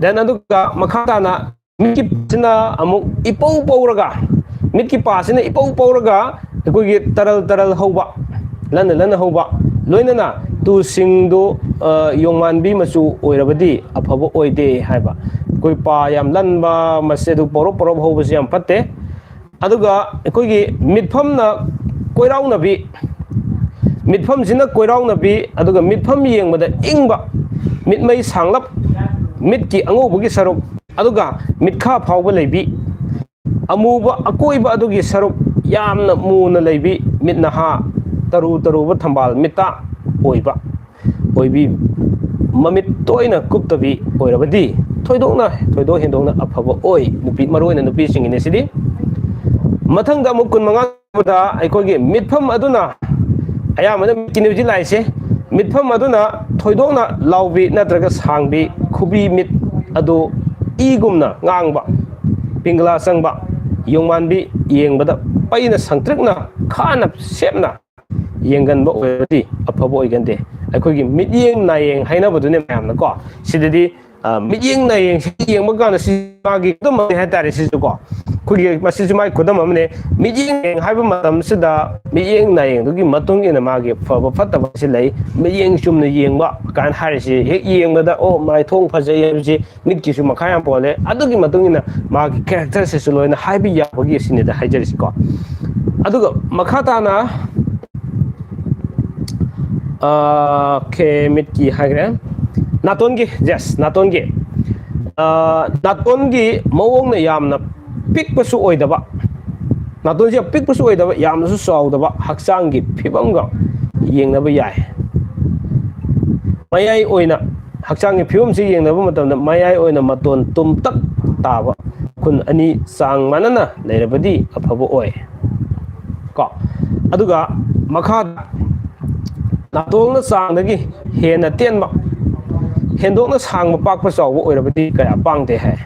Then ꯑꯗꯨꯒ ꯃꯈꯥ ꯇꯥꯅ ꯃꯤꯠꯀꯤ ꯄꯥꯁꯤꯅ ꯑꯃꯨꯛ ꯏꯄꯧ ꯄꯧꯔꯒ, ꯃꯤꯠꯀꯤ ꯄꯥꯁꯤꯅ ꯏꯄꯧ ꯄꯧꯔꯒ ꯑꯩꯈꯣꯏꯒꯤ ꯇꯔꯜ ꯇꯔꯜ ꯍꯧꯕ, ꯂꯟꯅ ꯂꯟꯅ ꯍꯧꯕ, ꯂꯣꯏꯅꯅ ꯇꯨꯁꯤꯡꯗꯨ, ꯑ, ꯌꯣꯡꯃꯥꯟꯕꯤ ꯃꯆꯨ ꯑꯣꯏꯔꯕꯗꯤ ꯑꯐꯕ ꯑꯣꯏꯗꯦ ꯍꯥꯏꯕ꯫ ꯑꯩꯈꯣꯏ ꯄꯥ ꯌꯥꯝ ꯂꯟꯕ, ꯃꯁꯤ ꯑꯗꯨ ꯄꯧꯔꯞ ꯄꯧꯔꯞ ꯍꯧꯕꯁꯤ ꯌꯥꯝ ꯐꯠꯇꯦ꯫ ꯑꯗꯨꯒ ꯑꯩꯈꯣꯏꯒꯤ ꯃꯤꯠꯐꯝꯅ ꯀꯣꯏꯔꯥꯎꯅꯕꯤ, ꯃꯤꯠꯐꯝꯁꯤꯅ ꯀꯣꯏꯔꯥꯎꯅꯕꯤ, ꯑꯗꯨꯒ ꯃꯤꯠꯐꯝ ꯌꯦꯡꯕꯗ ꯏꯪꯕ, ꯃꯤꯠꯃꯩ ꯁꯥꯡꯂꯞ, ꯃꯤꯠꯀꯤ ꯑꯉꯧꯕꯒꯤ ꯁꯔꯨꯛ, ꯑꯗꯨꯒ ꯃꯤꯠꯈꯥ ꯐꯥꯎꯕ ꯂꯩꯕꯤ, ꯑꯃꯨꯕ ꯑꯀꯣꯏꯕ ꯑꯗꯨꯒꯤ ꯁꯔꯨꯛ ꯌꯥꯝꯅ ꯃꯨꯅ ꯂꯩꯕꯤ, ꯃꯤꯠ ꯅꯍꯥ, ꯇꯔꯨ ꯇꯔꯨꯕ ꯊꯝꯕꯥꯜ ꯃꯤꯠꯇ ꯑꯣꯏꯕ ꯑꯣꯏꯕꯤ, ꯃꯃꯤꯠ ꯇꯣꯏꯅ ꯀꯨꯞꯇꯕꯤ ꯑꯣꯏꯔꯕꯗꯤ ꯊꯣꯏꯗꯣꯛꯅ, ꯊꯣꯏꯗꯣꯛ ꯍꯦꯟꯗꯣꯛꯅ ꯑꯐꯕ ꯑꯣꯏ꯫ ꯅꯨꯄꯤ, ꯃꯔꯨꯑꯣꯏꯅ ꯅꯨꯄꯤꯁꯤꯡꯒꯤꯅꯤ ꯁꯤꯗꯤ꯫ ꯃꯊꯪꯗ ꯑꯃꯨꯛ ꯀꯨꯟ ꯃꯉꯥ ꯁꯨꯕꯗ ꯑꯩꯈꯣꯏꯒꯤ ꯃꯤꯠꯐꯝ ꯑꯗꯨꯅ, ꯑꯌꯥꯝꯕꯅ ꯃꯤꯠꯀꯤꯅꯤ ꯍꯧꯖꯤꯛ ꯂꯥꯛꯏꯁꯦ, ꯃꯤꯠꯐꯝ ꯑꯗꯨꯅ ꯊꯣꯏꯗꯣꯛꯅ ꯂꯥꯎꯕꯤ ꯅꯠꯇ꯭ꯔꯒ ꯁꯥꯡꯕꯤ, ꯈꯨꯕꯤ ꯃꯤꯠ ꯑꯗꯨ ꯏꯒꯨꯝꯅ ꯉꯥꯡꯕ, ꯄꯤꯡꯒꯂꯥ ꯆꯪꯕ, ꯌꯣꯡꯃꯥꯟꯕꯤ, ꯌꯦꯡꯕꯗ ꯄꯩꯅ ꯁꯪꯇ꯭ꯔꯤꯛꯅ ꯈꯥꯅ ꯁꯦꯞꯅ ꯌꯦꯡꯒꯟꯕ ꯑꯣꯏꯔꯕꯗꯤ ꯑꯐꯕ ꯑꯣꯏꯒꯟꯗꯦ꯫ ꯑꯩꯈꯣꯏꯒꯤ ꯃꯤꯠꯌꯦꯡ ꯅꯥꯌꯦꯡ ꯍꯥꯏꯅꯕꯗꯨꯅꯦ ꯃꯌꯥꯝꯅꯀꯣ꯫ ꯁꯤꯗꯗꯤ, ꯑ, ꯃꯤꯠꯌꯦꯡ ꯅꯥꯌꯦꯡꯁꯤ ꯌꯦꯡꯕ ꯀꯥꯟꯗ ꯁꯤ ꯃꯥꯒꯤ ꯈꯨꯗꯝ ꯑꯃꯅꯤ ꯍꯥꯏꯇꯥꯔꯦ꯫ ꯁꯤꯁꯨꯀꯣ, ꯑꯩꯈꯣꯏꯒꯤ ꯃꯁꯤꯁꯨ ꯃꯥꯒꯤ ꯈꯨꯗꯝ ꯑꯃꯅꯦ꯫ ꯃꯤꯠꯌꯦꯡ ꯍꯥꯏꯕ ꯃꯇꯝꯁꯤꯗ ꯃꯤꯠꯌꯦꯡ ꯅꯥꯌꯦꯡꯗꯨꯒꯤ ꯃꯇꯨꯡ ꯏꯟꯅ ꯃꯥꯒꯤ ꯐꯕ ꯐꯠꯇꯕ ꯑꯁꯤ ꯂꯩ꯫ ꯃꯤꯠꯌꯦꯡ ꯆꯨꯝꯅ ꯌꯦꯡꯕ ꯀꯥꯏꯅ ꯍꯥꯏꯔꯤꯁꯤ, ꯍꯦꯛ ꯌꯦꯡꯕꯗ "ꯑꯣ, ꯃꯥꯏꯊꯣꯡ ꯐꯖꯩ" ꯍꯥꯏꯕꯁꯤ ꯃꯤꯠꯀꯤꯁꯨ ꯃꯈꯥ ꯌꯥꯝ ꯄꯣꯜꯂꯦ꯫ ꯑꯗꯨꯒꯤ ꯃꯇꯨꯡ ꯏꯟꯅ ꯃꯥꯒꯤ characterꯁꯤꯁꯨ ꯂꯣꯏꯅ ꯍꯥꯏꯕ ꯌꯥꯕꯒꯤ ꯑꯁꯤꯅꯤꯗ ꯍꯥꯏꯖꯔꯤꯁꯤꯀꯣ꯫ ꯑꯗꯨꯒ ꯃꯈꯥ ꯇꯥꯅ, ꯑ, okay, ꯃꯤꯠꯀꯤ ꯍꯥꯏꯈ꯭ꯔꯦ꯫ ꯅꯥꯇꯣꯟꯒꯤ, yes, ꯅꯥꯇꯣꯟꯒꯤ꯫ ꯑ, ꯅꯥꯇꯣꯟꯒꯤ ꯃꯑꯣꯡꯅ ꯌꯥꯝꯅ ꯄꯤꯛꯄꯁꯨ ꯑꯣꯏꯗꯕ, ꯅꯥꯇꯣꯟꯁꯦ ꯌꯥꯝ ꯄꯤꯛꯄꯁꯨ ꯑꯣꯏꯗꯕ, ꯌꯥꯝꯅꯁꯨ ꯆꯥꯎꯗꯕ, ꯍꯛꯆꯥꯡꯒꯤ ꯐꯤꯕꯝꯒ ꯌꯦꯡꯅꯕ ꯌꯥꯏ꯫ ꯃꯌꯥꯏ ꯑꯣꯏꯅ, ꯍꯛꯆꯥꯡꯒꯤ ꯐꯤꯕꯝꯁꯤ ꯌꯦꯡꯅꯕ ꯃꯇꯝꯗ ꯃꯌꯥꯏ ꯑꯣꯏꯅ ꯃꯇꯣꯟ ꯇꯨꯝꯇꯛ ꯇꯥꯕ, ꯈꯨꯟ ꯑꯅꯤ ꯆꯥꯡ ꯃꯥꯟꯅꯅ ꯂꯩꯔꯕꯗꯤ ꯑꯐꯕ ꯑꯣꯏ꯫ ꯀꯣ, ꯑꯗꯨꯒ ꯃꯈꯥꯗ ꯅꯥꯇꯣꯟꯅ ꯆꯥꯡꯗꯒꯤ ꯍꯦꯟꯅ ꯇꯦꯟꯕ, ꯍꯦꯟꯗꯣꯛꯅ ꯁꯥꯡꯕ, ꯄꯥꯛꯄ, ꯆꯥꯎꯕ ꯑꯣꯏꯔꯕꯗꯤ ꯀꯌꯥ ꯄꯥꯡꯗꯦ ꯍꯥꯏ꯫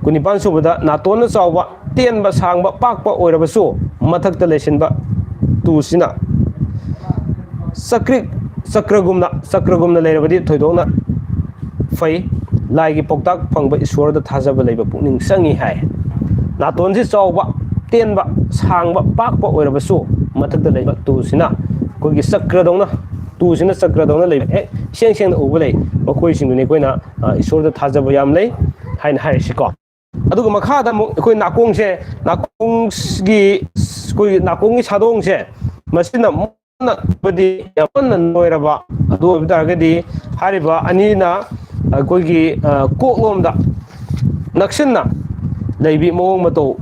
ꯀꯨꯟꯅꯤꯄꯥꯟ ꯁꯨꯕꯗ, ꯅꯥꯇꯣꯟꯅ ꯆꯥꯎꯕ, ꯇꯦꯟꯕ, ꯁꯥꯡꯕ, ꯄꯥꯛꯄ ꯑꯣꯏꯔꯕꯁꯨ ꯃꯊꯛꯇ ꯂꯩꯁꯤꯟꯕ ꯇꯨꯁꯤꯅ ꯆꯀ꯭ꯔꯤꯛ, ꯆꯀ꯭ꯔꯒꯨꯝꯅ, ꯆꯀ꯭ꯔꯒꯨꯝꯅ ꯂꯩꯔꯕꯗꯤ ꯊꯣꯏꯗꯣꯛꯅ ꯐꯩ꯫ ꯂꯥꯏꯒꯤ ꯄꯥꯎꯇꯥꯛ ꯐꯪꯕ ꯏꯁꯣꯔꯗ ꯊꯥꯖꯕ ꯂꯩꯕ ꯄꯨꯛꯅꯤꯡ ꯆꯪꯏ ꯍꯥꯏ꯫ ꯅꯥꯇꯣꯟꯁꯤ ꯆꯥꯎꯕ, ꯇꯦꯟꯕ, ꯁꯥꯡꯕ, ꯄꯥꯛꯄ ꯑꯣꯏꯔꯕꯁꯨ ꯃꯊꯛꯇ ꯂꯩꯕ ꯇꯨꯁꯤꯅ ꯑꯩꯈꯣꯏꯒꯤ ꯆꯀ꯭ꯔꯗꯧꯅ, ꯇꯨꯁꯤꯅ ꯆꯀ꯭ꯔꯗꯧꯅ ꯂꯩꯕ ꯍꯦꯛ ꯏꯁꯦꯡ ꯁꯦꯡꯅ ꯎꯕ ꯂꯩ꯫ ꯃꯈꯣꯏꯁꯤꯡꯗꯨꯅꯤ ꯑꯩꯈꯣꯏꯅ, ꯑ, ꯏꯁꯣꯔꯗ ꯊꯥꯖꯕ ꯌꯥꯝ ꯂꯩ ꯍꯥꯏꯅ ꯍꯥꯏꯔꯤꯁꯤꯀꯣ꯫ ꯑꯗꯨꯒ ꯃꯈꯥꯗ ꯑꯃꯨꯛ ꯑꯩꯈꯣꯏ ꯅꯥꯀꯣꯡꯁꯦ, ꯅꯥꯀꯣꯡꯒꯤ, ꯑꯩꯈꯣꯏꯒꯤ ꯅꯥꯀꯣꯡꯒꯤ ꯁꯥꯗꯣꯡꯁꯦ, ꯃꯁꯤꯅ ꯃꯨꯟꯅ ꯍꯥꯏꯕꯗꯤ ꯌꯥꯝ ꯀꯟꯅ ꯅꯣꯏꯔꯕ ꯑꯗꯨ ꯑꯣꯏꯕ ꯇꯥꯔꯒꯗꯤ ꯍꯥꯏꯔꯤꯕ ꯑꯅꯤꯅ ꯑꯩꯈꯣꯏꯒꯤ, ꯑ, ꯀꯣꯛꯂꯣꯝꯗ ꯅꯛꯁꯤꯟꯅ ꯂꯩꯕꯤ, ꯃꯑꯣꯡ ꯃꯇꯧ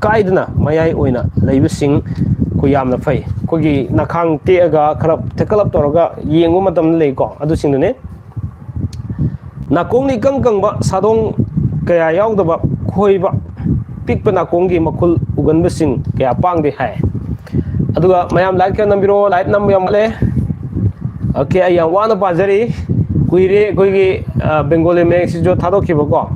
ꯀꯥꯏꯗꯅ ꯃꯌꯥꯏ ꯑꯣꯏꯅ ꯂꯩꯕꯁꯤꯡ ꯑꯩꯈꯣꯏ ꯌꯥꯝꯅ ꯐꯩ꯫ ꯑꯩꯈꯣꯏꯒꯤ ꯅꯈꯥꯡ ꯇꯦꯛꯑꯒ ꯈꯔ ꯊꯦꯛꯀꯠꯂꯞ ꯇꯧꯔꯒ ꯌꯦꯡꯕ ꯃꯇꯝꯗ ꯂꯩꯀꯣ, ꯑꯗꯨꯁꯤꯡꯗꯨꯅꯤ꯫ ꯅꯥꯀꯣꯡꯅ ꯏꯀꯪ ꯀꯪꯕ, ꯁꯥꯗꯣꯡ ꯀꯌꯥ ꯌꯥꯎꯗꯕ, ꯈꯣꯏꯕ, ꯄꯤꯛꯄ ꯅꯥꯀꯣꯡꯒꯤ ꯃꯈꯨꯜ ꯎꯒꯟꯕꯁꯤꯡ ꯀꯌꯥ ꯄꯥꯡꯗꯦ ꯍꯥꯏ꯫ ꯑꯗꯨꯒ ꯃꯌꯥꯝ ꯂꯥꯏꯛ ꯈꯔ ꯅꯝꯕꯤꯔꯣ, ꯂꯥꯏꯛ ꯅꯝꯕ ꯌꯥꯝ ꯋꯥꯠꯂꯦ꯫ ꯑꯣꯀꯦ, ꯑꯩ ꯌꯥꯝ ꯋꯥꯅ ꯄꯥꯖꯔꯤ, ꯀꯨꯏꯔꯦ ꯑꯩꯈꯣꯏꯒꯤ, ꯑ, ꯕꯦꯡꯒꯣꯂꯤ ꯃꯌꯦꯛꯁꯤꯁꯨ ꯊꯥꯗꯣꯛꯈꯤꯕꯀꯣ꯫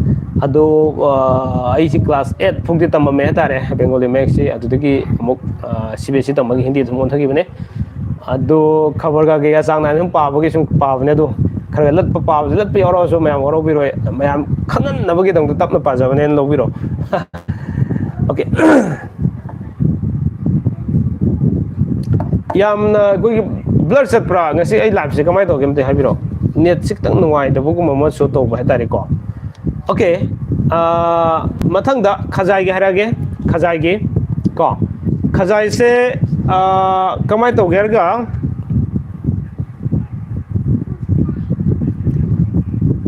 ꯑꯗꯣ, ꯑ, ꯑꯩꯁꯤ ꯀ꯭ꯂꯥꯁ ꯑꯦꯠ ꯐꯥꯎꯗꯤ ꯇꯝꯃꯝꯃꯦ ꯍꯥꯏꯇꯥꯔꯦ ꯕꯦꯡꯒꯣꯂꯤ ꯃꯌꯦꯛꯁꯤ, ꯑꯗꯨꯗꯒꯤ ꯑꯃꯨꯛ, ꯑ, ꯁꯤ ꯕꯤ ꯑꯦꯁ ꯏ ꯇꯝꯕꯒꯤ ꯍꯤꯟꯗꯤꯗ ꯑꯃꯨꯛ ꯑꯣꯟꯊꯈꯤꯕꯅꯦ꯫ ꯑꯗꯨ ꯈꯕꯔꯒ ꯀꯩꯀꯥ ꯆꯥꯡ ꯅꯥꯏꯅ ꯁꯨꯝ ꯄꯥꯕꯒꯤ ꯁꯨꯝ ꯄꯥꯕꯅꯦ꯫ ꯑꯗꯨ ꯈꯔ ꯈꯔ ꯂꯠꯄ ꯄꯥꯕꯁꯨ, ꯂꯠꯄ ꯌꯥꯎꯔꯛꯑꯁꯨ ꯃꯌꯥꯝ ꯋꯥꯔꯧꯕꯤꯔꯣꯏ, ꯃꯌꯥꯝ ꯈꯪꯍꯟꯅꯕꯒꯤꯗꯃꯛꯇ ꯇꯞꯅ ꯄꯥꯖꯕꯅꯦꯅ ꯂꯧꯕꯤꯔꯣ꯫ ꯑꯣꯀꯦ꯫ ꯌꯥꯝꯅ ꯑꯩꯈꯣꯏꯒꯤ ꯕ꯭ꯂꯔ ꯆꯠꯄ꯭ꯔꯥ? ꯉꯁꯤ ꯑꯩ ꯂꯥꯏꯞꯁꯦ ꯀꯃꯥꯏꯅ ꯇꯧꯒꯦ ꯑꯝꯇ ꯍꯥꯏꯕꯤꯔꯛꯑꯣ꯫ ꯅꯦꯠꯁꯤ ꯈꯤꯇꯪ ꯅꯨꯡꯉꯥꯏꯇꯕꯒꯨꯝꯕ ꯑꯃꯁꯨ ꯇꯧꯕ ꯍꯥꯏꯇꯥꯔꯦꯀꯣ꯫ ꯑꯣꯀꯦ, ꯑꯥ, ꯃꯊꯪꯗ ꯈꯖꯥꯏꯒꯤ ꯍꯥꯏꯔꯛꯑꯒꯦ꯫ ꯈꯖꯥꯏꯒꯤ ꯀꯣ, ꯈꯖꯥꯏꯁꯦ, ꯑꯥ, ꯀꯃꯥꯏꯅ ꯇꯧꯒꯦ ꯍꯥꯏꯔꯒ,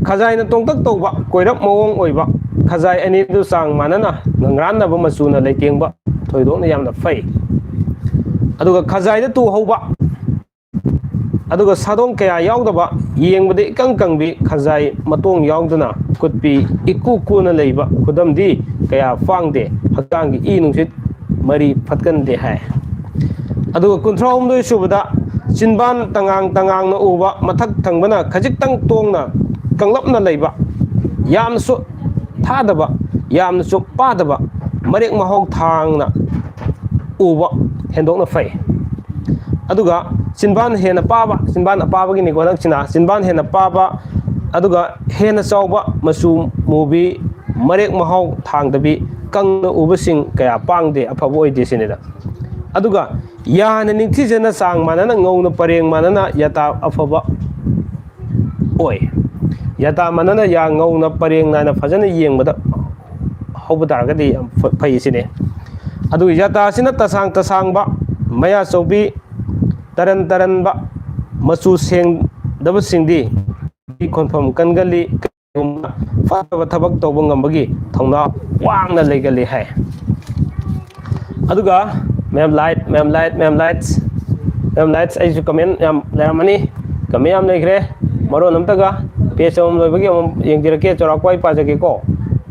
ꯈꯖꯥꯏꯅ ꯇꯣꯡꯇꯛ ꯇꯧꯕ, ꯀꯣꯏꯔꯞ ꯃꯑꯣꯡ ꯑꯣꯏꯕ, ꯈꯖꯥꯏ ꯑꯅꯤꯗꯨ ꯆꯥꯡ ꯃꯥꯟꯅꯅ ꯉꯪꯔꯥꯟꯅꯕ ꯃꯆꯨꯅ ꯂꯩꯇꯦꯡꯕ, ꯊꯣꯏꯗꯣꯛꯅ ꯌꯥꯝꯅ ꯐꯩ꯫ ꯑꯗꯨꯒ ꯈꯖꯥꯏꯗ ꯇꯨ ꯍꯧꯕ, ꯑꯗꯨꯒ ꯁꯥꯗꯣꯡ ꯀꯌꯥ ꯌꯥꯎꯗꯕ, ꯌꯦꯡꯕꯗ ꯏꯀꯪ ꯀꯪꯕꯤ, ꯈꯖꯥꯏ ꯃꯇꯣꯡ ꯌꯥꯎꯗꯅ ꯈꯨꯠꯄꯤ ꯏꯀꯨ ꯀꯨꯅ ꯂꯩꯕ, ꯈꯨꯗꯝꯗꯤ ꯀꯌꯥ ꯄꯥꯡꯗꯦ, ꯍꯛꯆꯥꯡꯒꯤ ꯏ ꯅꯨꯡꯁꯤꯠ ꯃꯔꯤ ꯐꯠꯀꯟꯗꯦ ꯍꯥꯏ꯫ ꯑꯗꯨꯒ ꯀꯨꯟꯊ꯭ꯔꯥ ꯍꯨꯝꯗꯣꯏ ꯁꯨꯕꯗ ꯆꯤꯟꯕꯥꯟ ꯇꯉꯥꯡ ꯇꯉꯥꯡꯅ ꯎꯕ, ꯃꯊꯛ ꯊꯪꯕꯅ ꯈꯖꯤꯛꯇꯪ ꯇꯣꯡꯅ ꯀꯪꯂꯞꯅ ꯂꯩꯕ, ꯌꯥꯝꯅꯁꯨ ꯊꯥꯗꯕ, ꯌꯥꯝꯅꯁꯨ ꯄꯥꯗꯕ, ꯃꯔꯦꯛ ꯃꯍꯥꯎ ꯊꯥꯡꯅ ꯎꯕ ꯍꯦꯟꯗꯣꯛꯅ ꯐꯩ꯫ ꯑꯗꯨꯒ ꯆꯤꯟꯕꯥꯟ ꯍꯦꯟꯅ ꯄꯥꯕ, ꯆꯤꯟꯕꯥꯟ ꯑꯄꯥꯕꯒꯤꯅꯤꯀꯣ ꯍꯟꯗꯛꯁꯤꯅ, ꯆꯤꯟꯕꯥꯟ ꯍꯦꯟꯅ ꯄꯥꯕ, ꯑꯗꯨꯒ ꯍꯦꯟꯅ ꯆꯥꯎꯕ, ꯃꯆꯨ ꯃꯨꯕꯤ, ꯃꯔꯦꯛ ꯃꯍꯥꯎ ꯊꯥꯡꯗꯕꯤ, ꯀꯪꯅ ꯎꯕꯁꯤꯡ ꯀꯌꯥ ꯄꯥꯡꯗꯦ, ꯑꯐꯕ ꯑꯣꯏꯗꯦ ꯁꯤꯅꯤꯗ꯫ ꯑꯗꯨꯒ ꯌꯥꯅ ꯅꯤꯡꯊꯤꯖꯅ ꯆꯥꯡ ꯃꯥꯟꯅꯅ ꯉꯧꯅ ꯄꯔꯦꯡ ꯃꯥꯟꯅꯅ ꯌꯥꯇꯥ ꯑꯐꯕ ꯑꯣꯏ꯫ ꯌꯥꯇꯥ ꯃꯥꯟꯅꯅ ꯌꯥ ꯉꯧꯅ ꯄꯔꯦꯡ ꯅꯥꯏꯅ ꯐꯖꯅ ꯌꯦꯡꯕꯗ ꯍꯧꯕ ꯇꯥꯔꯒꯗꯤ ꯌꯥꯝ ꯐ-, ꯐꯩ ꯁꯤꯅꯤ꯫ ꯑꯗꯨꯒ ꯌꯥꯇꯥꯁꯤꯅ ꯇꯁꯥꯡ ꯇꯁꯥꯡꯕ, ꯃꯌꯥ ꯆꯧꯕꯤ, ꯇꯔꯟ ꯇꯔꯟꯕ, ꯃꯆꯨ ꯁꯦꯡꯗꯕꯁꯤꯡꯗꯤ ꯈꯣꯟꯐꯝ ꯀꯟꯒꯜꯂꯤ, ꯀꯔꯤꯒꯨꯝꯕ ꯐꯠꯇꯕ ꯊꯕꯛ ꯇꯧꯕ ꯉꯝꯕꯒꯤ ꯊꯧꯅꯥ ꯋꯥꯡꯅ ꯂꯩꯒꯜꯂꯤ ꯍꯥꯏ꯫ ꯑꯗꯨꯒ ꯃꯦꯝ ꯂꯥꯏꯠ, ꯃꯦꯝ ꯂꯥꯏꯠ, ꯃꯦꯝ ꯂꯥꯏꯠꯁ, ꯃꯦꯝ ꯂꯥꯏꯠꯁ, ꯑꯩꯁꯨ ꯀꯃꯦꯟ ꯌꯥꯝ ꯂꯩꯔꯝꯃꯅꯤ, ꯀꯃꯦꯟ ꯌꯥꯝ ꯂꯩꯈ꯭ꯔꯦ꯫ ꯃꯔꯣꯟ ꯑꯝꯇꯒ ꯄꯦꯖ ꯑꯃꯃꯝ ꯂꯣꯏꯕꯒꯤ ꯑꯃꯨꯛ ꯌꯦꯡꯖꯔꯛꯀꯦ, ꯆꯥꯎꯔꯥꯛꯄ ꯑꯩ ꯄꯥꯖꯒꯦꯀꯣ꯫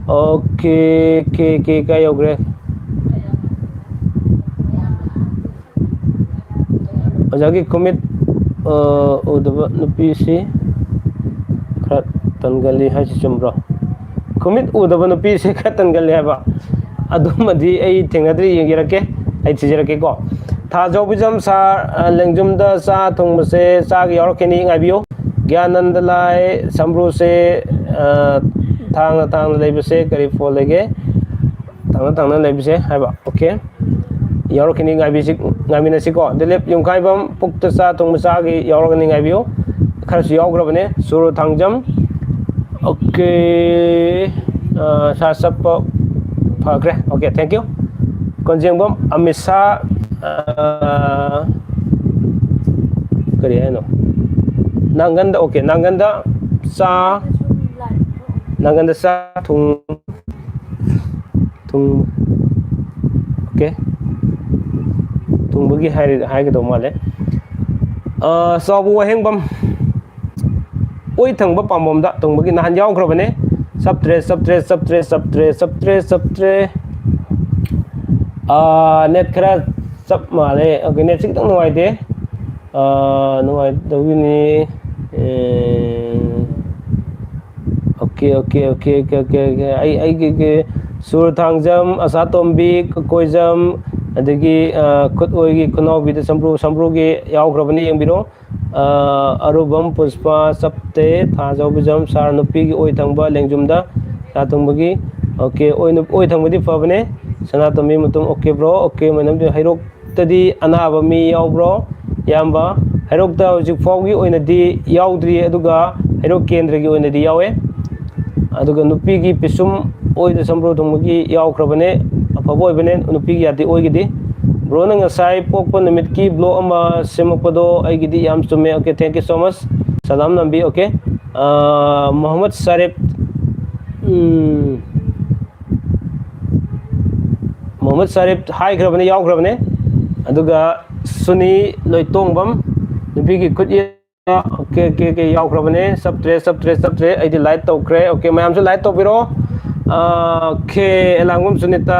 ꯑꯣꯀꯦ, ꯀꯦ, ꯀꯦ, ꯀꯥꯏ ꯌꯧꯈ꯭ꯔꯦ? ꯑꯣꯖꯥꯒꯤ ꯈꯨꯃꯤꯠ, ꯑ, ꯎꯗꯕ ꯅꯨꯄꯤꯁꯤ ꯈꯔ ꯇꯟꯒꯜꯂꯤ ꯍꯥꯏꯁꯤ ꯆꯨꯝꯕ꯭ꯔꯣ? ꯈꯨꯃꯤꯠ ꯎꯗꯕ ꯅꯨꯄꯤꯁꯤ ꯈꯔ ꯇꯟꯒꯜꯂꯤ ꯍꯥꯏꯕ? ꯑꯗꯨꯃꯗꯤ ꯑꯩ ꯊꯦꯡꯅꯗ꯭ꯔꯤ, ꯌꯦꯡꯖꯔꯛꯀꯦ, ꯑꯩ ꯊꯤꯖꯔꯛꯀꯦꯀꯣ꯫ ꯊꯥꯖꯧꯕꯤꯖꯝ ꯁꯥꯔ, ꯑ, ꯂꯦꯡꯖꯨꯝꯗ ꯆꯥ ꯊꯣꯡꯕꯁꯦ ꯆꯥꯒ ꯌꯥꯎꯔꯛꯈꯤꯅꯤ, ꯉꯥꯏꯕꯤꯌꯨ꯫ ꯒ꯭ꯌꯥꯅꯟꯗ ꯂꯥꯏ ꯁꯝꯕ꯭ꯔꯨꯁꯦ, ꯑ, ꯊꯥꯡꯅ ꯊꯥꯡꯅ ꯂꯩꯕꯁꯦ ꯀꯔꯤ ꯐꯣꯟ ꯂꯩꯒꯦ? ꯊꯥꯡꯅ ꯊꯥꯡꯅ ꯂꯩꯕꯁꯦ ꯍꯥꯏꯕ꯫ ꯑꯣꯀꯦ꯫ ꯌꯥꯎꯔꯛꯈꯤꯅꯤ, ꯉꯥꯏꯕꯤꯁꯤ-, ꯉꯥꯏꯃꯤꯟꯅꯁꯤꯀꯣ꯫ ꯗꯤꯂꯤꯞ ꯌꯨꯝꯈꯥꯏꯕꯝ, ꯄꯨꯛꯇ ꯆꯥ ꯊꯣꯡꯕ ꯆꯥꯒꯤ ꯌꯥꯎꯔꯒꯅꯤ, ꯉꯥꯏꯕꯤꯌꯨ꯫ ꯈꯔꯁꯨ ꯌꯥꯎꯈ꯭ꯔꯕꯅꯦ꯫ ꯁꯨꯔꯨ ꯊꯥꯡꯖꯝ꯫ ꯑꯣꯀꯦ꯫ ꯑ, ꯁꯥ ꯆꯠꯄ ꯐꯈ꯭ꯔꯦ꯫ Okay, thank you꯫ ꯀꯣꯟꯖꯦꯡꯕꯝ ꯑꯃꯤꯁꯥ, ꯑ, ꯀꯔꯤ ꯍꯥꯏꯅꯣ? ꯅꯥꯡꯒꯟꯗ, ꯑꯣꯀꯦ, ꯅꯥꯡꯒꯟꯗ ꯆꯥ, ꯅꯥꯡꯒꯟꯗ ꯆꯥ ꯊꯨꯡ-, ꯊꯨꯡ-, ꯑꯣꯀꯦ꯫ ꯊꯨꯡꯕꯒꯤ ꯍꯥꯏꯔ-, ꯍꯥꯏꯒꯗꯧ ꯃꯥꯜꯂꯦ꯫ ꯑ, ꯆꯥꯎꯕ ꯋꯥꯍꯦꯡꯕꯝ, ꯑꯣꯏ ꯊꯪꯕ ꯄꯥꯝꯕꯣꯝꯗ ꯊꯨꯡꯕꯒꯤ ꯅꯍꯥꯟ ꯌꯥꯎꯈ꯭ꯔꯕꯅꯦ꯫ ꯆꯞꯇ꯭ꯔꯦ, ꯆꯞꯇ꯭ꯔꯦ, ꯆꯞꯇ꯭ꯔꯦ, ꯆꯞꯇ꯭ꯔꯦ, ꯆꯞꯇ꯭ꯔꯦ, ꯆꯞꯇ꯭ꯔꯦ꯫ ꯑ, ꯅꯦꯠ ꯈꯔ ꯆꯞ ꯃꯥꯜꯂꯦ꯫ ꯑꯣꯀꯦ, ꯅꯦꯠꯁꯤ ꯈꯤꯇꯪ ꯅꯨꯡꯉꯥꯏꯇꯦ꯫ ꯑꯥ, ꯅꯨꯡꯉꯥꯏꯇꯕꯒꯤꯅꯤ꯫ ꯑꯦ, okay, okay, okay, okay, okay, okay. ꯑꯩ, ꯑꯩꯒꯤ, ꯒꯤ ꯁꯨꯔ ꯊꯥꯡꯖꯝ, ꯑꯁꯥ ꯇꯣꯝꯕꯤ, ꯀꯀꯣꯏꯖꯝ, ꯑꯗꯒꯤ, ꯑꯥ, ꯈꯨꯠ ꯑꯣꯏꯒꯤ ꯈꯨꯅꯥꯎꯕꯤꯗ ꯁꯝꯕ꯭ꯔꯨ, ꯁꯝꯕ꯭ꯔꯨꯒꯤ ꯌꯥꯎꯈ꯭ꯔꯕꯅꯤ, ꯌꯦꯡꯕꯤꯔꯣ꯫ ꯑꯥ, ꯑꯔꯨꯕꯝ ꯄꯨꯁꯄꯥ, ꯆꯞꯇꯦ, ꯊꯥꯖꯧꯕꯤꯖꯝ, ꯁꯥꯔ ꯅꯨꯄꯤꯒꯤ ꯑꯣꯏ ꯊꯪꯕ ꯂꯦꯡꯖꯨꯝꯗ, ꯁꯥ ꯊꯨꯡꯕꯒꯤ, ꯑꯣꯀꯦ, ꯑꯣꯏ ꯅꯨ-, ꯑꯣꯏ ꯊꯪꯕꯗꯤ ꯐꯕꯅꯦ꯫ ꯁꯅꯥꯇꯣꯝꯕꯤ ꯃꯇꯨꯝ, ꯑꯣꯀꯦ, ꯕ꯭ꯔꯣ, ꯑꯣꯀꯦ, ꯃꯦꯗꯝ, ꯍꯩꯔꯣꯛ ꯇꯗꯤ ꯑꯅꯥꯕ ꯃꯤ ꯌꯥꯎꯕ꯭ꯔꯣ, ꯏꯌꯥꯝꯕ? ꯍꯩꯔꯣꯛꯇ ꯍꯧꯖꯤꯛ ꯐꯥꯎꯒꯤ ꯑꯣꯏꯅꯗꯤ ꯌꯥꯎꯗ꯭ꯔꯤ, ꯑꯗꯨꯒ ꯍꯩꯔꯣꯛ ꯀꯦꯟꯗ꯭ꯔꯒꯤ ꯑꯣꯏꯅꯗꯤ ꯌꯥꯎꯋꯦ꯫ ꯑꯗꯨꯒ ꯅꯨꯄꯤꯒꯤ ꯄꯤꯁꯨꯝ ꯑꯣꯏꯗ ꯁꯝꯕ꯭ꯔꯨ ꯊꯨꯡꯕꯒꯤ ꯌꯥꯎꯈ꯭ꯔꯕꯅꯦ, ꯑꯐꯕ ꯑꯣꯏꯕꯅꯦ, ꯅꯨꯄꯤꯒꯤ ꯌꯥꯗꯦ ꯑꯣꯏꯒꯤꯗꯤ꯫ ꯕ꯭ꯔꯣꯅ ꯉꯁꯥꯏ ꯄꯣꯛꯄ ꯅꯨꯃꯤꯠꯀꯤ ꯕ꯭ꯂꯣꯛ ꯑꯃ ꯁꯦꯝꯃꯛꯄꯗꯣ ꯑꯩꯒꯤꯗꯤ ꯌꯥꯝ ꯆꯨꯝꯃꯦ꯫ Okay, thank you so much꯫ ꯁꯂꯥꯝ ꯅꯝꯕꯤ꯫ ꯑꯣꯀꯦ, ꯑꯥ, ꯃꯣꯍꯝꯃꯗ ꯁꯥꯔꯤꯞ, ꯎꯝ, ꯃꯣꯍꯝꯃꯗ ꯁꯥꯔꯤꯞ ꯍꯥꯏꯈ꯭ꯔꯕꯅꯦ, ꯌꯥꯎꯈ꯭ꯔꯕꯅꯦ꯫ ꯑꯗꯨꯒ ꯁꯨꯅꯤ ꯂꯣꯏꯇꯣꯡꯕꯝ, ꯅꯨꯄꯤꯒꯤ ꯈꯨꯠ ꯌꯦꯛ, ꯑꯣꯀꯦ, ꯑꯣꯀꯦ, ꯑꯣꯀꯦ, ꯌꯥꯎꯈ꯭ꯔꯕꯅꯦ꯫ ꯆꯞꯇ꯭ꯔꯦ, ꯆꯞꯇ꯭ꯔꯦ, ꯆꯞꯇ꯭ꯔꯦ꯫ ꯑꯩꯗꯤ ꯂꯥꯏꯛ ꯇꯧꯈ꯭ꯔꯦ꯫ ꯑꯣꯀꯦ, ꯃꯌꯥꯝꯁꯨ ꯂꯥꯏꯛ ꯇꯧꯕꯤꯔꯣ꯫ ꯑꯥ, ꯑꯣꯀꯦ, ꯑꯦꯂꯥꯡꯕꯝ ꯁꯨꯅꯤꯇꯥ,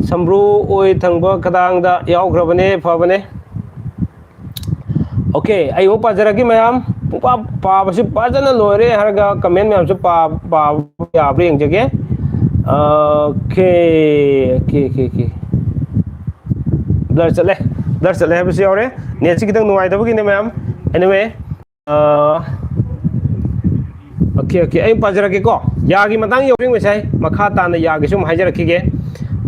ꯁꯝꯕ꯭ꯔꯨ ꯑꯣꯏ ꯊꯪꯕ ꯈꯗꯥꯡꯗ ꯌꯥꯎꯈ꯭ꯔꯕꯅꯦ, ꯐꯕꯅꯦ꯫ ꯑꯣꯀꯦ, ꯑꯩ ꯑꯃꯨꯛ ꯄꯥꯖꯔꯛꯀꯦ ꯃꯌꯥꯝ꯫ ꯄꯨꯡꯄꯥ ꯄꯥꯕꯁꯤ ꯐꯖꯅ ꯂꯣꯏꯔꯦ ꯍꯥꯏꯔꯒ ꯀꯃꯦꯟ ꯃꯌꯥꯝꯁꯨ ꯄꯥ-, ꯄꯥꯕ ꯌꯥꯕ꯭ꯔꯥ ꯌꯦꯡꯖꯒꯦ꯫ Okay, okay, okay, okay. Blur ꯆꯠꯂꯦ, ꯕ꯭ꯂꯔ ꯆꯠꯂꯦ ꯍꯥꯏꯕꯁꯨ ꯌꯥꯎꯔꯦ꯫ ꯅꯦꯠꯁꯤ ꯈꯤꯇꯪ ꯅꯨꯡꯉꯥꯏꯇꯕꯒꯤꯅꯦ ꯃꯌꯥꯝ꯫ Anyway, ꯑꯥ, ꯑꯣꯀꯦ, ꯑꯣꯀꯦ, ꯑꯩ ꯄꯥꯖꯔꯛꯀꯦꯀꯣ꯫ ꯌꯥꯒꯤ ꯃꯇꯥꯡ ꯌꯧꯔꯤ ꯉꯁꯥꯏ, ꯃꯈꯥ ꯇꯥꯅ ꯌꯥꯒꯤꯁꯨ ꯑꯃꯨꯛ ꯍꯥꯏꯖꯔꯛꯈꯤꯒꯦ꯫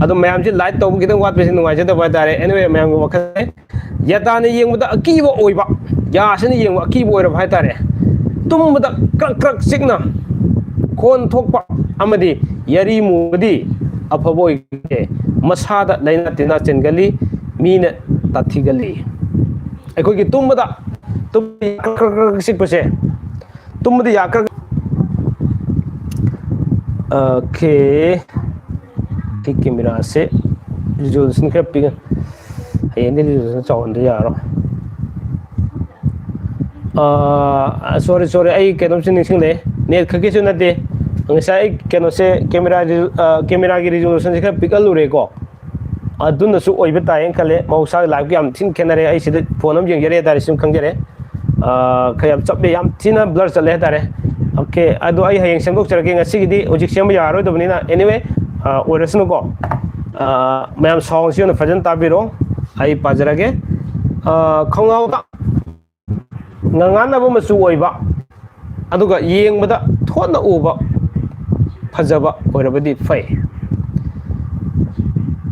ꯑꯗꯣ ꯃꯌꯥꯝꯁꯤ ꯂꯥꯏꯛ ꯇꯧꯕ ꯈꯤꯇꯪ ꯋꯥꯠꯄꯁꯤ ꯅꯨꯡꯉꯥꯏꯖꯗꯕ ꯍꯥꯏꯇꯥꯔꯦ꯫ Anyway, ꯃꯌꯥꯝꯒꯤ ꯋꯥꯈꯜ, ꯌꯥꯇꯥꯅ ꯌꯦꯡꯕꯗ ꯑꯀꯤꯕ ꯑꯣꯏꯕ, ꯌꯥꯁꯤꯅ ꯌꯦꯡꯕ ꯑꯀꯤꯕ ꯑꯣꯏꯔꯕ ꯍꯥꯏꯇꯥꯔꯦ꯫ ꯇꯨꯝꯕꯗ ꯀ꯭ꯔꯛ ꯀ꯭ꯔꯛ ꯆꯤꯛꯅ ꯈꯣꯟ ꯊꯣꯛꯄ ꯑꯃꯗꯤ ꯌꯥꯔꯤ ꯃꯨꯕꯗꯤ ꯑꯐꯕ ꯑꯣꯏꯒꯦ꯫ ꯃꯁꯥꯗ ꯂꯥꯏꯅꯥ ꯇꯤꯟꯅꯥ ꯆꯦꯟꯒꯜꯂꯤ, ꯃꯤꯅ ꯇꯥꯊꯤꯒꯜꯂꯤ꯫ ꯑꯩꯈꯣꯏꯒꯤ ꯇꯨꯝꯕꯗ, ꯇꯨꯝꯕꯗ ꯀ꯭ꯔꯛ ꯀ꯭ꯔꯛ ꯀ꯭ꯔꯛ ꯆꯤꯛꯄꯁꯦ, ꯇꯨꯝꯕꯗ ꯌꯥ ꯀ꯭ꯔꯛ, ꯑꯣꯀꯦ꯫ ꯁꯤ ꯀꯦꯃꯦꯔꯥꯁꯦ ꯔꯤꯖꯣꯂꯨꯁꯟ ꯈꯔ ꯄꯤꯛ-, ꯍꯌꯦꯡꯗꯤ ꯔꯤꯖꯣꯂꯨꯁꯟ ꯆꯥꯎꯍꯟꯗ ꯌꯥꯔꯔꯣꯏ꯫ ꯑꯥ, ꯁꯣꯔꯤ, ꯁꯣꯔꯤ, ꯑꯩ ꯀꯩꯅꯣꯝꯁꯨ ꯅꯤꯡꯁꯤꯡꯂꯛꯑꯦ꯫ ꯅꯦꯠ ꯈꯛꯀꯤꯁꯨ ꯅꯠꯇꯦ, ꯉꯁꯥꯏ ꯑꯩ ꯀꯩꯅꯣꯁꯦ, ꯀꯦꯃꯦꯔꯥ ꯔꯤꯖꯣ-, ꯑꯥ, ꯀꯦꯃꯦꯔꯥꯒꯤ ꯔꯤꯖꯣꯂꯨꯁꯟꯁꯦ ꯈꯔ ꯄꯤꯛꯍꯜꯂꯨꯔꯦꯀꯣ꯫ ꯑꯗꯨꯅꯁꯨ ꯑꯣꯏꯕ ꯇꯥꯏꯌꯦꯅ ꯈꯜꯂꯦ꯫ ꯃꯍꯧꯁꯥꯒ ꯂꯥꯏꯞꯀ ꯌꯥꯝ ꯊꯤꯅ ꯈꯦꯠꯅꯔꯦ꯫ ꯑꯩ ꯁꯤꯗ ꯐꯣꯟ ꯑꯃ ꯌꯦꯡꯖꯔꯦ ꯍꯥꯏꯇꯥꯔꯦ, ꯁꯨꯝ ꯈꯪꯖꯔꯦ꯫ ꯑ, ꯈꯔ ꯌꯥꯝ ꯆꯞꯄꯦ, ꯌꯥꯝ ꯊꯤꯅ ꯕ꯭ꯂꯔ ꯆꯠꯂꯦ ꯍꯥꯏꯇꯥꯔꯦ꯫ ꯑꯣꯀꯦ, ꯑꯗꯣ ꯑꯩ ꯍꯌꯦꯡ ꯁꯦꯝꯗꯣꯛꯆꯔꯒꯦ, ꯉꯁꯤꯒꯤꯗꯤ ꯍꯧꯖꯤꯛ ꯁꯦꯝꯕ ꯌꯥꯔꯔꯣꯏꯗꯕꯅꯤꯅ꯫ Anyway, ꯑ, ꯑꯣꯏꯔꯁꯅꯨꯀꯣ꯫ ꯑ, ꯃꯌꯥꯝ ꯁꯥꯎꯟꯁꯤ ꯑꯣꯏꯅ ꯐꯖꯅ ꯇꯥꯕꯤꯔꯣ, ꯑꯩ ꯄꯥꯖꯔꯒꯦ꯫ ꯑ, ꯈꯣꯡꯅꯥꯎꯗ ꯉꯉꯥꯟꯅꯕ ꯃꯆꯨ ꯑꯣꯏꯕ, ꯑꯗꯨꯒ ꯌꯦꯡꯕꯗ ꯊꯣꯠꯅ ꯎꯕ, ꯐꯖꯕ ꯑꯣꯏꯔꯕꯗꯤ ꯐꯩ꯫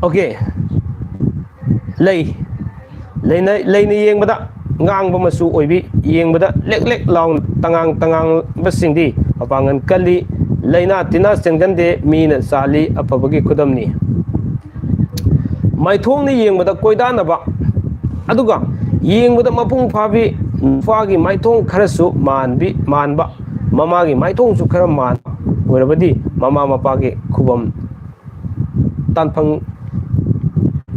ꯑꯣꯀꯦ꯫ ꯂꯩ꯫ ꯂꯩꯅ, ꯂꯩꯅ ꯌꯦꯡꯕꯗ ꯉꯥꯡꯕ ꯃꯆꯨ ꯑꯣꯏꯕꯤ, ꯌꯦꯡꯕꯗ ꯂꯦꯛ ꯂꯦꯛ ꯂꯥꯎꯅ ꯇꯉꯥꯡ ꯇꯉꯥꯡꯕꯁꯤꯡꯗꯤ ꯃꯄꯥꯡꯒꯜ ꯀꯜꯂꯤ꯫ ꯂꯩꯅꯥ ꯇꯤꯟꯅꯥ ꯆꯦꯟꯒꯟꯗꯦ, ꯃꯤꯅ ꯆꯥꯜꯂꯤ, ꯑꯐꯕꯒꯤ ꯈꯨꯗꯝꯅꯤ꯫ ꯃꯥꯏꯊꯣꯡꯅ ꯌꯦꯡꯕꯗ ꯀꯣꯏꯗꯥꯅꯕ, ꯑꯗꯨꯒ ꯌꯦꯡꯕꯗ ꯃꯄꯨꯡ ꯐꯥꯕꯤ, ꯅꯨꯄꯥꯒꯤ ꯃꯥꯏꯊꯣꯡ ꯈꯔꯁꯨ ꯃꯥꯟꯕꯤ, ꯃꯥꯟꯕ, ꯃꯃꯥꯒꯤ ꯃꯥꯏꯊꯣꯡꯁꯨ ꯈꯔ ꯃꯥꯟꯕ ꯑꯣꯏꯔꯕꯗꯤ ꯃꯃꯥ ꯃꯄꯥꯒꯤ ꯈꯨꯕꯝ ꯇꯥꯟꯐꯝ,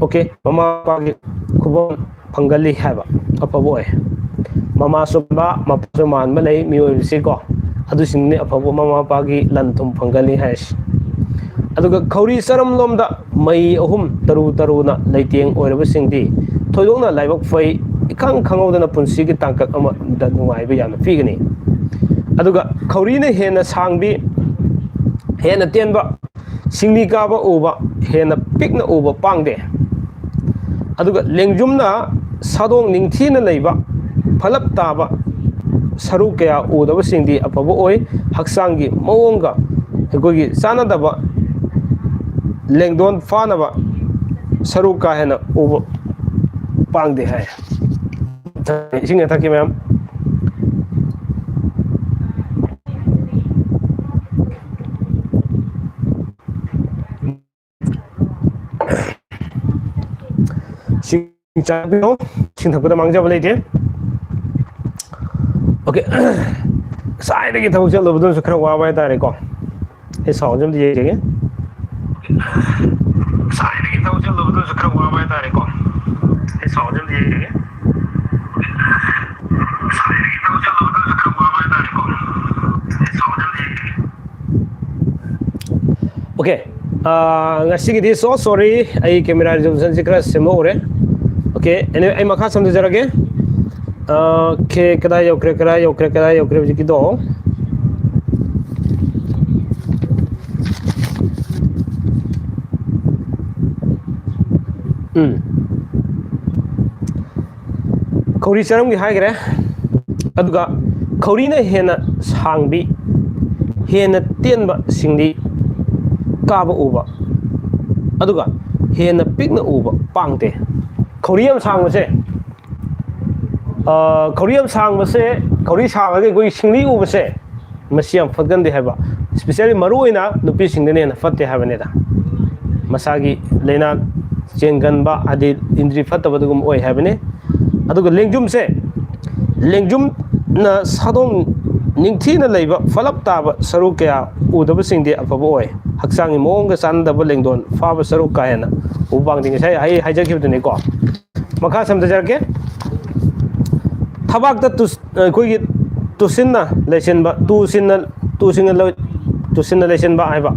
ꯑꯣꯀꯦ, ꯃꯃꯥ ꯃꯄꯥꯒꯤ ꯈꯨꯕꯝ ꯐꯪꯒꯜꯂꯤ ꯍꯥꯏꯕ, ꯑꯐꯕ ꯑꯣꯏ꯫ ꯃꯃꯥꯁꯨ ꯃꯥꯟꯕ, ꯃꯄꯥꯁꯨ ꯃꯥꯟꯕ ꯂꯩ ꯃꯤꯑꯣꯏꯕꯁꯤꯀꯣ, ꯑꯗꯨꯁꯤꯡꯅꯤ ꯑꯐꯕ ꯃꯃꯥ ꯃꯄꯥꯒꯤ ꯂꯟ ꯊꯨꯝ ꯐꯪꯒꯜꯂꯤ ꯍꯥꯏꯔꯤꯁꯤ꯫ ꯑꯗꯨꯒ ꯈꯧꯔꯤ ꯆꯔꯝꯂꯣꯝꯗ ꯃꯩ ꯑꯍꯨꯝ ꯇꯔꯨ ꯇꯔꯨꯅ ꯂꯩꯇꯦꯡ ꯑꯣꯏꯔꯕꯁꯤꯡꯗꯤ ꯊꯣꯏꯗꯣꯛꯅ ꯂꯥꯏꯕꯛ ꯐꯩ, ꯏꯈꯪ ꯈꯪꯍꯧꯗꯅ ꯄꯨꯟꯁꯤꯒꯤ ꯇꯥꯡꯀꯛ ꯑꯃꯗ ꯅꯨꯡꯉꯥꯏꯕ ꯌꯥꯝꯅ ꯄꯤꯒꯅꯤ꯫ ꯑꯗꯨꯒ ꯈꯧꯔꯤꯅ ꯍꯦꯟꯅ ꯁꯥꯡꯕꯤ, ꯍꯦꯟꯅ ꯇꯦꯟꯕ, ꯁꯤꯡꯂꯤ ꯀꯥꯕ ꯎꯕ, ꯍꯦꯟꯅ ꯄꯤꯛꯅ ꯎꯕ ꯄꯥꯡꯗꯦ꯫ ꯑꯗꯨꯒ ꯂꯦꯡꯖꯨꯝꯅ ꯁꯥꯗꯣꯡ ꯅꯤꯡꯊꯤꯅ ꯂꯩꯕ, ꯐꯂꯞ ꯇꯥꯕ ꯁꯔꯨ ꯀꯌꯥ ꯎꯗꯕꯁꯤꯡꯗꯤ ꯑꯐꯕ ꯑꯣꯏ꯫ ꯍꯛꯆꯥꯡꯒꯤ ꯃꯑꯣꯡꯒ ꯑꯩꯈꯣꯏꯒꯤ ꯆꯥꯟꯅꯗꯕ, ꯂꯦꯡꯗꯣꯟ ꯐꯥꯅꯕ ꯁꯔꯨ ꯀꯥ ꯍꯦꯟꯅ ꯎꯕ ꯄꯥꯡꯗꯦ ꯍꯥꯏ꯫ ꯏꯁꯤꯡ ꯊꯛꯀꯦ ꯃꯌꯥꯝ꯫ ꯏꯁꯤꯡ ꯆꯥꯕꯤꯔꯣ꯫ ꯏꯁꯤꯡ ꯊꯛꯄꯗ ꯃꯥꯡꯖꯕ ꯂꯩꯇꯦ꯫ ꯑꯣꯀꯦ꯫ ꯉꯁꯥꯏꯗꯒꯤ ꯊꯕꯛ ꯆꯠꯂꯨꯕꯗꯨꯅꯁꯨ ꯈꯔ ꯋꯥꯕ ꯍꯥꯏꯇꯥꯔꯦꯀꯣ꯫ ꯑꯩ ꯁꯥꯎꯟꯁꯦ ꯑꯝꯇ ꯌꯦꯡꯖꯒꯦ꯫ ꯉꯁꯥꯏꯗꯒꯤ ꯊꯕꯛ ꯆꯠꯂꯨꯕꯗꯨꯅꯁꯨ ꯈꯔ ꯋꯥꯕ ꯍꯥꯏꯇꯥꯔꯦꯀꯣ꯫ ꯑꯩ ꯁꯥꯎꯟꯁꯦ ꯑꯝꯇ ꯌꯦꯡꯖꯒꯦ꯫ ꯉꯁꯥꯏꯗꯒꯤ ꯊꯕꯛ ꯆꯠꯂꯨꯕꯗꯨꯅꯁꯨ ꯈꯔ ꯋꯥꯕ ꯍꯥꯏꯇꯥꯔꯦꯀꯣ꯫ ꯑꯩ ꯁꯥꯎꯟꯁꯦ ꯑꯝꯇ ꯌꯦꯡꯖꯒꯦ꯫ ꯑꯣꯀꯦ꯫ ꯑꯥ, ꯉꯁꯤꯒꯤꯗꯤ so sorry, ꯑꯩ camera resolution ꯁꯤ ꯈꯔ ꯁꯦꯝꯗꯣꯛꯎꯔꯦ꯫ Okay, anyway, ꯑꯩ ꯃꯈꯥ ꯁꯝꯊꯖꯔꯒꯦ꯫ ꯑꯥ, okay, ꯀꯗꯥꯏ ꯌꯧꯈ꯭ꯔꯦ, ꯀꯗꯥꯏ ꯌꯧꯈ꯭ꯔꯦ, ꯀꯗꯥꯏ ꯌꯧꯈ꯭ꯔꯦ ꯍꯧꯖꯤꯛꯀꯤꯗꯣ? ꯎꯝ꯫ ꯈꯧꯔꯤ ꯆꯔꯝꯒꯤ ꯍꯥꯏꯈ꯭ꯔꯦ꯫ ꯑꯗꯨꯒ ꯈꯧꯔꯤꯅ ꯍꯦꯟꯅ ꯁꯥꯡꯕꯤ, ꯍꯦꯟꯅ ꯇꯦꯟꯕ ꯁꯤꯡꯂꯤ ꯀꯥꯕ ꯎꯕ, ꯑꯗꯨꯒ ꯍꯦꯟꯅ ꯄꯤꯛꯅ ꯎꯕ ꯄꯥꯡꯗꯦ꯫ ꯈꯧꯔꯤ ꯌꯥꯝ ꯁꯥꯡꯕꯁꯦ, ꯑ, ꯈꯧꯔꯤ ꯌꯥꯝ ꯁꯥꯡꯕꯁꯦ, ꯈꯧꯔꯤ ꯁꯥꯡꯉꯒ ꯑꯩꯈꯣꯏꯒꯤ ꯁꯤꯡꯂꯤ ꯎꯕꯁꯦ, ꯃꯁꯤ ꯌꯥꯝ ꯐꯠꯀꯟꯗꯦ ꯍꯥꯏꯕ꯫ Especially ꯃꯔꯨ ꯑꯣꯏꯅ ꯅꯨꯄꯤꯁꯤꯡꯗꯅ ꯍꯦꯟꯅ ꯐꯠꯇꯦ ꯍꯥꯏꯕꯅꯤꯗ꯫ ꯃꯁꯥꯒꯤ ꯂꯥꯏꯅꯥ ꯆꯦꯟꯒꯟꯕ, ꯍꯥꯏꯗꯤ ꯏꯟꯗ꯭ꯔꯤ ꯐꯠꯇꯕ ꯑꯗꯨꯒꯨꯝꯕ ꯑꯣꯏ ꯍꯥꯏꯕꯅꯤ꯫ ꯑꯗꯨꯒ ꯂꯦꯡꯖꯨꯝꯁꯦ, ꯂꯦꯡꯖꯨꯝꯅ ꯁꯥꯗꯣꯡ ꯅꯤꯡꯊꯤꯅ ꯂꯩꯕ ꯐꯂꯞ ꯇꯥꯕ ꯁꯔꯨ ꯀꯌꯥ ꯎꯗꯕꯁꯤꯡꯗꯤ ꯑꯐꯕ ꯑꯣꯏ꯫ ꯍꯛꯆꯥꯡꯒꯤ ꯃꯑꯣꯡꯒ ꯆꯥꯟꯅꯗꯕ ꯂꯦꯡꯗꯣꯟ ꯐꯥꯕ ꯁꯔꯨ ꯀꯥ ꯍꯦꯟꯅ ꯎꯕ ꯄꯥꯡꯗꯦ꯫ ꯉꯁꯥꯏ ꯑꯩ ꯍꯥꯏꯖꯈꯤꯕꯗꯨꯅꯤꯀꯣ꯫ ꯃꯈꯥ ꯁꯝꯊꯖꯔꯛꯀꯦ꯫ ꯊꯕꯥꯛꯇ ꯇꯨꯁ-, ꯑꯩꯈꯣꯏꯒꯤ ꯇꯨꯁꯤꯟꯅ ꯂꯩꯁꯤꯟꯕ, ꯇꯨꯁꯤꯟꯅ, ꯇꯨꯁꯤꯟꯅ ꯂꯣꯏ-, ꯇꯨꯁꯤꯟꯅ ꯂꯩꯁꯤꯟꯕ ꯍꯥꯏꯕ꯫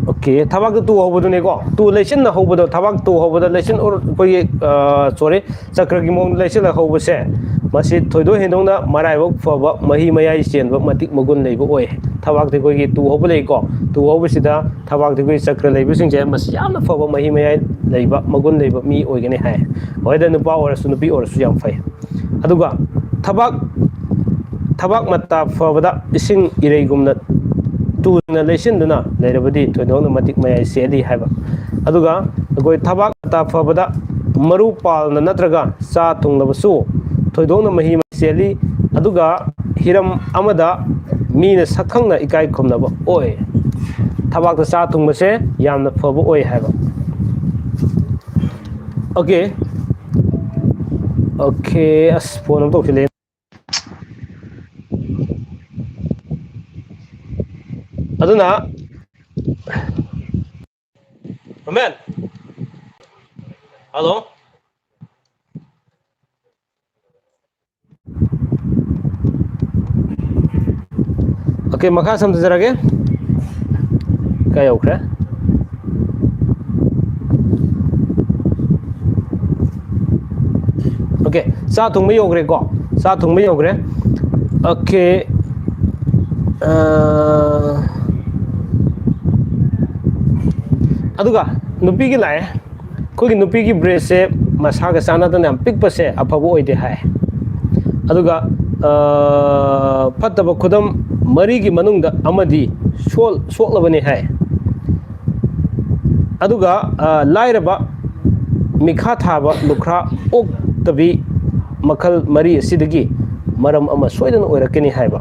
Okay, ꯊꯕꯥꯛꯇ ꯇꯨ ꯍꯧꯕꯗꯨꯅꯤꯀꯣ꯫ ꯇꯨ ꯂꯩꯁꯤꯟꯅ ꯍꯧꯕꯗꯣ, ꯊꯕꯥꯛ ꯇꯨ ꯍꯧꯕꯗ ꯂꯩꯁꯤꯟ ꯎꯔ-, ꯑꯩꯈꯣꯏꯒꯤ, ꯑ, sorry, ꯆꯀ꯭ꯔꯒꯤ ꯃꯑꯣꯡꯗ ꯂꯩꯁꯤꯜꯂ ꯍꯧꯕꯁꯦ, ꯃꯁꯤ ꯊꯣꯏꯗꯣꯛ ꯍꯦꯟꯗꯣꯛꯅ ꯃꯔꯥꯏꯕꯛ ꯐꯕ, ꯃꯍꯤ ꯃꯌꯥꯏ ꯆꯦꯟꯕ, ꯃꯇꯤꯛ ꯃꯒꯨꯟ ꯂꯩꯕ ꯑꯣꯏ꯫ ꯊꯕꯥꯛꯇ ꯑꯩꯈꯣꯏꯒꯤ ꯇꯨ ꯍꯧꯕ ꯂꯩꯀꯣ꯫ ꯇꯨ ꯍꯧꯕꯁꯤꯗ ꯊꯕꯥꯛꯇ ꯑꯩꯈꯣꯏ ꯆꯀ꯭ꯔ ꯂꯩꯕꯁꯤꯡꯁꯦ, ꯃꯁꯤ ꯌꯥꯝꯅ ꯐꯕ, ꯃꯍꯤ ꯃꯌꯥꯏ ꯂꯩꯕ, ꯃꯒꯨꯟ ꯂꯩꯕ ꯃꯤ ꯑꯣꯏꯒꯅꯤ ꯍꯥꯏ꯫ ꯍꯣꯏꯗ, ꯅꯨꯄꯥ ꯑꯣꯏꯔꯁꯨ ꯅꯨꯄꯤ ꯑꯣꯏꯔꯁꯨ ꯌꯥꯝ ꯐꯩ꯫ ꯑꯗꯨꯒ ꯊꯕꯥꯛ, ꯊꯕꯥꯛ ꯃꯇꯥ ꯐꯕꯗ ꯏꯁꯤꯡ ꯏꯔꯩꯒꯨꯝꯅ ꯇꯨꯅ ꯂꯩꯁꯤꯟꯗꯨꯅ ꯂꯩꯔꯕꯗꯤ ꯊꯣꯏꯗꯣꯛꯅ ꯃꯇꯤꯛ ꯃꯌꯥꯏ ꯆꯦꯜꯂꯤ ꯍꯥꯏꯕ꯫ ꯑꯗꯨꯒ ꯑꯩꯈꯣꯏ ꯊꯕꯥꯛ ꯃꯇꯥ ꯐꯕꯗ ꯃꯔꯨ ꯄꯥꯜꯅ ꯅꯠꯇ꯭ꯔꯒ ꯆꯥ ꯊꯨꯡꯂꯕꯁꯨ ꯊꯣꯏꯗꯣꯛꯅ ꯃꯍꯤ ꯃꯍꯩ ꯆꯦꯜꯂꯤ꯫ ꯑꯗꯨꯒ ꯍꯤꯔꯝ ꯑꯃꯗ ꯃꯤꯅ ꯁꯛꯈꯪꯅ ꯏꯀꯥꯏ ꯈꯨꯝꯅꯕ ꯑꯣꯏ꯫ ꯊꯕꯥꯛꯇ ꯆꯥ ꯊꯨꯡꯕꯁꯦ ꯌꯥꯝꯅ ꯐꯕ ꯑꯣꯏ ꯍꯥꯏꯕ꯫ Okay꯫ Okay, ꯑꯁ, phone ꯑꯃ ꯇꯧꯁꯤꯜꯂꯦ꯫ ꯑꯗꯨꯅ, ꯔꯣꯃꯦꯟ, hello? Okay, ꯃꯈꯥ ꯁꯝꯊꯖꯔꯒꯦ꯫ ꯀꯌꯥ ꯌꯧꯈ꯭ꯔꯦ? ꯑꯣꯀꯦ, ꯆꯥ ꯊꯣꯡꯕ ꯌꯧꯈ꯭ꯔꯦꯀꯣ꯫ ꯆꯥ ꯊꯣꯡꯕ ꯌꯧꯈ꯭ꯔꯦ꯫ ꯑꯣꯀꯦ꯫ ꯑ, ꯑꯗꯨꯒ ꯅꯨꯄꯤꯒꯤ ꯂꯥꯛꯑꯦ꯫ ꯑꯩꯈꯣꯏꯒꯤ ꯅꯨꯄꯤꯒꯤ ꯕ꯭ꯔꯦꯁꯁꯦ ꯃꯁꯥꯒ ꯆꯥꯟꯅꯗꯅ ꯌꯥꯝ ꯄꯤꯛꯄꯁꯦ ꯑꯐꯕ ꯑꯣꯏꯗꯦ ꯍꯥꯏ꯫ ꯑꯗꯨꯒ, ꯑ, ꯐꯠꯇꯕ ꯈꯨꯗꯝ ꯃꯔꯤꯒꯤ ꯃꯅꯨꯡꯗ ꯑꯃꯗꯤ ꯁꯣꯜ-, ꯁꯣꯛꯂꯕꯅꯤ ꯍꯥꯏ꯫ ꯑꯗꯨꯒ, ꯑ, ꯂꯥꯏꯔꯕ, ꯃꯤꯈꯥ ꯊꯥꯕ, ꯂꯨꯈ꯭ꯔꯥ ꯑꯣꯛꯇꯕꯤ ꯃꯈꯜ ꯃꯔꯤ ꯑꯁꯤꯗꯒꯤ ꯃꯔꯝ ꯑꯃ ꯁꯣꯏꯗꯅ ꯑꯣꯏꯔꯛꯀꯅꯤ ꯍꯥꯏꯕ꯫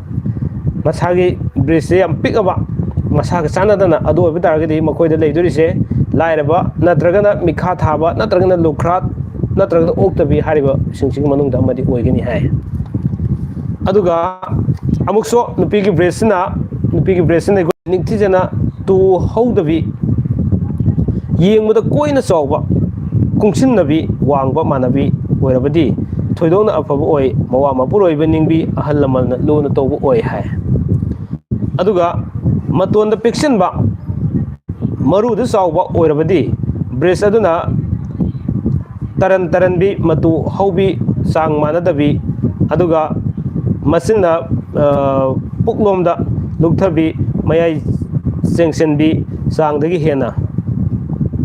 ꯃꯁꯥꯒꯤ ꯕ꯭ꯔꯦꯁꯁꯦ ꯌꯥꯝ ꯄꯤꯛꯑꯕ, ꯃꯁꯥꯒ ꯆꯥꯟꯅꯗꯅ, ꯑꯗꯨ ꯑꯣꯏꯕ ꯇꯥꯔꯒꯗꯤ ꯃꯈꯣꯏꯗ ꯂꯩꯗꯣꯔꯤꯁꯦ ꯂꯥꯏꯔꯕ, ꯅꯠꯇ꯭ꯔꯒꯅ ꯃꯤꯈꯥ ꯊꯥꯕ, ꯅꯠꯇ꯭ꯔꯒꯅ ꯂꯨꯈ꯭ꯔꯥ, ꯅꯠꯇ꯭ꯔꯒꯅ ꯑꯣꯛꯇꯕꯤ ꯍꯥꯏꯔꯤꯕꯁꯤꯡꯁꯤꯒꯤ ꯃꯅꯨꯡꯗ ꯑꯃꯗꯤ ꯑꯣꯏꯒꯅꯤ ꯍꯥꯏ꯫ ꯑꯗꯨꯒ ꯑꯃꯨꯛꯁꯨ ꯅꯨꯄꯤꯒꯤ ꯕ꯭ꯔꯦꯁꯁꯤꯅ, ꯅꯨꯄꯤꯒꯤ ꯕ꯭ꯔꯦꯁꯁꯤꯅ ꯑꯩꯈꯣꯏ ꯅꯤꯡꯊꯤꯖꯅ ꯇꯨ ꯍꯧꯗꯕꯤ, ꯌꯦꯡꯕꯗ ꯀꯣꯏꯅ ꯆꯥꯎꯕ, ꯀꯨꯡꯁꯤꯟꯅꯕꯤ, ꯋꯥꯡꯕ ꯃꯥꯟꯅꯕꯤ ꯑꯣꯏꯔꯕꯗꯤ ꯊꯣꯏꯗꯣꯛꯅ ꯑꯐꯕ ꯑꯣꯏ꯫ ꯃꯋꯥ ꯃꯄꯨꯔꯣꯏꯕ ꯅꯤꯡꯕꯤ, ꯑꯍꯜ ꯂꯃꯟꯅ ꯂꯨꯅ ꯇꯧꯕ ꯑꯣꯏ ꯍꯥꯏ꯫ ꯑꯗꯨꯒ ꯃꯇꯣꯟꯗ ꯄꯤꯛꯁꯤꯟꯕ, ꯃꯔꯨꯗ ꯆꯥꯎꯕ ꯑꯣꯏꯔꯕꯗꯤ ꯕ꯭ꯔꯦꯁ ꯑꯗꯨꯅ ꯇꯔꯟ ꯇꯔꯟꯕꯤ, ꯃꯇꯨ ꯍꯧꯕꯤ, ꯆꯥꯡ ꯃꯥꯟꯅꯗꯕꯤ, ꯑꯗꯨꯒ ꯃꯆꯤꯟꯅ, ꯑ, ꯄꯨꯛꯂꯣꯝꯗ ꯂꯨꯛꯊꯕꯤ, ꯃꯌꯥꯏ ꯆꯦꯡꯁꯤꯟꯕꯤ, ꯆꯥꯡꯗꯒꯤ ꯍꯦꯟꯅ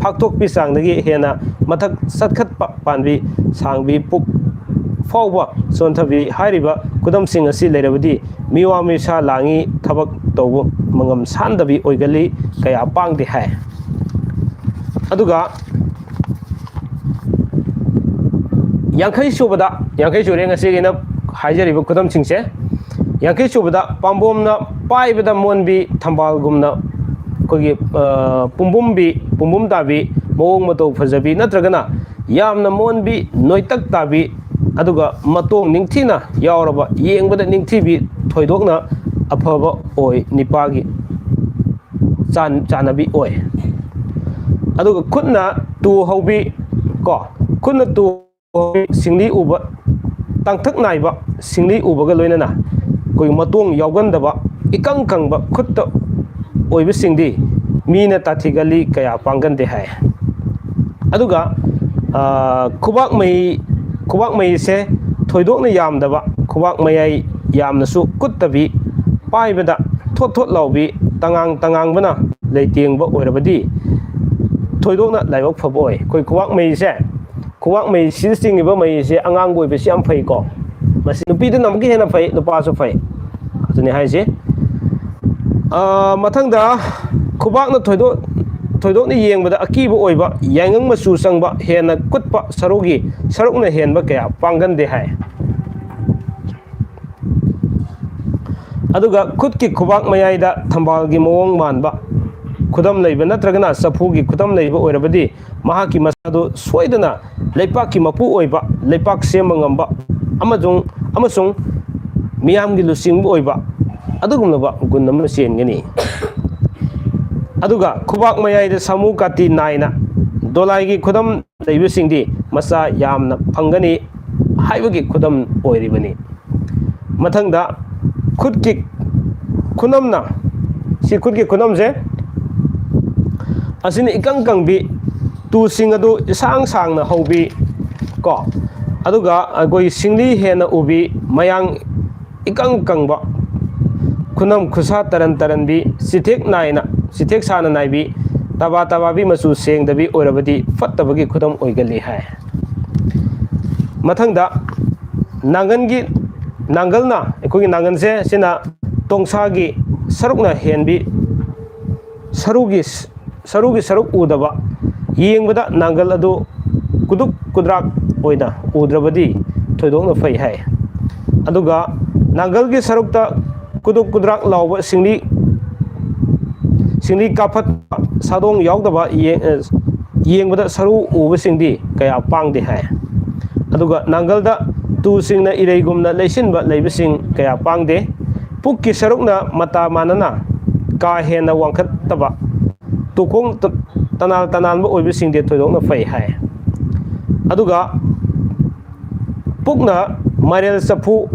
ꯐꯥꯛꯊꯣꯛꯄꯤ, ꯆꯥꯡꯗꯒꯤ ꯍꯦꯟꯅ ꯃꯊꯛ ꯆꯠꯈꯠꯄ ꯄꯥꯟꯕꯤ, ꯁꯥꯡꯕꯤ, ꯄꯨꯛ ꯐꯥꯎꯕ ꯆꯣꯟꯊꯕꯤ ꯍꯥꯏꯔꯤꯕ ꯈꯨꯗꯝꯁꯤꯡ ꯑꯁꯤ ꯂꯩꯔꯕꯗꯤ ꯃꯤꯋꯥ ꯃꯤꯁꯥ ꯂꯥꯡꯉꯤ ꯊꯕꯛ ꯇꯧꯕ ꯃꯉꯝ ꯁꯥꯟꯗꯕꯤ ꯑꯣꯏꯒꯜꯂꯤ, ꯀꯌꯥ ꯄꯥꯡꯗꯦ ꯍꯥꯏ꯫ ꯑꯗꯨꯒ ꯌꯥꯡꯈꯩ ꯁꯨꯕꯗ, ꯌꯥꯡꯈꯩ ꯁꯨꯔꯦ ꯉꯁꯤꯒꯤꯅ ꯍꯥꯏꯖꯔꯤꯕ ꯈꯨꯗꯝꯁꯤꯡꯁꯦ꯫ ꯌꯥꯡꯈꯩ ꯁꯨꯕꯗ ꯄꯥꯝꯕꯣꯝꯅ ꯄꯥꯏꯕꯗ ꯃꯣꯟꯕꯤ, ꯊꯝꯕꯥꯜꯒꯨꯝꯅ ꯑꯩꯈꯣꯏꯒꯤ, ꯑ, ꯄꯨꯝꯕꯨꯝꯕꯤ, ꯄꯨꯝꯕꯨꯝ ꯇꯥꯕꯤ, ꯃꯑꯣꯡ ꯃꯇꯧ ꯐꯖꯕꯤ, ꯅꯠꯇ꯭ꯔꯒꯅ ꯌꯥꯝꯅ ꯃꯣꯟꯕꯤ, ꯅꯣꯏꯇꯛ ꯇꯥꯕꯤ, ꯑꯗꯨꯒ ꯃꯇꯣꯡ ꯅꯤꯡꯊꯤꯅ ꯌꯥꯎꯔꯕ, ꯌꯦꯡꯕꯗ ꯅꯤꯡꯊꯤꯕꯤ, ꯊꯣꯏꯗꯣꯛꯅ ꯑꯐꯕ ꯑꯣꯏ, ꯅꯤꯄꯥꯒꯤ ꯆꯥꯟ-, ꯆꯥꯟꯅꯕꯤ ꯑꯣꯏ꯫ ꯑꯗꯨꯒ ꯈꯨꯠꯅ ꯇꯨ ꯍꯧꯕꯤ, ꯀꯣ, ꯈꯨꯠꯅ ꯇꯨ ꯍꯧꯕꯤ, ꯁꯤꯡꯂꯤ ꯎꯕ, ꯇꯥꯡꯊꯛ ꯅꯥꯏꯕ ꯁꯤꯡꯂꯤ ꯎꯕꯒ ꯂꯣꯏꯅꯅ ꯑꯩꯈꯣꯏꯒꯤ ꯃꯇꯣꯡ ꯌꯥꯎꯒꯟꯗꯕ, ꯏꯀꯪ ꯀꯪꯕ ꯈꯨꯠꯇ ꯑꯣꯏꯕꯁꯤꯡꯗꯤ ꯃꯤꯅ ꯇꯥꯊꯤꯒꯜꯂꯤ, ꯀꯌꯥ ꯄꯥꯡꯒꯟꯗꯦ ꯍꯥꯏ꯫ ꯑꯗꯨꯒ ꯈꯨꯕꯥꯛ ꯃꯩ, ꯈꯨꯕꯥꯛ ꯃꯩꯁꯦ ꯊꯣꯏꯗꯣꯛꯅ ꯌꯥꯝꯗꯕ, ꯈꯨꯕꯥꯛ ꯃꯌꯥꯏ ꯌꯥꯝꯅꯁꯨ ꯀꯨꯠꯇꯕꯤ, ꯄꯥꯏꯕꯗ ꯊꯣꯠ ꯊꯣꯠ ꯂꯥꯎꯕꯤ, ꯇꯉꯥꯡ ꯇꯉꯥꯡꯕꯅ ꯂꯩꯇꯦꯡꯕ ꯑꯣꯏꯔꯕꯗꯤ ꯊꯣꯏꯗꯣꯛꯅ ꯂꯥꯏꯕꯛ ꯐꯕ ꯑꯣꯏ꯫ ꯑꯩꯈꯣꯏ ꯈꯨꯕꯥꯛ ꯃꯩꯁꯦ, ꯈꯨꯕꯥꯛ ꯃꯩ ꯁꯤꯗ ꯆꯤꯡꯉꯤꯕ ꯃꯩꯁꯦ ꯑꯉꯥꯡꯕ ꯑꯣꯏꯕꯁꯤ ꯌꯥꯝ ꯐꯩꯀꯣ꯫ ꯃꯁꯤ ꯅꯨꯄꯤꯗꯅ ꯑꯃꯨꯛꯀ ꯍꯦꯟꯅ ꯐꯩ, ꯅꯨꯄꯥꯁꯨ ꯐꯩ꯫ ꯑꯗꯨꯅꯤ ꯍꯥꯏꯁꯦ꯫ ꯃꯊꯪꯗ, ꯈꯨꯕꯥꯛꯅ ꯊꯣꯏꯗꯣꯛ ꯊꯣꯏꯗꯣꯛꯅ ꯌꯦꯡꯕꯗ ꯑꯀꯤꯕ ꯑꯣꯏꯕ, ꯌꯥꯏꯉꯪ ꯃꯆꯨ ꯆꯪꯕ, ꯍꯦꯟꯅ ꯀꯨꯠꯄ ꯁꯔꯨꯒꯤ ꯁꯔꯨꯛꯅ ꯍꯦꯟꯕ ꯀꯌꯥ ꯄꯥꯡꯒꯟꯗꯦ ꯍꯥꯏ꯫ ꯑꯗꯨꯒ ꯈꯨꯠꯀꯤ ꯈꯨꯕꯥꯛ ꯃꯌꯥꯏꯗ ꯊꯝꯕꯥꯜꯒꯤ ꯃꯑꯣꯡ ꯃꯥꯟꯕ ꯈꯨꯗꯝ ꯂꯩꯕ ꯅꯠꯇ꯭ꯔꯒꯅ ꯆꯐꯨꯒꯤ ꯈꯨꯗꯝ ꯂꯩꯕ ꯑꯣꯏꯔꯕꯗꯤ, ꯃꯍꯥꯛꯀꯤ ꯃꯁꯥꯗꯨ ꯁꯣꯏꯗꯅ ꯂꯩꯄꯥꯛꯀꯤ ꯃꯄꯨ ꯑꯣꯏꯕ, ꯂꯩꯄꯥꯛ ꯁꯦꯝꯕ ꯉꯝꯕ ꯑꯃꯁꯨꯡ ꯑꯃꯁꯨꯡ ꯃꯤꯌꯥꯝꯒꯤ ꯂꯨꯆꯤꯡꯕ ꯑꯣꯏꯕ ꯑꯗꯨꯒꯨꯝꯂꯕ ꯒꯨꯟ ꯑꯃ ꯆꯦꯟꯒꯅꯤ꯫ ꯑꯗꯨꯒ ꯈꯨꯕꯥꯛ ꯃꯌꯥꯏꯗ ꯁꯥꯃꯨ ꯀꯥꯇꯤ ꯅꯥꯏꯅ ꯗꯣꯂꯥꯏꯒꯤ ꯈꯨꯗꯝ ꯂꯩꯕꯁꯤꯡꯗꯤ ꯃꯆꯥ ꯌꯥꯝꯅ ꯐꯪꯒꯅꯤ ꯍꯥꯏꯕꯒꯤ ꯈꯨꯗꯝ ꯑꯣꯏꯔꯤꯕꯅꯤ꯫ ꯃꯊꯪꯗ, ꯈꯨꯠꯀꯤ ꯈꯨꯅꯝꯅ, ꯁꯤ ꯈꯨꯠꯀꯤ ꯈꯨꯅꯝꯁꯦ, ꯑꯁꯤꯅ ꯏꯀꯪ ꯀꯪꯕꯤ, ꯇꯨꯁꯤꯡ ꯑꯗꯨ ꯏꯁꯥꯡ ꯁꯥꯡꯅ ꯍꯧꯕꯤ ꯀꯣ, ꯑꯗꯨꯒ ꯑꯩꯈꯣꯏ ꯁꯤꯡꯂꯤ ꯍꯦꯟꯅ ꯎꯕꯤ, ꯃꯌꯥꯡ ꯏꯀꯪ ꯀꯪꯕ, ꯈꯨꯅꯝ ꯈꯨꯁꯥ ꯇꯔꯟ ꯇꯔꯟꯕꯤ, ꯆꯤꯊꯦꯛ ꯅꯥꯏꯅ, ꯆꯤꯊꯦꯛ ꯁꯥꯅ ꯅꯥꯏꯕꯤ, ꯇꯕꯥ ꯇꯕꯥꯕꯤ, ꯃꯆꯨ ꯁꯦꯡꯗꯕꯤ ꯑꯣꯏꯔꯕꯗꯤ ꯐꯠꯇꯕꯒꯤ ꯈꯨꯗꯝ ꯑꯣꯏꯒꯜꯂꯤ ꯍꯥꯏ꯫ ꯃꯊꯪꯗ, ꯅꯥꯡꯒꯜꯒꯤ, ꯅꯥꯡꯒꯜꯅ, ꯑꯩꯈꯣꯏꯒꯤ ꯅꯥꯡꯒꯜꯁꯦ, ꯁꯤꯅ ꯇꯣꯡꯁꯥꯒꯤ ꯁꯔꯨꯛꯅ ꯍꯦꯟꯕꯤ, ꯁꯔꯨꯒꯤ ꯁꯔꯨꯒꯤ ꯁꯔꯨꯛ ꯎꯗꯕ, ꯌꯦꯡꯕꯗ ꯅꯥꯡꯒꯜ ꯑꯗꯨ ꯀꯨꯗꯨꯛ ꯀꯨꯗ꯭ꯔꯥꯛ ꯑꯣꯏꯅ ꯎꯗ꯭ꯔꯕꯗꯤ ꯊꯣꯏꯗꯣꯛꯅ ꯐꯩ ꯍꯥꯏ꯫ ꯑꯗꯨꯒ ꯅꯥꯡꯒꯜꯒꯤ ꯁꯔꯨꯛꯇ ꯀꯨꯗꯨꯛ ꯀꯨꯗ꯭ꯔꯥꯛ ꯂꯥꯎꯕ ꯁꯤꯡꯂꯤ, ꯁꯤꯡꯂꯤ ꯀꯥꯞꯐꯠꯄ ꯁꯥꯗꯣꯡ ꯌꯥꯎꯗꯕ ꯌꯦꯡ-, ꯌꯦꯡꯕꯗ ꯁꯔꯨ ꯎꯕꯁꯤꯡꯗꯤ ꯀꯌꯥ ꯄꯥꯡꯗꯦ ꯍꯥꯏ꯫ ꯑꯗꯨꯒ ꯅꯥꯡꯒꯜꯗ ꯇꯨꯁꯤꯡꯅ ꯏꯔꯩꯒꯨꯝꯅ ꯂꯩꯁꯤꯟꯕ ꯂꯩꯕꯁꯤꯡ ꯀꯌꯥ ꯄꯥꯡꯗꯦ꯫ ꯄꯨꯛꯀꯤ ꯁꯔꯨꯛꯅ ꯃꯇꯥ ꯃꯥꯟꯅꯅ ꯀꯥ ꯍꯦꯟꯅ ꯋꯥꯡꯈꯠꯇꯕ, ꯇꯨꯈꯣꯡ ꯇ-, ꯇꯅꯥꯜ ꯇꯅꯥꯟꯕ ꯑꯣꯏꯕꯁꯤꯡꯗꯤ ꯊꯣꯏꯗꯣꯛꯅ ꯐꯩ ꯍꯥꯏ꯫ ꯑꯗꯨꯒ ꯄꯨꯛꯅ ꯃꯥꯏꯔꯦꯜ ꯆꯐꯨ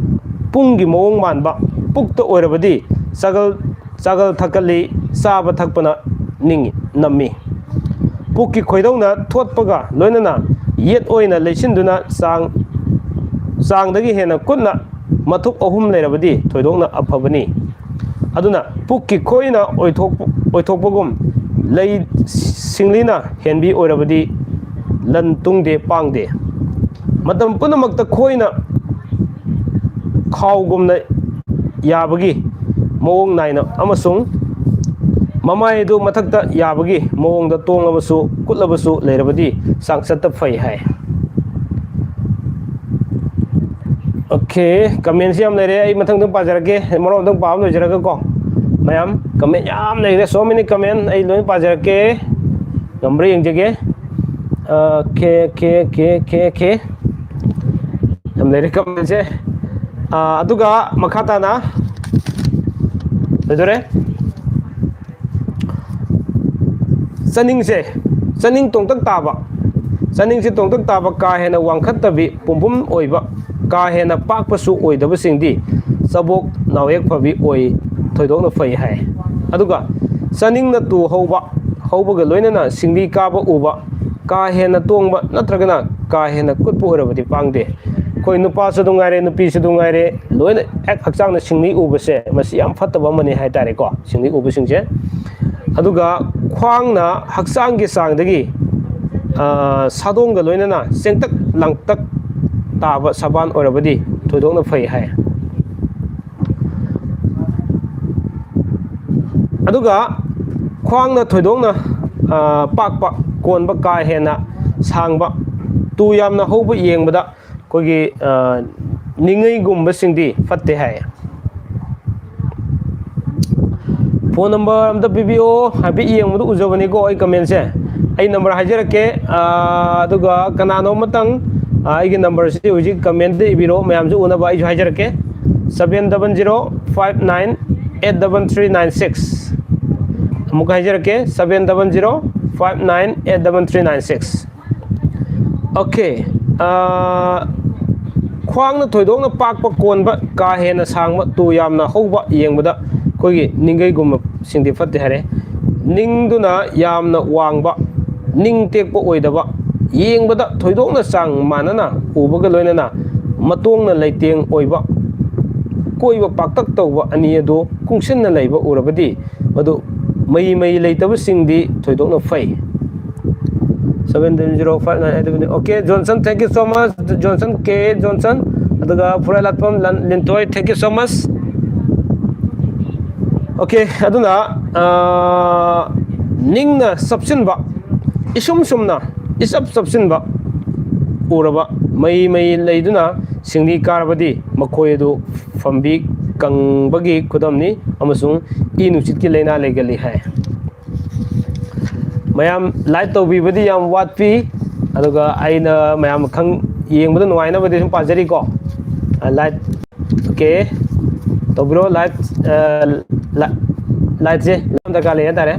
ꯄꯨꯡꯒꯤ ꯃꯑꯣꯡ ꯃꯥꯟꯕ ꯄꯨꯛꯇ ꯑꯣꯏꯔꯕꯗꯤ ꯆꯥꯒꯜ, ꯆꯥꯒꯜ ꯊꯛꯀꯜꯂꯤ, ꯆꯥꯕ ꯊꯛꯄꯅ ꯅꯤꯡ ꯅꯝꯃꯤ꯫ ꯄꯨꯛꯀꯤ ꯈꯣꯏꯗꯧꯅ ꯊꯣꯠꯄꯒ ꯂꯣꯏꯅꯅ ꯌꯦꯠ ꯑꯣꯏꯅ ꯂꯩꯁꯤꯟꯗꯨꯅ ꯆꯥꯡ, ꯆꯥꯡꯗꯒꯤ ꯍꯦꯟꯅ ꯀꯨꯠꯅ ꯃꯊꯨꯞ ꯑꯍꯨꯝ ꯂꯩꯔꯕꯗꯤ ꯊꯣꯏꯗꯣꯛꯅ ꯑꯐꯕꯅꯤ꯫ ꯑꯗꯨꯅ ꯄꯨꯛꯀꯤ ꯈꯣꯏꯅ ꯑꯣꯏꯊꯣꯛ-, ꯑꯣꯏꯊꯣꯛꯄꯒꯨꯝ ꯂꯩ ꯁꯤꯡꯂꯤꯅ ꯍꯦꯟꯕꯤ ꯑꯣꯏꯔꯕꯗꯤ ꯂꯟ ꯇꯨꯡꯗꯦ ꯄꯥꯡꯗꯦ꯫ ꯃꯇꯝ ꯄꯨꯝꯅꯃꯛꯇ ꯈꯣꯏꯅ ꯈꯥꯎꯒꯨꯝꯅ ꯌꯥꯕꯒꯤ ꯃꯑꯣꯡ ꯅꯥꯏꯅ ꯑꯃꯁꯨꯡ ꯃꯃꯥꯏ ꯑꯗꯨ ꯃꯊꯛꯇ ꯌꯥꯕꯒꯤ ꯃꯑꯣꯡꯗ ꯇꯣꯡꯂꯕꯁꯨ ꯀꯨꯠꯂꯕꯁꯨ ꯂꯩꯔꯕꯗꯤ ꯆꯥꯡꯆꯠꯇ ꯐꯩ ꯍꯥꯏ꯫ ꯑꯣꯀꯦ, ꯀꯃꯦꯟꯁꯤ ꯌꯥꯝ ꯂꯩꯔꯦ, ꯑꯩ ꯃꯊꯪꯗꯪ ꯄꯥꯖꯔꯛꯀꯦ꯫ ꯃꯔꯣꯟ ꯑꯝꯇꯪ ꯄꯥꯕ ꯂꯣꯏꯖꯔꯒꯀꯣ꯫ ꯃꯌꯥꯝ ꯀꯃꯦꯟ ꯌꯥꯝ ꯂꯩꯔꯦ, so many comment, ꯑꯩ ꯂꯣꯏ ꯄꯥꯖꯔꯛꯀꯦ꯫ ꯉꯝꯕ꯭ꯔꯥ ꯌꯦꯡꯖꯒꯦ꯫ Okay, okay, okay, okay, okay. ꯌꯥꯝ ꯂꯩꯔꯦ ꯀꯃꯦꯟꯁꯦ꯫ ꯑꯥ, ꯑꯗꯨꯒ ꯃꯈꯥ ꯇꯥꯅ ꯂꯣꯏꯗꯣꯔꯦ꯫ ꯆꯅꯤꯡꯁꯦ, ꯆꯅꯤꯡ ꯇꯣꯡꯇꯛ ꯇꯥꯕ, ꯆꯅꯤꯡꯁꯦ ꯇꯣꯡꯇꯛ ꯇꯥꯕ, ꯀꯥ ꯍꯦꯟꯅ ꯋꯥꯡꯈꯠꯇꯕꯤ, ꯄꯨꯝꯕꯨꯝ ꯑꯣꯏꯕ, ꯀꯥ ꯍꯦꯟꯅ ꯄꯥꯛꯄꯁꯨ ꯑꯣꯏꯗꯕꯁꯤꯡꯗꯤ ꯆꯕꯣꯛ ꯅꯥꯎꯌꯦꯛ ꯐꯕꯤ ꯑꯣꯏ, ꯊꯣꯏꯗꯣꯛꯅ ꯐꯩ ꯍꯥꯏ꯫ ꯑꯗꯨꯒ ꯆꯅꯤꯡꯅ ꯇꯨ ꯍꯧꯕ, ꯍꯧꯕꯒ ꯂꯣꯏꯅꯅ ꯁꯤꯡꯂꯤ ꯀꯥꯕ ꯎꯕ, ꯀꯥ ꯍꯦꯟꯅ ꯇꯣꯡꯕ ꯅꯠꯇ꯭ꯔꯒꯅ ꯀꯥ ꯍꯦꯟꯅ ꯀꯨꯠꯄ ꯑꯣꯏꯔꯕꯗꯤ ꯄꯥꯡꯗꯦ꯫ ꯑꯩꯈꯣꯏ ꯅꯨꯄꯥꯁꯨ ꯑꯗꯨꯝ ꯉꯥꯏꯔꯦ, ꯅꯨꯄꯤꯁꯨ ꯑꯗꯨꯝ ꯉꯥꯏꯔꯦ, ꯂꯣꯏꯅ ꯍꯦꯛ ꯍꯛꯆꯥꯡꯗ ꯁꯤꯡꯂꯤ ꯎꯕꯁꯦ, ꯃꯁꯤ ꯌꯥꯝ ꯐꯠꯇꯕ ꯑꯃꯅꯤ ꯍꯥꯏꯇꯥꯔꯦꯀꯣ, ꯁꯤꯡꯂꯤ ꯎꯕꯁꯤꯡꯁꯦ꯫ ꯑꯗꯨꯒ ꯈ꯭ꯋꯥꯡꯅ ꯍꯛꯆꯥꯡꯒꯤ ꯆꯥꯡꯗꯒꯤ, ꯑ, ꯁꯥꯗꯣꯡꯒ ꯂꯣꯏꯅꯅ ꯆꯦꯡꯇꯛ ꯂꯥꯡꯇꯛ ꯇꯥꯕ ꯁꯥꯕꯥꯟ ꯑꯣꯏꯔꯕꯗꯤ ꯊꯣꯏꯗꯣꯛꯅ ꯐꯩ ꯍꯥꯏ꯫ ꯑꯗꯨꯒ ꯈ꯭ꯋꯥꯡꯅ ꯊꯣꯏꯗꯣꯛꯅ, ꯑ, ꯄꯥꯛꯄ, ꯀꯣꯟꯕ, ꯀꯥ ꯍꯦꯟꯅ ꯁꯥꯡꯕ, ꯇꯨ ꯌꯥꯝꯅ ꯍꯧꯕ ꯌꯦꯡꯕꯗ ꯑꯩꯈꯣꯏꯒꯤ, ꯑ, ꯅꯤꯡꯉꯩꯒꯨꯝꯕꯁꯤꯡꯗꯤ ꯐꯠꯇꯦ ꯍꯥꯏ꯫ ꯐꯣꯟ ꯅꯝꯕꯔ ꯑꯝꯇ ꯄꯤꯕꯤꯌꯣ, ꯍꯥꯏꯐꯦꯠ ꯌꯦꯡꯕꯗ ꯎꯖꯕꯅꯤꯀꯣ ꯑꯩ ꯀꯃꯦꯟꯁꯦ꯫ ꯑꯩ ꯅꯝꯕꯔ ꯍꯥꯏꯖꯔꯛꯀꯦ, ꯑ, ꯑꯗꯨꯒ ꯀꯅꯥꯅꯣ ꯑꯃꯇꯪ, ꯑ, ꯑꯩꯒꯤ ꯅꯝꯕꯔꯁꯤ ꯍꯧꯖꯤꯛ ꯀꯃꯦꯟꯗ ꯏꯕꯤꯔꯣ, ꯃꯌꯥꯝꯁꯨ ꯎꯅꯕ ꯑꯩꯁꯨ ꯍꯥꯏꯖꯔꯛꯀꯦ꯫ Seven double zero five nine eight double three nine six꯫ ꯑꯃꯨꯛ ꯍꯥꯏꯖꯔꯛꯀꯦ, seven double zero five nine eight double three nine six꯫ Okay. ꯑꯥ, ꯈ꯭ꯋꯥꯡꯅ ꯊꯣꯏꯗꯣꯛꯅ ꯄꯥꯛꯄ ꯀꯣꯟꯕ, ꯀꯥ ꯍꯦꯟꯅ ꯁꯥꯡꯕ, ꯇꯨ ꯌꯥꯝꯅ ꯍꯧꯕ ꯌꯦꯡꯕꯗ ꯑꯩꯈꯣꯏꯒꯤ ꯅꯤꯡꯒꯩꯒꯨꯝꯕꯁꯤꯡꯗꯤ ꯐꯠꯇꯦ ꯍꯥꯏꯔꯦ꯫ ꯅꯤꯡꯗꯨꯅ ꯌꯥꯝꯅ ꯋꯥꯡꯕ, ꯅꯤꯡ ꯇꯦꯛꯄ ꯑꯣꯏꯗꯕ, ꯌꯦꯡꯕꯗ ꯊꯣꯏꯗꯣꯛꯅ ꯆꯥꯡ ꯃꯥꯟꯅꯅ ꯎꯕꯒ ꯂꯣꯏꯅꯅ ꯃꯇꯣꯡꯅ ꯂꯩꯇꯦꯡ ꯑꯣꯏꯕ, ꯀꯣꯏꯕ ꯄꯥꯛꯇꯛ ꯇꯧꯕ ꯑꯅꯤ ꯑꯗꯨ ꯀꯨꯡꯁꯤꯟꯅ ꯂꯩꯕ ꯎꯔꯕꯗꯤ ꯃꯗꯨ ꯃꯩ ꯃꯩ ꯂꯩꯇꯕꯁꯤꯡꯗꯤ ꯊꯣꯏꯗꯣꯛꯅ ꯐꯩ꯫ Seven zero five nine eight. Okay, Johnson, thank you so much. Johnson, K Johnson. ꯑꯗꯨꯒ ꯐꯨꯔꯥꯏ ꯂꯥꯠꯐꯝ ꯂꯟ-, ꯂꯤꯟꯊꯣꯏ, thank you so much. Okay, ꯑꯗꯨꯅ, ꯑꯥ, ꯅꯤꯡꯅ ꯆꯞꯁꯤꯟꯕ, ꯏꯁꯨꯝ ꯁꯨꯝꯅ ꯏꯆꯞ ꯆꯞꯁꯤꯟꯕ ꯎꯔꯕ ꯃꯩ ꯃꯩ ꯂꯩꯗꯨꯅ ꯁꯤꯡꯂꯤ ꯀꯥꯔꯕꯗꯤ ꯃꯈꯣꯏ ꯑꯗꯨ ꯐꯝꯕꯤ ꯀꯪꯕꯒꯤ ꯈꯨꯗꯝꯅꯤ ꯑꯃꯁꯨꯡ ꯏ ꯅꯨꯡꯁꯤꯠꯀꯤ ꯂꯥꯏꯅꯥ ꯂꯩꯒꯜꯂꯤ ꯍꯥꯏ꯫ ꯃꯌꯥꯝ like ꯇꯧꯕꯤꯕꯗꯤ ꯌꯥꯝ ꯋꯥꯠꯄꯤ, ꯑꯗꯨꯒ ꯑꯩꯅ ꯃꯌꯥꯝ ꯈꯪ-, ꯌꯦꯡꯕꯗ ꯅꯨꯡꯉꯥꯏꯅꯕꯗꯤ ꯁꯨꯝ ꯄꯥꯖꯔꯤꯀꯣ꯫ ꯑ, like, okay, ꯇꯧꯕꯤꯔꯣ, like, ꯑ, ꯂ-, likeꯁꯦ ꯌꯥꯝ ꯗꯔꯀꯥꯔ ꯂꯩ ꯍꯥꯏꯇꯥꯔꯦ꯫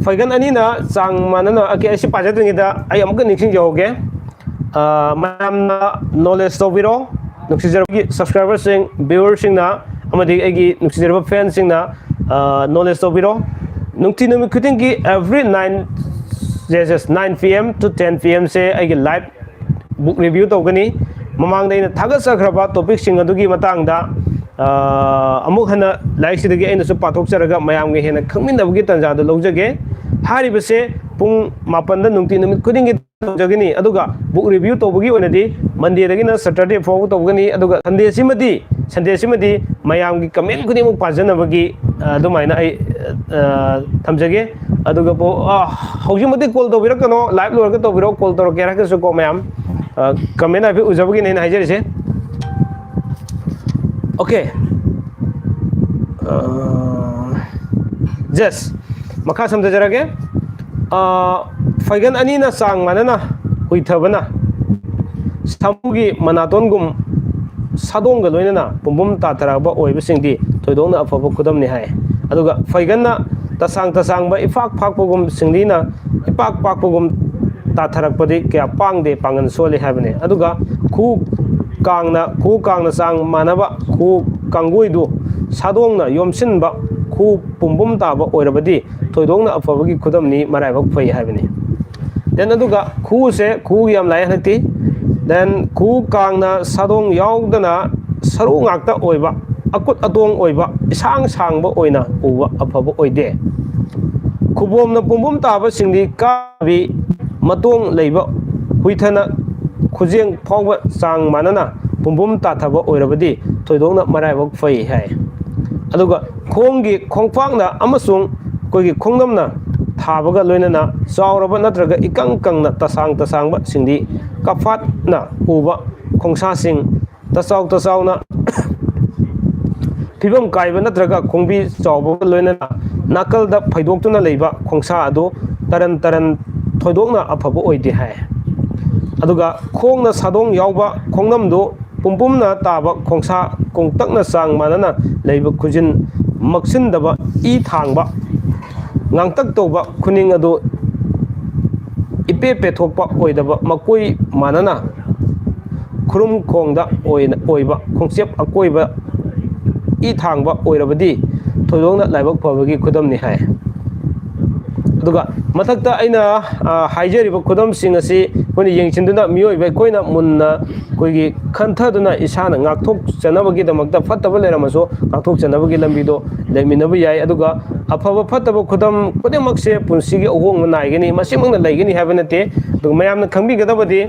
ꯐꯩꯒꯟ ꯑꯅꯤꯅ ꯆꯥꯡ ꯃꯥꯟꯅꯅ, okay, ꯑꯩ ꯁꯤ ꯄꯥꯖꯗ꯭ꯔꯤꯉꯩꯗ ꯑꯩ ꯑꯃꯨꯛꯀ ꯅꯤꯡꯁꯤꯡꯖꯍꯧꯒꯦ꯫ ꯑ, ꯃꯌꯥꯝꯅ knowledge ꯇꯧꯕꯤꯔꯣ, ꯅꯨꯡꯁꯤꯖꯔꯕꯒꯤ subscriberꯁꯤꯡ, viewerꯁꯤꯡꯅ ꯑꯃꯗꯤ ꯑꯩꯒꯤ ꯅꯨꯡꯁꯤꯖꯔꯕ fanꯁꯤꯡꯅ, ꯑ, knowledge ꯇꯧꯕꯤꯔꯣ꯫ ꯅꯨꯡꯇꯤ ꯅꯨꯃꯤꯠ ꯈꯨꯗꯤꯡꯒꯤ every nine, yes, yes, nine P M to ten P M ꯁꯦ ꯑꯩꯒꯤ live book review ꯇꯧꯒꯅꯤ꯫ ꯃꯃꯥꯡꯗ ꯑꯩꯅ ꯊꯥꯒꯠꯆꯈ꯭ꯔꯕ topicꯁꯤꯡ ꯑꯗꯨꯒꯤ ꯃꯇꯥꯡꯗ, ꯑ, ꯑꯃꯨꯛ ꯍꯟꯅ ꯂꯥꯏꯔꯤꯛꯁꯤꯗꯒꯤ ꯑꯩꯅꯁꯨ ꯄꯥꯊꯣꯛꯆꯔꯒ ꯃꯌꯥꯝꯒ ꯍꯦꯟꯅ ꯈꯪꯃꯤꯟꯅꯕꯒꯤ ꯇꯥꯟꯖꯥꯗꯨ ꯂꯧꯖꯒꯦ꯫ ꯍꯥꯏꯔꯤꯕꯁꯦ ꯄꯨꯡ ꯃꯥꯄꯟꯗ ꯅꯨꯡꯇꯤ ꯅꯨꯃꯤꯠ ꯈꯨꯗꯤꯡꯒꯤ ꯇꯧꯖꯒꯅꯤ꯫ ꯑꯗꯨꯒ book review ꯇꯧꯕꯒꯤ ꯑꯣꯏꯅꯗꯤ Mondayꯗꯒꯤꯅ Saturday ꯐꯥꯎꯕ ꯇꯧꯒꯅꯤ꯫ ꯑꯗꯨꯒ Sundayꯁꯤꯃꯗꯤ, Sundayꯁꯤꯃꯗꯤ ꯃꯌꯥꯝꯒꯤ comment ꯈꯨꯗꯤꯡꯃꯛ ꯄꯥꯖꯅꯕꯒꯤ, ꯑ, ꯑꯗꯨꯃꯥꯏꯅ ꯑꯩ, ꯑ, ꯊꯝꯖꯒꯦ꯫ ꯑꯗꯨꯒ ꯄꯣ-, ꯑ, ꯍꯧꯖꯤꯛꯃꯛꯇꯤ call ꯇꯧꯕꯤꯔꯛꯀꯅꯣ, live ꯂꯣꯏꯔꯒ ꯇꯧꯕꯤꯔꯛꯑꯣ, call ꯇꯧꯔꯛꯀꯦ ꯍꯥꯏꯔꯒꯁꯨꯀꯣ ꯃꯌꯥꯝ, ꯑ, comment ꯍꯥꯏꯐꯦꯠ ꯎꯖꯕꯒꯤꯅꯦ ꯑꯩꯅ ꯍꯥꯏꯖꯔꯤꯁꯦ꯫ Okay꯫ ꯑ, yes꯫ ꯃꯈꯥ ꯁꯝꯊꯖꯔꯒꯦ꯫ ꯑ, ꯐꯩꯒꯟ ꯑꯅꯤꯅ ꯆꯥꯡ ꯃꯥꯟꯅꯅ ꯍꯨꯏꯊꯕꯅ ꯁꯥꯃꯨꯒꯤ ꯃꯅꯥꯇꯣꯟꯒꯨꯝ ꯁꯥꯗꯣꯡꯒ ꯂꯣꯏꯅꯅ ꯄꯨꯝꯕꯨꯝ ꯇꯥꯊꯔꯛꯄ ꯑꯣꯏꯕꯁꯤꯡꯗꯤ ꯊꯣꯏꯗꯣꯛꯅ ꯑꯐꯕ ꯈꯨꯗꯝꯅꯤ ꯍꯥꯏ꯫ ꯑꯗꯨꯒ ꯐꯩꯒꯟꯅ ꯇꯁꯥꯡ ꯇꯁꯥꯡꯕ ꯏꯐꯥꯛ ꯐꯥꯛꯄꯒꯨꯝ ꯁꯤꯡꯂꯤꯅ ꯏꯄꯥꯛ ꯄꯥꯛꯄꯒꯨꯝ ꯇꯥꯊꯔꯛꯄꯗꯤ ꯀꯌꯥ ꯄꯥꯡꯗꯦ, ꯄꯥꯡꯒꯜ ꯁꯣꯜꯂꯤ ꯍꯥꯏꯕꯅꯤ꯫ ꯑꯗꯨꯒ ꯈꯨꯎ ꯀꯥꯡꯅ, ꯈꯨꯎ ꯀꯥꯡꯅ ꯆꯥꯡ ꯃꯥꯟꯅꯕ ꯈꯨꯎ ꯀꯥꯡꯒꯣꯏꯗꯨ ꯁꯥꯗꯣꯡꯅ ꯌꯣꯝꯁꯤꯟꯕ ꯈꯨ ꯈꯨꯎ ꯄꯨꯝꯕꯨꯝ ꯇꯥꯕ ꯑꯣꯏꯔꯕꯗꯤ ꯊꯣꯏꯗꯣꯛꯅ ꯑꯐꯕꯒꯤ ꯈꯨꯗꯝꯅꯤ, ꯃꯔꯥꯏꯕꯛ ꯐꯩ ꯍꯥꯏꯕꯅꯤ꯫ Then ꯑꯗꯨꯒ ꯈꯨꯎꯁꯦ, ꯈꯨꯎꯒꯤ ꯌꯥꯝ ꯂꯥꯛꯑꯦ ꯍꯟꯗꯛꯇꯤ꯫ Then ꯈꯨꯎ ꯀꯥꯡꯅ ꯁꯥꯗꯣꯡ ꯌꯥꯎꯗꯅ ꯁꯔꯨ ꯉꯥꯛꯇ ꯑꯣꯏꯕ, ꯑꯀꯨꯠ ꯑꯇꯣꯡ ꯑꯣꯏꯕ, ꯏꯁꯥꯡ ꯁꯥꯡꯕ ꯑꯣꯏꯅ ꯎꯕ ꯑꯐꯕ ꯑꯣꯏꯗꯦ꯫ ꯈꯨꯕꯣꯝꯅ ꯄꯨꯝꯕꯨꯝ ꯇꯥꯕꯁꯤꯡꯗꯤ ꯀꯥꯕꯤ ꯃꯇꯣꯡ ꯂꯩꯕ, ꯍꯨꯏꯊꯅ ꯈꯨꯖꯦꯡ ꯐꯥꯎꯕ ꯆꯥꯡ ꯃꯥꯟꯅꯅ ꯄꯨꯝꯕꯨꯝ ꯇꯥꯊꯕ ꯑꯣꯏꯔꯕꯗꯤ ꯊꯣꯏꯗꯣꯛꯅ ꯃꯔꯥꯏꯕꯛ ꯐꯩ ꯍꯥꯏ꯫ ꯑꯗꯨꯒ ꯈꯣꯡꯒꯤ ꯈꯣꯡꯄꯥꯛꯅ ꯑꯃꯁꯨꯡ ꯑꯩꯈꯣꯏꯒꯤ ꯈꯣꯡꯅꯝꯅ ꯊꯥꯕꯒ ꯂꯣꯏꯅꯅ ꯆꯥꯎꯔꯕ ꯅꯠꯇ꯭ꯔꯒ ꯏꯀꯪ ꯀꯪꯅ ꯇꯁꯥꯡ ꯇꯁꯥꯡꯕꯁꯤꯡꯗꯤ ꯀꯐꯥꯠꯅ ꯎꯕ ꯈꯣꯡꯁꯥꯁꯤꯡ, ꯇꯆꯥꯎ ꯇꯆꯥꯎꯅ ꯐꯤꯕꯝ ꯀꯥꯏꯕ ꯅꯠꯇ꯭ꯔꯒ ꯈꯣꯡꯕꯤ ꯆꯥꯎꯕꯒ ꯂꯣꯏꯅꯅ ꯅꯥꯀꯜꯗ ꯐꯩꯗꯣꯛꯇꯨꯅ ꯂꯩꯕ ꯈꯣꯡꯁꯥ ꯑꯗꯨ ꯇꯔꯟ ꯇꯔꯟ ꯊꯣꯏꯗꯣꯛꯅ ꯑꯐꯕ ꯑꯣꯏꯗꯦ ꯍꯥꯏ꯫ ꯑꯗꯨꯒ ꯈꯣꯡꯅ ꯁꯥꯗꯣꯡ ꯌꯥꯎꯕ ꯈꯣꯡꯅꯝꯗꯨ ꯄꯨꯝꯄꯨꯝꯅ ꯇꯥꯕ ꯈꯣꯡꯁꯥ ꯀꯣꯡꯇꯛꯅ ꯆꯥꯡ ꯃꯥꯟꯅꯅ ꯂꯩꯕ ꯈꯨꯖꯤꯟ ꯃꯛꯁꯤꯟꯗꯕ ꯏ ꯊꯥꯡꯕ ꯉꯥꯡꯇꯛ ꯇꯧꯕ ꯈꯨꯅꯤꯡ ꯑꯗꯨ ꯏꯄꯦ ꯄꯦꯊꯣꯛꯄ ꯑꯣꯏꯗꯕ ꯃꯀꯣꯏ ꯃꯥꯟꯅꯅ ꯈꯨꯔꯨꯝ ꯈꯣꯡꯗ ꯑꯣꯏꯅ ꯑꯣꯏꯕ ꯈꯣꯡꯆꯦꯞ ꯑꯀꯣꯏꯕ ꯏ ꯊꯥꯡꯕ ꯑꯣꯏꯔꯕꯗꯤ ꯊꯣꯏꯗꯣꯛꯅ ꯂꯥꯏꯕꯛ ꯐꯕꯒꯤ ꯈꯨꯗꯝꯅꯤ ꯍꯥꯏ꯫ ꯑꯗꯨꯒ ꯃꯊꯛꯇ ꯑꯩꯅ ꯍꯥꯏꯖꯔꯤꯕ ꯈꯨꯗꯝꯁꯤꯡ ꯑꯁꯤ ꯑꯩꯈꯣꯏꯅ ꯌꯦꯡꯁꯤꯟꯗꯨꯅ ꯃꯤꯑꯣꯏꯕ ꯑꯩꯈꯣꯏꯅ ꯃꯨꯟꯅ ꯑꯩꯈꯣꯏꯒꯤ ꯈꯟꯊꯗꯨꯅ ꯏꯁꯥꯅ ꯉꯥꯛꯊꯣꯛꯆꯅꯕꯒꯤꯗꯃꯛꯇ ꯐꯠꯇꯕ ꯂꯩꯔꯝꯃꯁꯨ ꯉꯥꯛꯊꯣꯛꯆꯅꯕꯒꯤ ꯂꯝꯕꯤꯗꯣ ꯂꯩꯃꯤꯟꯅꯕ ꯌꯥꯏ꯫ ꯑꯗꯨꯒ ꯑꯐꯕ ꯐꯠꯇꯕ ꯈꯨꯗꯝ ꯈꯨꯗꯤꯡꯃꯛꯁꯦ ꯄꯨꯟꯁꯤꯒꯤ ꯑꯍꯣꯡꯕ ꯅꯥꯏꯒꯅꯤ, ꯃꯁꯤꯃꯛꯅ ꯂꯩꯒꯅꯤ ꯍꯥꯏꯕ ꯅꯠꯇꯦ꯫ ꯑꯗꯨꯒ ꯃꯌꯥꯝꯅ ꯈꯪꯕꯤꯒꯗꯕꯗꯤ,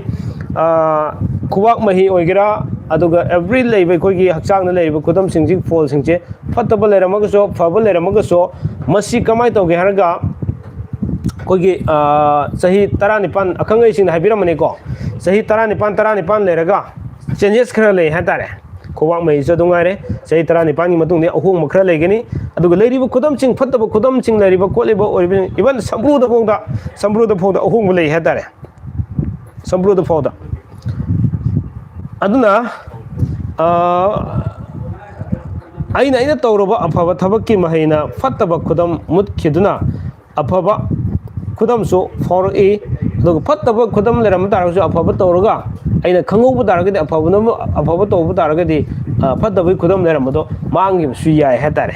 ꯈꯨꯕꯥꯛ ꯃꯍꯤ ꯑꯣꯏꯒꯦꯔꯥ, ꯑꯗꯨꯒ ꯑꯦꯕ꯭ꯔꯤ ꯂꯩꯕ ꯑꯩꯈꯣꯏꯒꯤ ꯍꯛꯆꯥꯡꯗ ꯂꯩꯔꯤꯕ ꯈꯨꯗꯝꯁꯤꯡꯁꯤ, ꯐꯣꯜꯁꯤꯡꯁꯦ ꯐꯠꯇꯕ ꯂꯩꯔꯝꯃꯒꯁꯨ ꯐꯕ ꯂꯩꯔꯝꯃꯒꯁꯨ ꯃꯁꯤ ꯀꯃꯥꯏꯅ ꯇꯧꯒꯦ ꯍꯥꯏꯔꯒ ꯑꯩꯈꯣꯏꯒꯤ ꯆꯍꯤ ꯇꯔꯥꯅꯤꯄꯥꯟ, ꯑꯈꯪ ꯑꯍꯩꯁꯤꯡꯅ ꯍꯥꯏꯕꯤꯔꯝꯕꯅꯤꯀꯣ, ꯆꯍꯤ ꯇꯔꯥꯅꯤꯄꯥꯟ ꯇꯔꯥꯅꯤꯄꯥꯟ ꯂꯩꯔꯒ ꯆꯦꯟꯖꯦꯁ ꯈꯔ ꯂꯩ ꯍꯥꯏꯇꯥꯔꯦ꯫ ꯈꯨꯕꯥꯛ ꯃꯍꯤꯁꯨ ꯑꯗꯨꯝ ꯉꯥꯏꯔꯦ, ꯆꯍꯤ ꯇꯔꯥꯅꯤꯄꯥꯟꯒꯤ ꯃꯇꯨꯡꯗ ꯑꯍꯣꯡꯕ ꯈꯔ ꯂꯩꯒꯅꯤ꯫ ꯑꯗꯨꯒ ꯂꯩꯔꯤꯕ ꯈꯨꯗꯝꯁꯤꯡ, ꯐꯠꯇꯕ ꯈꯨꯗꯝꯁꯤꯡ ꯂꯩꯔꯤꯕ ꯈꯣꯠꯂꯤꯕ ꯑꯣꯏꯔꯤꯕ, ꯏꯚꯟ ꯁꯝꯕ꯭ꯔꯨꯗ ꯐꯥꯎꯗ, ꯁꯝꯕ꯭ꯔꯨꯗ ꯐꯥꯎꯗ ꯑꯍꯣꯡꯕ ꯂꯩ ꯍꯥꯏꯇꯥꯔꯦ꯫ ꯁꯝꯕ꯭ꯔꯨꯗ ꯐꯥꯎꯗ꯫ ꯑꯗꯨꯅ ꯑꯩꯅ ꯑꯩꯅ ꯇꯧꯔꯨꯕ ꯑꯐꯕ ꯊꯕꯛꯀꯤ ꯃꯍꯩꯅ ꯐꯠꯇꯕ ꯈꯨꯗꯝ ꯃꯨꯠꯈꯤꯗꯨꯅ ꯑꯐꯕ ꯈꯨꯗꯝꯁꯨ ꯐꯥꯎꯔꯛꯏ꯫ ꯑꯗꯨꯒ ꯐꯠꯇꯕ ꯈꯨꯗꯝ ꯂꯩꯔꯝꯕ ꯇꯥꯔꯒꯁꯨ ꯑꯐꯕ ꯇꯧꯔꯒ ꯑꯩꯅ ꯈꯪꯍꯧꯕ ꯇꯥꯔꯒꯗꯤ, ꯑꯐꯕꯅ ꯑꯐꯕ ꯇꯧꯕ ꯇꯥꯔꯒꯗꯤ ꯐꯠꯇꯕꯒꯤ ꯈꯨꯗꯝ ꯂꯩꯔꯝꯕꯗꯣ ꯃꯥꯡꯈꯤꯕꯁꯨ ꯌꯥꯏ ꯍꯥꯏꯇꯥꯔꯦ꯫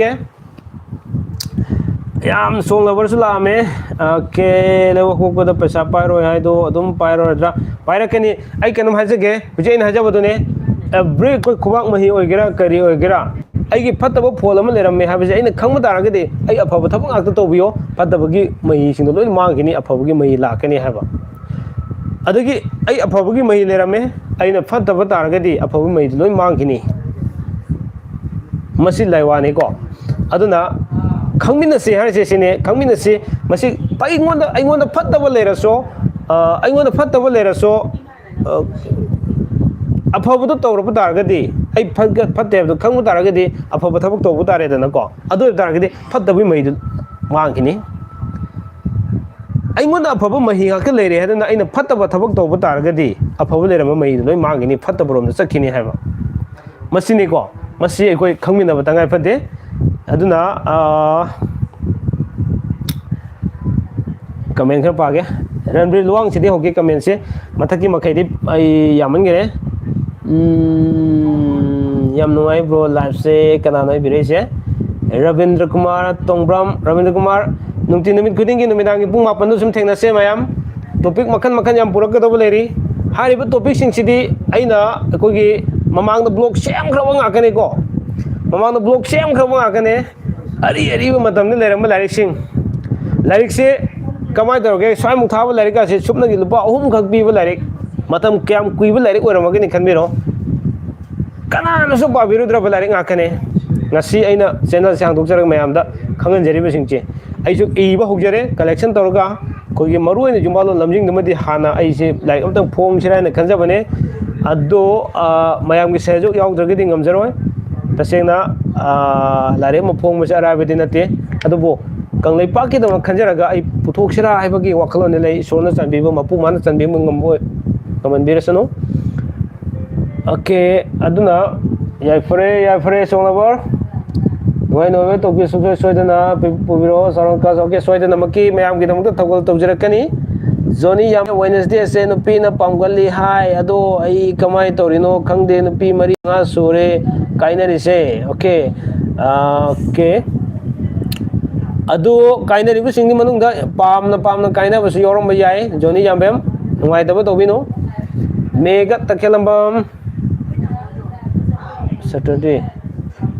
ꯍꯥꯏꯒꯦ꯫ ꯌꯥꯝ ꯁꯣꯡꯂꯕꯔꯁꯨ ꯂꯥꯛꯑꯝꯃꯦ꯫ ꯑꯣꯀꯦ, ꯂꯧꯕ ꯈꯣꯠꯄꯗ ꯄꯩꯁꯥ ꯄꯥꯏꯔꯣꯏ ꯍꯥꯏꯗꯣ ꯑꯗꯨꯝ ꯄꯥꯏꯔꯣꯏꯗ꯭ꯔꯥ? ꯄꯥꯏꯔꯛꯀꯅꯤ꯫ ꯑꯩ ꯀꯩꯅꯣꯝ ꯍꯥꯏꯖꯒꯦ, ꯍꯧꯖꯤꯛ ꯑꯩꯅ ꯍꯥꯏꯖꯕꯗꯨꯅꯦ, ꯑꯦꯕ꯭ꯔꯤ ꯑꯩꯈꯣꯏ ꯈꯨꯕꯥꯛ ꯃꯍꯤ ꯑꯣꯏꯒꯦꯔꯥ ꯀꯔꯤ ꯑꯣꯏꯒꯦꯔꯥ, ꯑꯩꯒꯤ ꯐꯠꯇꯕ ꯐꯣꯜ ꯑꯃ ꯂꯩꯔꯝꯃꯦ ꯍꯥꯏꯕꯁꯦ ꯑꯩꯅ ꯈꯪꯕ ꯇꯥꯔꯒꯗꯤ ꯑꯩ ꯑꯐꯕ ꯊꯕꯛ ꯉꯥꯛꯇ ꯇꯧꯕꯤꯌꯣ, ꯐꯠꯇꯕꯒꯤ ꯃꯍꯤꯁꯤꯡꯗꯣ ꯂꯣꯏꯅ ꯃꯥꯡꯈꯤꯅꯤ, ꯑꯐꯕꯒꯤ ꯃꯍꯤ ꯂꯥꯛꯀꯅꯤ ꯍꯥꯏꯕ꯫ ꯑꯗꯒꯤ ꯑꯩ ꯑꯐꯕꯒꯤ ꯃꯍꯤ ꯂꯩꯔꯝꯃꯦ, ꯑꯩꯅ ꯐꯠꯇꯕ ꯇꯥꯔꯒꯗꯤ ꯑꯐꯕꯒꯤ ꯃꯍꯤꯗꯨ ꯂꯣꯏ ꯃꯥꯡꯈꯤꯅꯤ꯫ ꯃꯁꯤ ꯂꯥꯏꯋꯥꯅꯤꯀꯣ꯫ ꯑꯗꯨꯅ ꯈꯪꯃꯤꯟꯅꯁꯤ ꯍꯥꯏꯔꯤꯁꯦ ꯁꯤꯅꯦ, ꯈꯪꯃꯤꯟꯅꯁꯤ꯫ ꯃꯁꯤ ꯑꯩꯉꯣꯟꯗ, ꯑꯩꯉꯣꯟꯗ ꯐꯠꯇꯕ ꯂꯩꯔꯁꯨ, ꯑ, ꯑꯩꯉꯣꯟꯗ ꯐꯠꯇꯕ ꯂꯩꯔꯁꯨ, ꯑ, ꯑꯐꯕꯗꯣ ꯇꯧꯔꯛꯄ ꯇꯥꯔꯒꯗꯤ, ꯑꯩ ꯐꯠ-, ꯐꯠꯇꯦ ꯍꯥꯏꯕꯗꯣ ꯈꯪꯕ ꯇꯥꯔꯒꯗꯤ ꯑꯐꯕ ꯊꯕꯛ ꯇꯧꯕ ꯇꯥꯔꯦꯗꯅꯀꯣ꯫ ꯑꯗꯨ ꯑꯣꯏꯕ ꯇꯥꯔꯒꯗꯤ ꯐꯠꯇꯕꯒꯤ ꯃꯍꯤꯗꯨ ꯃꯥꯡꯈꯤꯅꯤ꯫ ꯑꯩꯉꯣꯟꯗ ꯑꯐꯕ ꯃꯍꯤ ꯉꯥꯛꯇ ꯂꯩꯔꯦ ꯍꯥꯏꯗꯅ ꯑꯩꯅ ꯐꯠꯇꯕ ꯊꯕꯛ ꯇꯧꯕ ꯇꯥꯔꯒꯗꯤ ꯑꯐꯕ ꯂꯩꯔꯝꯕ ꯃꯍꯤꯗꯨ ꯂꯣꯏ ꯃꯥꯡꯈꯤꯅꯤ, ꯐꯠꯇꯕ ꯔꯣꯝꯗ ꯆꯠꯈꯤꯅꯤ ꯍꯥꯏꯕ꯫ ꯃꯁꯤꯅꯤꯀꯣ, ꯃꯁꯤ ꯑꯩꯈꯣꯏ ꯈꯪꯃꯤꯟꯅꯕ ꯇꯉꯥꯏ ꯐꯗꯦ꯫ ꯑꯗꯨꯅ, ꯑꯥ, ꯀꯃꯦꯟ ꯈꯔ ꯄꯥꯒꯦ꯫ ꯔꯟꯕꯤꯔ ꯂꯨꯋꯥꯡꯁꯤꯗꯤ ꯍꯧꯒꯦ ꯀꯃꯦꯟꯁꯦ, ꯃꯊꯛꯀꯤ ꯃꯈꯩꯗꯤ ꯑꯩ ꯌꯥꯝꯃꯟꯈꯔꯦ꯫ ꯎꯝ, ꯌꯥꯝ ꯅꯨꯡꯉꯥꯏ ꯕ꯭ꯔꯣ, ꯂꯥꯏꯐꯁꯦ꯫ ꯀꯅꯥꯅꯣ ꯏꯕꯤꯔꯛꯏꯁꯦ? ꯔꯕꯤꯟꯗ꯭ꯔ ꯀꯨꯃꯥꯔ ꯇꯣꯡꯕ꯭ꯔꯝ꯫ ꯔꯕꯤꯟꯗ꯭ꯔ ꯀꯨꯃꯥꯔ, ꯅꯨꯡꯇꯤ ꯅꯨꯃꯤꯠ ꯈꯨꯗꯤꯡꯒꯤ ꯅꯨꯃꯤꯗꯥꯡꯒꯤ ꯄꯨꯡ ꯃꯥꯄꯟꯗ ꯁꯨꯝ ꯊꯦꯡꯅꯁꯦ ꯃꯌꯥꯝ꯫ ꯇꯣꯄꯤꯛ ꯃꯈꯜ ꯃꯈꯜ ꯌꯥꯝ ꯄꯨꯔꯛꯀꯗꯧꯕ ꯂꯩꯔꯤ꯫ ꯍꯥꯏꯔꯤꯕ ꯇꯣꯄꯤꯛꯁꯤꯡꯁꯤꯗꯤ ꯑꯩꯅ ꯑꯩꯈꯣꯏꯒꯤ ꯃꯃꯥꯡꯗ ꯕ꯭ꯂꯣꯛ ꯁꯦꯝꯈ꯭ꯔꯕ ꯉꯥꯛꯇꯅꯤꯀꯣ꯫ ꯃꯃꯥꯡꯗ ꯕ꯭ꯂꯣꯛ ꯁꯦꯝꯈ꯭ꯔꯕ ꯉꯥꯛꯇꯅꯦ꯫ ꯑꯔꯤ ꯑꯔꯤꯕ ꯃꯇꯝꯗ ꯂꯩꯔꯝꯕ ꯂꯥꯏꯔꯤꯛꯁꯤꯡ꯫ ꯂꯥꯏꯔꯤꯛꯁꯦ ꯀꯃꯥꯏꯅ ꯇꯧꯔꯒꯦ? ꯁ꯭ꯋꯥꯏꯃꯨꯛ ꯊꯥꯕ ꯂꯥꯏꯔꯤꯛ ꯑꯁꯦ ꯁꯨꯞꯅꯒꯤ ꯂꯨꯄꯥ ꯑꯍꯨꯝꯈꯛ ꯄꯤꯕ ꯂꯥꯏꯔꯤꯛ, ꯃꯇꯝ ꯀꯌꯥꯝ ꯀꯨꯏꯕ ꯂꯥꯏꯔꯤꯛ ꯑꯣꯏꯔꯝꯃꯒꯅꯤ ꯈꯟꯕꯤꯔꯣ꯫ ꯀꯅꯥꯅꯁꯨ ꯄꯥꯕꯤꯔꯨꯗ꯭ꯔꯕ ꯂꯥꯏꯔꯤꯛ ꯉꯥꯛꯇꯅꯦ꯫ ꯉꯁꯤ ꯑꯩꯅ ꯆꯦꯅꯦꯜꯁꯦ ꯍꯥꯡꯗꯣꯛꯆꯔꯒ ꯃꯌꯥꯝꯗ ꯈꯪꯍꯟꯖꯔꯤꯕꯁꯤꯡꯁꯦ, ꯑꯩꯁꯨ ꯏꯕ ꯍꯧꯖꯔꯦ, ꯀꯂꯦꯛꯁꯟ ꯇꯧꯔꯒ꯫ ꯑꯩꯈꯣꯏꯒꯤ ꯃꯔꯨꯑꯣꯏꯅ ꯌꯨꯝꯕꯥꯜꯂꯣꯟ ꯂꯝꯖꯤꯡꯗꯨꯃꯗꯤ ꯍꯥꯟꯅ ꯑꯩꯁꯦ ꯂꯥꯏꯔꯤꯛ ꯑꯝꯇꯪ ꯐꯣꯡꯁꯤꯔꯥ ꯍꯥꯏꯅ ꯈꯟꯖꯕꯅꯦ꯫ ꯑꯗꯣ, ꯑ, ꯃꯌꯥꯝꯒꯤ ꯁꯍꯌꯣꯒ ꯌꯥꯎꯗ꯭ꯔꯒꯗꯤ ꯉꯝꯖꯔꯣꯏ꯫ ꯇꯁꯦꯡꯅ, ꯑ, ꯂꯥꯏꯔꯤꯛ ꯑꯃ ꯐꯣꯡꯕꯁꯦ ꯑꯔꯥꯏꯕꯗꯤ ꯅꯠꯇꯦ꯫ ꯑꯗꯨꯕꯨ ꯀꯪꯂꯩꯄꯥꯛꯀꯤꯗꯃꯛ ꯈꯟꯖꯔꯒ ꯑꯩ ꯄꯨꯊꯣꯛꯁꯤꯔꯥ ꯍꯥꯏꯕꯒꯤ ꯋꯥꯈꯜꯂꯣꯟꯗꯤ ꯂꯩ꯫ ꯏꯁꯣꯔꯅ ꯆꯥꯟꯕꯤꯕ, ꯃꯄꯨ ꯃꯥꯅ ꯆꯥꯟꯕꯤꯕ ꯉꯝꯕ ꯑꯣꯏ-, ꯉꯝꯍꯟꯕꯤꯔꯁꯅꯨ꯫ ꯑꯣꯀꯦ, ꯑꯗꯨꯅ ꯌꯥꯏꯐꯔꯦ, ꯌꯥꯏꯐꯔꯦ, ꯁꯣꯡꯂꯕꯔ꯫ ꯅꯨꯡꯉꯥꯏ ꯅꯨꯡꯉꯥꯏꯕ ꯇꯧꯕꯤꯌꯨ, ꯁꯨꯡꯁꯣꯏ ꯁꯣꯏꯗꯅ ꯄꯤ-, ꯄꯨꯕꯤꯔꯛꯑꯣ, ꯆꯥꯔꯣꯟ ꯀꯥꯁ꯫ ꯑꯣꯀꯦ, ꯁꯣꯏꯗꯅꯃꯛꯀꯤ ꯃꯌꯥꯝꯒꯤꯗꯃꯛꯇ ꯊꯧꯒꯜ ꯇꯧꯖꯔꯛꯀꯅꯤ꯫ ꯖꯣꯅꯤ ꯌꯥꯝ, ꯋꯦꯅꯁꯗꯦꯁꯦ ꯅꯨꯄꯤꯅ ꯄꯥꯝꯒꯜꯂꯤ ꯍꯥꯏ, ꯑꯗꯣ ꯑꯩ ꯀꯃꯥꯏꯅ ꯇꯧꯔꯤꯅꯣ ꯈꯪꯗꯦ, ꯅꯨꯄꯤ ꯃꯔꯤ ꯃꯉꯥ ꯁꯨꯔꯦ ꯀꯥꯏꯅꯔꯤꯁꯦ꯫ Okay, okay. ꯑꯗꯨ ꯀꯥꯏꯅꯔꯤꯕꯁꯤꯡꯒꯤ ꯃꯅꯨꯡꯗ ꯄꯥꯝꯅ ꯄꯥꯝꯅ ꯀꯥꯏꯅꯕꯁꯨ ꯌꯥꯎꯔꯝꯕ ꯌꯥꯏ꯫ ꯖꯣꯅꯤ ꯌꯥꯝꯕꯦꯝ, ꯅꯨꯡꯉꯥꯏꯇꯕ ꯇꯧꯕꯤꯅꯨ꯫ ꯃꯦꯒ ꯇꯈꯦꯜꯂꯝꯕꯝ, ꯁꯦꯇꯔꯗꯦ꯫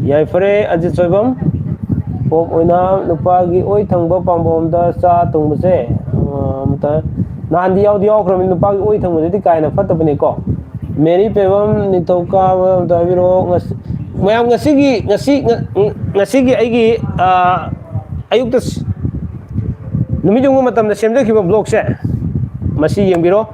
ꯌꯥꯏꯐꯔꯦ ꯑꯖꯤꯠ ꯁꯣꯏꯕꯝ꯫ ꯄꯣꯞ ꯑꯣꯏꯅ ꯅꯨꯄꯥꯒꯤ ꯑꯣꯏ ꯊꯪꯕ ꯄꯥꯝꯕꯣꯝꯗ ꯆꯥ ꯇꯨꯡꯕꯁꯦ, ꯑ, ꯑꯃꯨꯛꯇ ꯅꯍꯥꯟꯗꯤ ꯌꯥꯎꯗꯤ ꯌꯥꯎꯈ꯭ꯔꯕꯅꯤ, ꯅꯨꯄꯥꯒꯤ ꯑꯣꯏ ꯊꯪꯕꯗꯨꯗꯤ ꯀꯥ ꯍꯦꯟꯅ ꯐꯠꯇꯕꯅꯤꯀꯣ꯫ ꯃꯦꯔꯤ ꯄꯦꯕꯝ ꯅꯤꯡꯊꯧꯀꯥꯕ ꯑꯝꯇ ꯍꯥꯏꯕꯤꯔꯛꯑꯣ꯫ ꯉꯁꯤ, ꯃꯌꯥꯝ ꯉꯁꯤꯒꯤ, ꯉꯁꯤ, ꯉ-, ꯉꯁꯤꯒꯤ ꯑꯩꯒꯤ, ꯑ, ꯑꯌꯨꯛꯇ ꯁ-, ꯅꯨꯃꯤꯠ ꯌꯨꯡꯕ ꯃꯇꯝꯗ ꯁꯦꯝꯖꯈꯤꯕ ꯕ꯭ꯂꯣꯛꯁꯦ ꯃꯁꯤ ꯌꯦꯡꯕꯤꯔꯣ꯫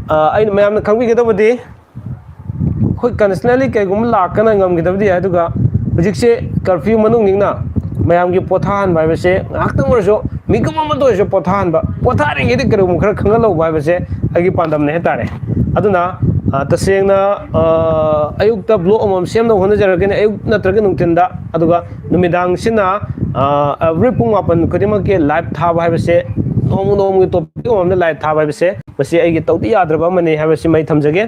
ꯑ, ꯑꯩꯅ ꯃꯌꯥꯝꯅ ꯈꯪꯕꯤꯒꯗꯕꯗꯤ ꯑꯩꯈꯣꯏ ꯀꯟꯗꯤꯁꯅꯦꯜꯂꯤ ꯀꯩꯒꯨꯝꯕ ꯂꯥꯛꯀꯅ ꯉꯝꯈꯤꯗꯕꯗꯤ ꯌꯥꯏ, ꯑꯗꯨꯒ ꯍꯧꯖꯤꯛꯁꯦ ꯀꯔꯐ꯭ꯌꯨ ꯃꯅꯨꯡꯅꯤꯅ ꯃꯌꯥꯝꯒꯤ ꯄꯣꯊꯥꯍꯟꯕ ꯍꯥꯏꯕꯁꯦ ꯉꯥꯏꯍꯥꯛꯇꯪ ꯑꯣꯏꯔꯁꯨ ꯃꯤꯀꯨꯞ ꯑꯃꯇ ꯑꯣꯏꯔꯁꯨ ꯄꯣꯊꯥꯍꯟꯕ, ꯄꯣꯊꯥꯔꯤꯉꯩꯗ ꯀꯔꯤꯒꯨꯝꯕ ꯈꯔ ꯈꯪꯍꯜꯍꯧꯕ ꯍꯥꯏꯕꯁꯦ ꯑꯩꯒꯤ ꯄꯥꯟꯗꯝꯅꯦ ꯍꯥꯏꯇꯥꯔꯦ꯫ ꯑꯗꯨꯅ ꯑ, ꯇꯁꯦꯡꯅ ꯑ, ꯑꯌꯨꯛꯇ ꯕ꯭ꯂꯣꯛ ꯑꯃꯃꯝ ꯁꯦꯝꯅꯕ ꯍꯣꯠꯅꯖꯔꯛꯀꯅꯤ, ꯑꯌꯨꯛ ꯅꯠꯇ꯭ꯔꯒ ꯅꯨꯡꯊꯤꯟꯗ꯫ ꯑꯗꯨꯒ ꯅꯨꯃꯤꯗꯥꯡꯁꯤꯅ ꯑ, ꯑꯦꯕ꯭ꯔꯤ ꯄꯨꯡ ꯃꯥꯄꯟ ꯈꯨꯗꯤꯡꯃꯛꯀꯤ ꯂꯥꯏꯚ ꯊꯥꯕ ꯍꯥꯏꯕꯁꯦ, ꯅꯣꯡꯃ ꯅꯣꯡꯃꯒꯤ ꯇꯣꯄꯤꯛ ꯑꯃꯃꯝꯗ ꯂꯥꯏꯚ ꯊꯥꯕ ꯍꯥꯏꯕꯁꯦ, ꯃꯁꯤ ꯑꯩꯒꯤ ꯇꯧꯗ ꯌꯥꯗ꯭ꯔꯕ ꯑꯃꯅꯤ ꯍꯥꯏꯕꯁꯤꯃ ꯑꯩ ꯊꯝꯖꯒꯦ꯫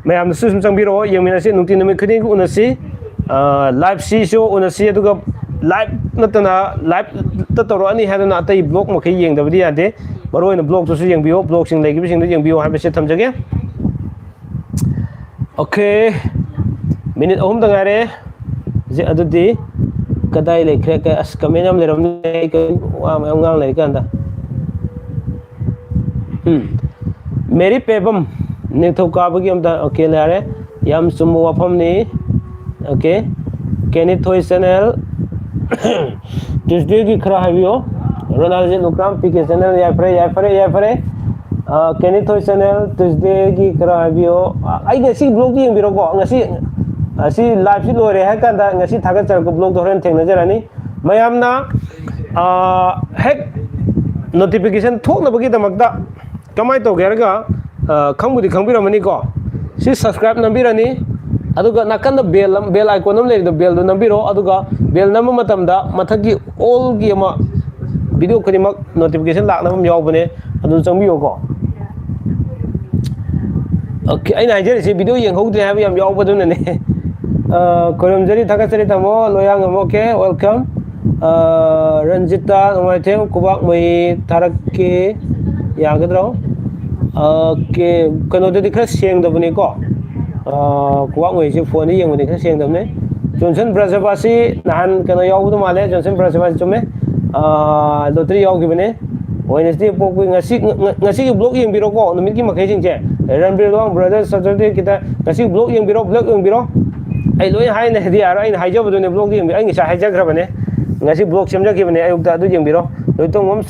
ꯃꯌꯥꯝꯅꯁꯨ ꯁꯨꯝ ꯆꯪꯕꯤꯔꯛꯑꯣ, ꯌꯦꯡꯃꯤꯟꯅꯁꯤ, ꯅꯨꯡꯇꯤ ꯅꯨꯃꯤꯠ ꯈꯨꯗꯤꯡꯒꯤ ꯎꯅꯁꯤ꯫ ꯑ, ꯂꯥꯏꯚꯁꯤꯁꯨ ꯎꯅꯁꯤ, ꯑꯗꯨꯒ ꯂꯥꯏꯚ ꯅꯠꯇꯅ ꯂꯥꯏꯚꯇ ꯇꯧꯔꯛꯑꯅꯤ ꯍꯥꯏꯗꯅ ꯑꯇꯩ ꯕ꯭ꯂꯣꯛ ꯃꯈꯩ ꯌꯦꯡꯗꯕꯗꯤ ꯌꯥꯗꯦ꯫ ꯃꯔꯨꯑꯣꯏꯅ ꯕ꯭ꯂꯣꯛꯇꯨꯁꯨ ꯌꯦꯡꯕꯤꯌꯣ, ꯕ꯭ꯂꯣꯛꯁꯤꯡ ꯂꯩꯈꯤꯕꯁꯤꯡꯗꯨ ꯌꯦꯡꯕꯤꯌꯣ ꯍꯥꯏꯕꯁꯤ ꯊꯝꯖꯒꯦ꯫ ꯑꯣꯀꯦ, ꯃꯤꯅꯤꯠ ꯑꯍꯨꯝꯗ ꯉꯥꯏꯔꯦ꯫ ꯍꯧꯖꯤꯛ ꯑꯗꯨꯗꯤ ꯀꯗꯥꯏ ꯂꯩꯈ꯭ꯔꯦ? ꯀ-, ꯑꯁ, ꯀꯃꯦꯟ ꯌꯥꯝ ꯂꯩꯔꯝꯅꯦ꯫ ꯑꯩ ꯀ-, ꯋꯥ ꯃꯌꯥꯝ ꯉꯥꯡ ꯂꯩꯔꯤꯀꯥꯟꯗ꯫ ꯎꯝ꯫ ꯃꯦꯔꯤ ꯄꯦꯕꯝ, ꯅꯤꯡꯊꯧꯀꯥꯕꯒꯤ ꯑꯝꯇ, ꯑꯣꯀꯦ, ꯌꯥꯔꯦ꯫ ꯌꯥꯝ ꯆꯨꯝꯕ ꯋꯥꯐꯝꯅꯤ꯫ ꯑꯣꯀꯦ꯫ ꯀꯦꯅꯤ ꯊꯣꯏ ꯆꯦꯅꯦꯜ, ꯇ꯭ꯌꯨꯁꯗꯦꯒꯤ ꯈꯔ ꯍꯥꯏꯕꯤꯌꯣ꯫ ꯔꯣꯅꯥꯜꯖꯤꯠ ꯂꯨꯀ꯭ꯔꯥꯝ, ꯄꯤ ꯀꯦ ꯆꯦꯅꯦꯜ, ꯌꯥꯏꯐꯔꯦ, ꯌꯥꯏꯐꯔꯦ, ꯌꯥꯏꯐꯔꯦ꯫ ꯑ, ꯀꯦꯅꯤ ꯊꯣꯏ ꯆꯦꯅꯦꯜ, ꯇ꯭ꯌꯨꯁꯗꯦꯒꯤ ꯈꯔ ꯍꯥꯏꯕꯤꯌꯣ꯫ ꯑ, ꯑꯩ ꯉꯁꯤ ꯕ꯭ꯂꯣꯛꯇꯤ ꯌꯦꯡꯕꯤꯔꯣꯀꯣ꯫ ꯉꯁꯤ, ꯑꯁꯤ ꯂꯥꯏꯚꯁꯤ ꯂꯣꯏꯔꯦ ꯍꯥꯏꯔ ꯀꯥꯟꯗ ꯉꯁꯤ ꯊꯥꯒꯠꯆꯔꯛꯄ ꯕ꯭ꯂꯣꯛꯇꯣ ꯍꯣꯔꯦꯟ ꯊꯦꯡꯅꯖꯔꯅꯤ꯫ ꯃꯌꯥꯝꯅ, ꯑ, ꯍꯦꯛ ꯅꯣꯇꯤꯐꯤꯀꯦꯁꯟ ꯊꯣꯛꯅꯕꯒꯤꯗꯃꯛꯇ ꯀꯃꯥꯏꯅ ꯇꯧꯒꯦ ꯍꯥꯏꯔꯒ, ꯑ, ꯈꯪꯕꯨꯗꯤ ꯈꯪꯕꯤꯔꯝꯃꯅꯤꯀꯣ꯫ ꯁꯤ ꯁꯕꯁꯀ꯭ꯔꯥꯏꯕ ꯅꯝꯕꯤꯔꯅꯤ, ꯑꯗꯨꯒ ꯅꯥꯀꯟꯗ ꯕꯦꯜ ꯑꯃ, ꯕꯦꯜ ꯑꯥꯏꯀꯣꯟ ꯑꯃ ꯂꯩꯔꯤꯗꯣ, ꯕꯦꯜꯗꯣ ꯅꯝꯕꯤꯔꯣ, ꯑꯗꯨꯒ ꯕꯦꯜ ꯅꯝꯕ ꯃꯇꯝꯗ ꯃꯊꯛꯀꯤ ꯑꯣꯜꯒꯤ ꯑꯃ ꯚꯤꯗꯤꯑꯣ ꯈꯨꯗꯤꯡꯃꯛ ꯅꯣꯇꯤꯐꯤꯀꯦꯁꯟ ꯂꯥꯛꯅꯕ ꯑꯃ ꯌꯥꯎꯕꯅꯦ, ꯑꯗꯨ ꯆꯪꯕꯤꯌꯣꯀꯣ꯫ ꯑꯣꯀꯦ, ꯑꯩꯅ ꯍꯥꯏꯖꯔꯤꯁꯦ ꯚꯤꯗꯤꯑꯣ ꯌꯦꯡꯍꯧꯗ꯭ꯔꯦ ꯍꯥꯏꯕ ꯌꯥꯝ ꯌꯥꯎꯕꯗꯨꯅꯅꯦ꯫ ꯑ, ꯈꯣꯏꯔꯝꯖꯔꯤ, ꯊꯥꯒꯠꯆꯔꯤ ꯇꯥꯃꯣ ꯂꯣꯌꯥꯉꯝ, ꯑꯣꯀꯦ, welcome꯫ ꯑ, ꯔꯟꯖꯤꯇꯥ ꯅꯣꯡꯃꯥꯏꯊꯦꯝ, ꯈꯨꯕꯥꯛ ꯃꯩ ꯊꯥꯔꯛꯀꯦ, ꯌꯥꯒꯗ꯭ꯔꯣ? ꯑꯣꯀꯦ, ꯀꯩꯅꯣꯗꯗꯤ ꯈꯔ ꯁꯦꯡꯗꯕꯅꯤꯀꯣ꯫ ꯑ, ꯈꯨꯕꯥꯛ ꯃꯩꯁꯦ ꯐꯣꯟꯗ ꯌꯦꯡꯕꯗꯤ ꯈꯔ ꯁꯦꯡꯗꯕꯅꯦ꯫ ꯖꯣꯟꯁꯟ ꯕ꯭ꯔꯖꯕꯥꯁꯤ ꯅꯍꯥꯟ ꯀꯩꯅꯣ ꯌꯥꯎꯕꯗꯣ ꯃꯥꯜꯂꯦ, ꯖꯣꯟꯁꯟ ꯕ꯭ꯔꯖꯕꯥꯁꯤ ꯆꯨꯝꯃꯦ꯫ ꯑ, ꯂꯣꯇꯔꯤ ꯌꯥꯎꯈꯤꯕꯅꯦ꯫ ꯋꯦꯅꯁꯗꯦ ꯄꯣꯛꯄꯒꯤ ꯉꯁꯤ, ꯉ-, ꯉ-, ꯉꯁꯤꯒꯤ ꯕ꯭ꯂꯣꯛ ꯌꯦꯡꯕꯤꯔꯣꯀꯣ, ꯅꯨꯃꯤꯠꯀꯤ ꯃꯈꯩꯁꯤꯡꯁꯦ꯫ ꯔꯟꯕꯤꯔ ꯂꯣꯡ, ꯕ꯭ꯔꯗꯔ ꯁꯇꯔꯗꯦ ꯈꯤꯇ ꯉꯁꯤ ꯕ꯭ꯂꯣꯛ ꯌꯦꯡꯕꯤꯔꯣ, ꯕ꯭ꯂꯣꯛ ꯌꯦꯡꯕꯤꯔꯣ꯫ ꯑꯩ ꯂꯣꯏ ꯍꯥꯏꯅꯗꯤ ꯌꯥꯔꯣꯏ, ꯑꯩꯅ ꯍꯥꯏꯖꯕꯗꯨꯅꯦ ꯕ꯭ꯂꯣꯛ ꯌꯦꯡꯕꯤꯔꯣ꯫ ꯑꯩ ꯉꯁꯥꯏ ꯍꯥꯏꯖꯈ꯭ꯔꯕꯅꯦ, ꯉꯁꯤ ꯕ꯭ꯂꯣꯛ ꯁꯦꯝꯖꯈꯤꯕꯅꯦ ꯑꯌꯨꯛꯇ, ꯑꯗꯨ ꯌꯦꯡꯕꯤꯔꯣ꯫ ꯂꯣꯏꯇꯣꯡꯕꯝ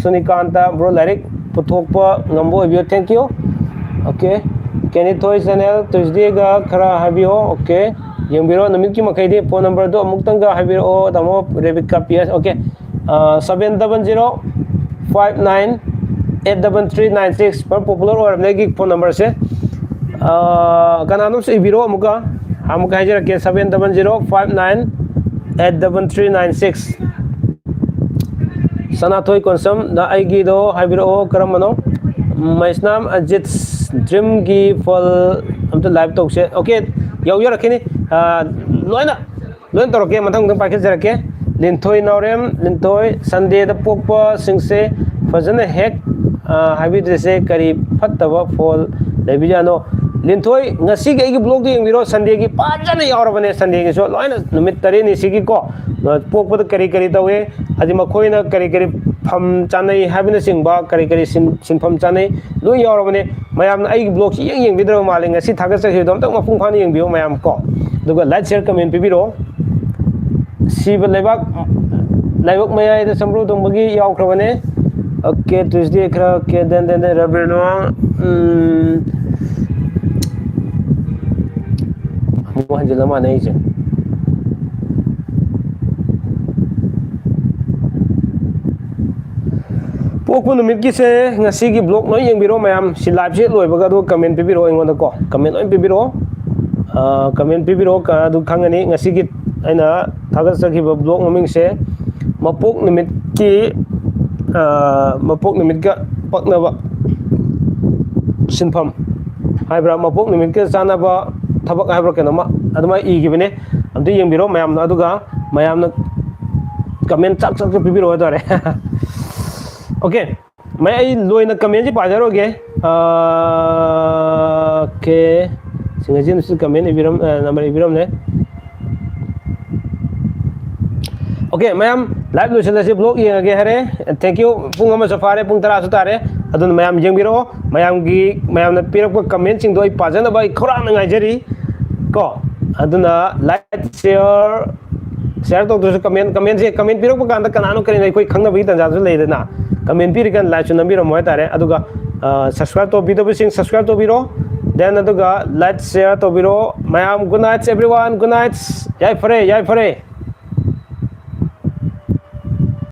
ꯁꯨꯅꯤꯀꯥꯟꯇ, ꯕ꯭ꯔꯣ, ꯂꯥꯏꯔꯤꯛ ꯄꯨꯊꯣꯛꯄ ꯉꯝꯕ ꯑꯣꯏꯕꯤꯌꯣ, thank you꯫ ꯑꯣꯀꯦ, ꯀꯦꯅꯤꯊꯣꯏ ꯆꯦꯅꯦꯜ, ꯇ꯭ꯌꯨꯁꯗꯦꯒ ꯈꯔ ꯍꯥꯏꯕꯤꯌꯣ꯫ ꯑꯣꯀꯦ, ꯌꯦꯡꯕꯤꯔꯣ, ꯅꯨꯃꯤꯠꯀꯤ ꯃꯈꯩꯗꯤ꯫ ꯐꯣꯟ ꯅꯝꯕꯔꯗꯣ ꯑꯃꯨꯛꯇꯪꯒ ꯍꯥꯏꯕꯤꯔꯛꯑꯣ, ꯇꯥꯃꯣ Rebika P S. Okay, Seven double zero five nine eight double three nine six, ꯌꯥꯝ ꯄꯣꯄꯨꯂꯔ ꯑꯣꯏꯔꯕꯅꯦ ꯑꯩꯒꯤ ꯐꯣꯟ ꯅꯝꯕꯔꯁꯦ꯫ ꯀꯅꯥꯅꯣꯝꯁꯨ ꯏꯕꯤꯔꯣ ꯑꯃꯨꯛꯀ꯫ ꯑꯃꯨꯛꯀ ꯍꯥꯏꯖꯔꯛꯀꯦ, seven double zero five nine eight double three nine six꯫ ꯁꯅꯥꯊꯣꯏ ꯀꯣꯟꯁꯝꯗ ꯑꯩꯒꯤꯗꯣ ꯍꯥꯏꯕꯤꯔꯛꯑꯣ, ꯀꯔꯝꯕꯅꯣ? ꯃꯩꯁꯅꯥꯝ ꯑꯖꯤꯠ, ꯗ꯭ꯔꯤꯝꯒꯤ ꯐꯜ ꯑꯝꯇ ꯂꯥꯏꯚ ꯇꯧꯁꯦ꯫ ꯑꯣꯀꯦ, ꯌꯥꯎꯖꯔꯛꯈꯤꯅꯤ꯫ ꯂꯣꯏꯅ ꯂꯣꯏꯅ ꯇꯧꯔꯛꯀꯦ, ꯃꯊꯪ ꯃꯊꯪ ꯄꯥꯏꯈꯠꯆꯔꯛꯀꯦ꯫ ꯂꯤꯟꯊꯣꯏ ꯅꯥꯎꯔꯦꯝ, ꯂꯤꯟꯊꯣꯏ, ꯁꯟꯗꯦꯗ ꯄꯣꯛꯄꯁꯤꯡꯁꯦ ꯐꯖꯅ ꯍꯦꯛ ꯍꯥꯏꯕꯤꯗ꯭ꯔꯤꯁꯦ ꯀꯔꯤ ꯐꯠꯇꯕ ꯐꯣꯜ ꯂꯩꯕꯖꯥꯠꯅꯣ? ꯂꯤꯟꯊꯣꯏ, ꯉꯁꯤꯒꯤ ꯑꯩꯒꯤ ꯕ꯭ꯂꯣꯛꯇꯣ ꯌꯦꯡꯕꯤꯔꯣ, ꯁꯟꯗꯦꯒꯤ ꯐꯖꯅ ꯌꯥꯎꯔꯕꯅꯦ꯫ ꯁꯟꯗꯦꯒꯤꯁꯨ ꯂꯣꯏꯅ ꯅꯨꯃꯤꯠ ꯇꯔꯦꯠꯅꯤ ꯁꯤꯒꯤꯀꯣ, ꯄꯣꯛꯄꯗ ꯀꯔꯤ ꯀꯔꯤ ꯇꯧꯏ, ꯍꯥꯏꯗꯤ ꯃꯈꯣꯏꯅ ꯀꯔꯤ ꯀꯔꯤ ꯐꯝ ꯆꯥꯅꯩ ꯍꯥꯏꯕꯅꯆꯤꯡꯕ, ꯀꯔꯤ ꯀꯔꯤ ꯁꯤꯟꯐꯝ ꯆꯥꯅꯩ, ꯂꯣꯏ ꯌꯥꯎꯔꯕꯅꯦ꯫ ꯃꯌꯥꯝꯅ ꯑꯩꯒꯤ ꯕ꯭ꯂꯣꯛꯁꯤ ꯌꯦꯡ ꯌꯦꯡꯕꯤꯗ꯭ꯔꯕ ꯃꯥꯜꯂꯦ꯫ ꯉꯁꯤ ꯊꯥꯒꯠꯆꯈꯤꯕꯗꯣ ꯑꯝꯇꯪ ꯃꯄꯨꯡ ꯐꯥꯅ ꯌꯦꯡꯕꯤꯌꯨ ꯃꯌꯥꯝ ꯀꯣ꯫ ꯑꯗꯨꯒ ꯂꯥꯏꯛ, ꯁꯤꯌꯔ, ꯀꯃꯦꯟ ꯄꯤꯕꯤꯔꯛꯑꯣ꯫ ꯁꯤꯕ ꯂꯩꯕꯥꯛ, ꯂꯥꯏꯕꯛ ꯃꯌꯥꯏꯗ ꯁꯝꯕ꯭ꯔꯨ ꯇꯣꯡꯕꯒꯤ ꯌꯥꯎꯈ꯭ꯔꯕꯅꯦ꯫ ꯑꯣꯀꯦ, ꯇ꯭ꯌꯨꯁꯗꯦ ꯈꯔ, ꯑꯣꯀꯦ, ꯗꯦꯟ ꯗꯦꯟ ꯗꯦꯟ ꯔꯕꯤꯔ ꯅꯣꯡ꯫ ꯑꯃꯨꯛ ꯍꯟꯖꯤꯜꯂ ꯃꯥꯟꯅꯩꯁꯦ꯫ ꯄꯣꯛꯄ ꯅꯨꯃꯤꯠꯀꯤꯁꯦ ꯉꯁꯤꯒꯤ ꯕ꯭ꯂꯣꯛ ꯂꯣꯏ ꯌꯦꯡꯕꯤꯔꯣ ꯃꯌꯥꯝ꯫ ꯁꯤ ꯂꯥꯏꯚꯁꯦ ꯂꯣꯏꯕꯒ ꯑꯗꯨꯒ ꯀꯃꯦꯟ ꯄꯤꯕꯤꯔꯛꯑꯣ ꯑꯩꯉꯣꯟꯗꯀꯣ꯫ ꯀꯃꯦꯟ ꯂꯣꯏ ꯄꯤꯕꯤꯔꯛꯑꯣ꯫ ꯀꯃꯦꯟ ꯄꯤꯕꯤꯔꯛꯑꯣ, ꯑꯗꯨ ꯈꯪꯒꯅꯤ ꯉꯁꯤꯒꯤ ꯑꯩꯅ ꯊꯥꯒꯠꯆꯈꯤꯕ ꯕ꯭ꯂꯣꯛ ꯃꯃꯤꯡꯁꯦ ꯃꯄꯣꯛ ꯅꯨꯃꯤꯠꯀꯤ, ꯃꯄꯣꯛ ꯅꯨꯃꯤꯠꯀ ꯄꯛꯅꯕ ꯁꯤꯟꯐꯝ ꯍꯥꯏꯕ꯭ꯔꯥ, ꯃꯄꯣꯛ ꯅꯨꯃꯤꯠꯀ ꯆꯥꯟꯅꯕ ꯊꯕꯛ ꯍꯥꯏꯕ꯭ꯔꯥ, ꯀꯩꯅꯣꯝꯃ ꯑꯗꯨꯃꯥꯏꯅ ꯏꯈꯤꯕꯅꯦ꯫ ꯑꯝꯇ ꯌꯦꯡꯕꯤꯔꯣ ꯃꯌꯥꯝꯅ, ꯑꯗꯨꯒ ꯃꯌꯥꯝꯅ ꯀꯃꯦꯟ ꯆꯥꯛ ꯆꯥꯛ ꯆꯥꯛ ꯄꯤꯕꯤꯔꯛꯑꯣ ꯍꯥꯏꯇꯥꯔꯦ꯫ ꯑꯣꯀꯦ, ꯃꯌꯥꯝ, ꯑꯩ ꯂꯣꯏꯅ ꯀꯃꯦꯟꯁꯤ ꯄꯥꯖꯔꯣꯏꯒꯦ꯫ ꯑꯣꯀꯦ, ꯁꯤꯡꯒꯖꯤꯟꯁꯨ ꯀꯃꯦꯟ ꯏꯕꯤꯔꯝ, ꯅꯝꯕꯔ ꯏꯕꯤꯔꯝꯂꯦ꯫ ꯑꯣꯀꯦ ꯃꯌꯥꯝ, ꯂꯥꯏꯚ ꯂꯣꯏꯁꯤꯜꯂꯁꯤ, ꯕ꯭ꯂꯣꯛ ꯌꯦꯡꯉꯒꯦ ꯍꯥꯏꯔꯦ꯫ ꯊꯦꯡꯀ꯭ꯌꯨ꯫ ꯄꯨꯡ ꯑꯃꯁꯨ ꯐꯥꯔꯦ, ꯄꯨꯡ ꯇꯔꯥꯁꯨ ꯇꯥꯔꯦ꯫ ꯑꯗꯨꯅ ꯃꯌꯥꯝ ꯌꯦꯡꯕꯤꯔꯛꯑꯣ, ꯃꯌꯥꯝꯒꯤ, ꯃꯌꯥꯝꯅ ꯄꯤꯔꯛꯄ ꯀꯃꯦꯟꯁꯤꯡꯗꯣ ꯑꯩ ꯄꯥꯖꯅꯕ ꯑꯩ ꯈꯧꯔꯥꯡꯅ ꯉꯥꯏꯖꯔꯤ ꯀꯣ꯫ ꯑꯗꯨꯅ ꯂꯥꯏꯛ, ꯁꯤꯌꯔ, ꯁꯤꯌꯔ ꯇꯧꯗ꯭ꯔꯁꯨ ꯀꯃꯦꯟ, ꯀꯃꯦꯟꯁꯦ, ꯀꯃꯦꯟ ꯄꯤꯔꯛꯄ ꯀꯥꯟꯗ ꯀꯅꯥꯅꯣ ꯀꯔꯤꯅꯣ ꯑꯩꯈꯣꯏ ꯈꯪꯅꯕꯒꯤ ꯇꯥꯟꯖꯥꯁꯨ ꯂꯩꯗꯅ꯫ ꯀꯃꯦꯟ ꯄꯤꯔꯤꯀꯥꯟꯗ ꯂꯥꯏꯛꯁꯨ ꯅꯝꯕꯤꯔꯝꯃꯣ ꯍꯥꯏꯇꯥꯔꯦ꯫ ꯑꯗꯨꯒ ꯁꯕꯁꯀ꯭ꯔꯥꯏꯕ ꯇꯧꯕꯤꯗꯕꯁꯤꯡ ꯁꯕꯁꯀ꯭ꯔꯥꯏꯕ ꯇꯧꯕꯤꯔꯣ꯫ ꯗꯦꯟ ꯑꯗꯨꯒ ꯂꯥꯏꯛ, ꯁꯤꯌꯔ ꯇꯧꯕꯤꯔꯣ ꯃꯌꯥꯝ꯫ Good night everyone, good night꯫ ꯌꯥꯏꯐꯔꯦ, ꯌꯥꯏꯐꯔꯦ꯫